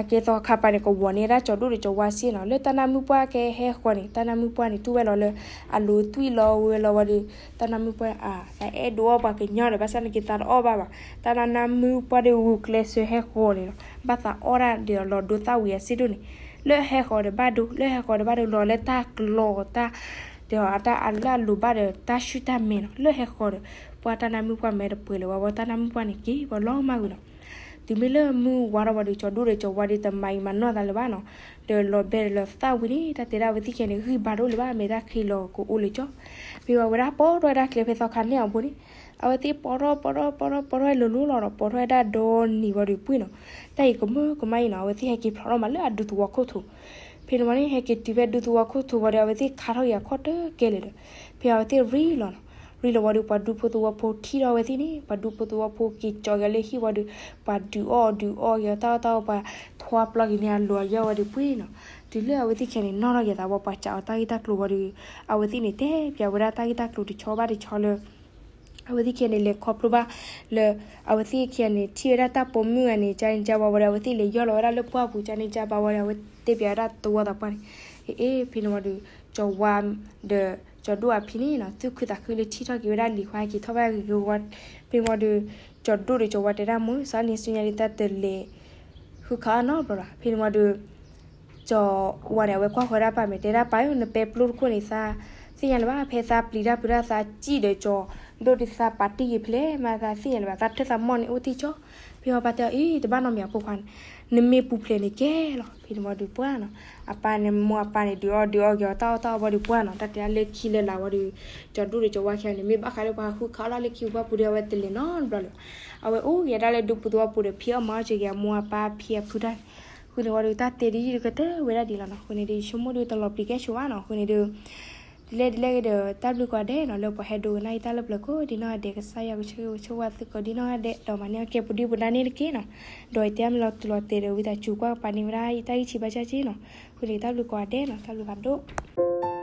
အကဲသီခါပၤန့ၣ် ကဝီၤန့ၢ်ဒၣ်ကၠီၤဒိၣ်ဒီးကၠီၤဝါစ့ၢ်နီၤ လၢတၢ်နါမုၢ်ပှၢ်ကဟဲဃီၤန့ၣ် တၢ်နါမုၢ်ပှၢ်န့ၣ် တူၢ်ဝဲလီၤလၢ အလိၤသွံၣ်လီၤဝဲလီၤဝံၤဒီး တၢ်နါမုၢ်ပှၢ်အါ သးအဲၣ်ဒိးအီၣ်ပှၤကညီဒီး ဘၣ်ဆၣ်နာ်က့သးတအီၣ်ဘၣ်ဘၣ်. တၢ်နါမုၢ်ပှၢ်ဒီးဂုာ်ကျဲးစၢးဟဲဃီၤန့ၣ်လီၤ ဘၣ်သးအီၣ်ဒၣ်ဒီးလီၤဒိသၣ်ဝံၤအစ့ၢ်ဒိၣ်န့ၣ် လၢဟဲဃီၤဒီးဘၣ်ဒိ လၢဟဲဃီၤဒီးဘၣ်ဒိလီၤလၢတၢ်ကျီၤတၢ် ဒီးအတၢ်အလၢအလိၤဘၣ်ဒီးတၢ်ဆူၣ်တၢ်မဲာ်နီၤ လၢဟဲဃီၤဒီး ပှၤတၢ်နါမုၢ်ပှၢ်မဲာ်တပှဲၤလၢၤဝဲ ပှၤတၢ်နါမုၢ်ပှၢ်န့ၣ်က့ၤဝဲလီၤမၢ်ဝံၤနီၤ. တုၤမ့ၢ်လၢမုၢ်ဝါထီၣ်ဝံၤဒီး ကၠီၤဒိၣ်ဒီးကၠီၤဝါဒီးတမၤအံၤမၤနီၢ်သးလၢၤဘၣ်နီၤ. ဒီးလီၤဘဲဒီးလီၤသၣ်ဝံၤန့ၣ် တၢ်တဲဒၣ်အဝဲသ့ၣ်ခံဂၤန့ၣ် ဂံၢ်ဘါတအိၣ်လၢၤဘၣ် မ့ၢ်တၢ်ချံလီၤကအိၣ်လၢၤကၠီ. ဖဲဝံၤဝဲဒၣ်ပိာ်ထီၣ်ဝဲဒၣ်ကျဲဖဲသီခါနဲၣ်အဘိန့ၣ် အဝဲသ့ၣ်ပိာ်ထီၣ်ပိာ်ထီၣ်ပိာ်ထီၣ်ပိာ်ထီၣ်ပိာ်ထီၣ်လိၤလိၤလီၤဒီး ပိာ်ထီၣ်ဝဲဒၣ်ဒီနံၤဝံၤဒီးပှ့ၤနီၤ. တၢ်အံၤကမၢကမၣ်အံၤနီၤ အဝဲသ့ၣ်ဟဲက့ၤဖျိးထီၣ်မးလၢအဒူသဝီခိၣ်ထူး ဖဲန့ၣ်ဝံၤန့ၣ် ဟဲက့ၤတုၤဖဲဒူသဝီခိၣ်ထံးဝံၤဒီး အဝဲသ့ၣ်ခါထီၣ်က့ၤအခီၣ်တကဲလၢာ်ဒီး ဖဲအဝဲသ့ၣ်ရ့လီၤနီၤ. ရ့လီၤဝံၤဒီး ပှၤဒူဖိသဝီဖိထံၣ်ဒီးအဝဲသ့ၣ်န့ၣ် ပှၤဒူဖိသဝီဖိက့ၤကၠီက့ၤလၢဟံၣ်ဝံၤဒီး ပှၤဒုးအီၣ်ဒုးအီက့ၤအီၤတၢ်အီၣ်တၢ်အီ ပှၤထွါပျီက့ၤန့ၣ်အလီၤယီၢ်ဝံၤဒီးပှ့ၤနီၤ. တုၤလၢအဝဲသ့ၣ်ခံဂၤန့ၣ် နီၣ်ထီၣ်က့ၤသးဝံၤ ပှၤစံးအီၤတၢ်ဂ့ၢ်တၢ်ကျိၤဝံၤဒီး အဝဲသ့ၣ်န့ၣ် တဲပၠးဝဲဒၣ်တၢ်ဂ့ၢ်တၢ်ကျိၤတဆီဘၣ်တဆီလၢ အဝဲသ့ၣ်ခံဂၤန့ၣ် လဲၤခီဖျိဘၣ်လၢ အဝဲသ့ၣ်ခံဂၤန့ၣ် ထံၣ်ဝဲဒၣ်တၢ်ပိာ်မုၣ်ဂၤန့ၣ် ကန့ၣ်ကဘၣ်ဝံၤဒီး အဝဲသ့ၣ်လဲၤယီၢ်လီၤဝဲဒၣ်လၢပှၢ်ပူၤ ကန့ၣ်ကဘၣ်ဝံၤဒီး အဝဲတဲပၠးဝဲဒၣ်သဝီသးပှၢ်န့ၣ် အ့ ဖဲန့ၣ်ဝံၤဒီး ကၠီဝါဒီးကၠီဒိၣ်အဖံန့ၣ်နီၤ သူၣ်ခုသးခုလၢထံၣ်ထီၣ်က့ၤဝဲဒၣ်လံၤခွါက့ၤထီၣ်ဘၣ်ဂ့ၤဂ့ၤဝါ ဖဲန့ၣ်ဝံၤဒီး ကၠီဒိၣ်ဒီးကၠီဝါတဲဒၣ် မိၢ် စးန့ၣ်ဆူညါဒ်သးတလဲၤ ဃုခးအီၣ်နီတဘျီလီၤ. ဖဲန့ၣ်ဝံၤဒီး ကၠီဝါန့ၣ် အဝဲကွၢ်ဃီၤဒၣ်ပၢ်မဲာ် တဲဒၣ်ပၢ်ဧၢ နပဲပျိတခိၣ်န့ၣ် သးသ့ၣ်ညါလၢၤဘၣ် ဖဲသးပျံၤတၢ်ဖုးတၢ်သးစံၣ်ဒီးကၠီဒိၣ်ဒ်သးပာ်တ့ၢ်ဂ့ၤဖျဲးမး သးသ့ၣ်ညါလၢၤဘၣ် သးထၢၣ်သးမီၢ်န့ၣ်အိၣ်တ့ၢ်ကၠီ. ဖဲအီၤပၢ်တဲအီၤ အ့ တဘၣ်နီတမံၤအဖိခွါန့ၣ် နမ့ၢ်ပူၤဖျဲးန့ၣ်ကဲလီၤ. ဖဲန့ၣ်ဝံၤဒီးပှၢ်နီၤ အပၢ်န့ၣ် မိၢ်အပၢ်န့ၣ် ဒုးအီၣ်ဒုးအီက့ၤအီၤတၢ်အီၣ်တၢ်အီဝံၤဒီးပှၢ်နီၤ တၢ်တဲဒၣ်လၢခံလၢလာ်ဝံၤဒီး ကၠီဒိၣ်ဒီးကၠီဝါခံဂၤန့ၣ် မ့ၢ်ဘၣ်ဃးလၢပှၤဃုခးအီၣ်လၢလၢခံပူၤပှၢ်ပူၤဒီး အဝဲတလဲၤနီတဘျီလၢၤဘၣ်. အဝဲအိၣ်က့ၤဒၣ်လၢဒူပူၤသဝီပူၤဒီး ဖံးအီၣ်မၤအီၣ်စ့ၢ်ကီးအမိၢ်အပၢ်ဖံးအဖုတၢ် ဃုာ်န့ၣ်ဝံၤဒီး တၢ်တဲဒ်ယံၤဒီးကတၢၢ်ဝဲဒၣ်ဒ်လီၤနီၤ. ဃုာ်န့ၣ်ဒီး ယဆိကမိၣ်ဒီးတလီၤပျံၤကဲဆိးဘၣ်နီၤ. ဃုာ်န့ၣ်ဒီး ဒ်လဲၣ်ဒ်လဲၣ်ဂ့ၤဒီး တၢ်ဘျုးကိးဂၤဒဲးနီၤ လၢပှၤဟဲဒိကနၣ်ယတၢ်လၢပျၢၤကိးဒ်နီၢ်ဂၤဒဲး ကစၢ်ယွၤကဆိၣ်ဂ့ၤကဆိၣ်ဝါသုကိးဒ်နီၢ်ဂၤဒဲး ဒီးမၤန့ၢ်အီၣ်ကဲပူၤဒံပူၤဒါန့ၣ်တက့ၢ်နီၤ. ဒီးယတဲမ့ၢ်လီၤတူၢ်လီၤတဲာ်ဒီး ဝံသးစူၤကွၢ်ကပာ်န့ၢ်ဝဲဒၣ်ယတၢ်ဂံၢ်ဆံးဘါစၢ်က့နီၤ. ဃုာ်န့ၣ်တၢ်ဘျုးကိးဂၤဒဲးနီၤ တၢ်ဘျုးဖးဒိၣ်.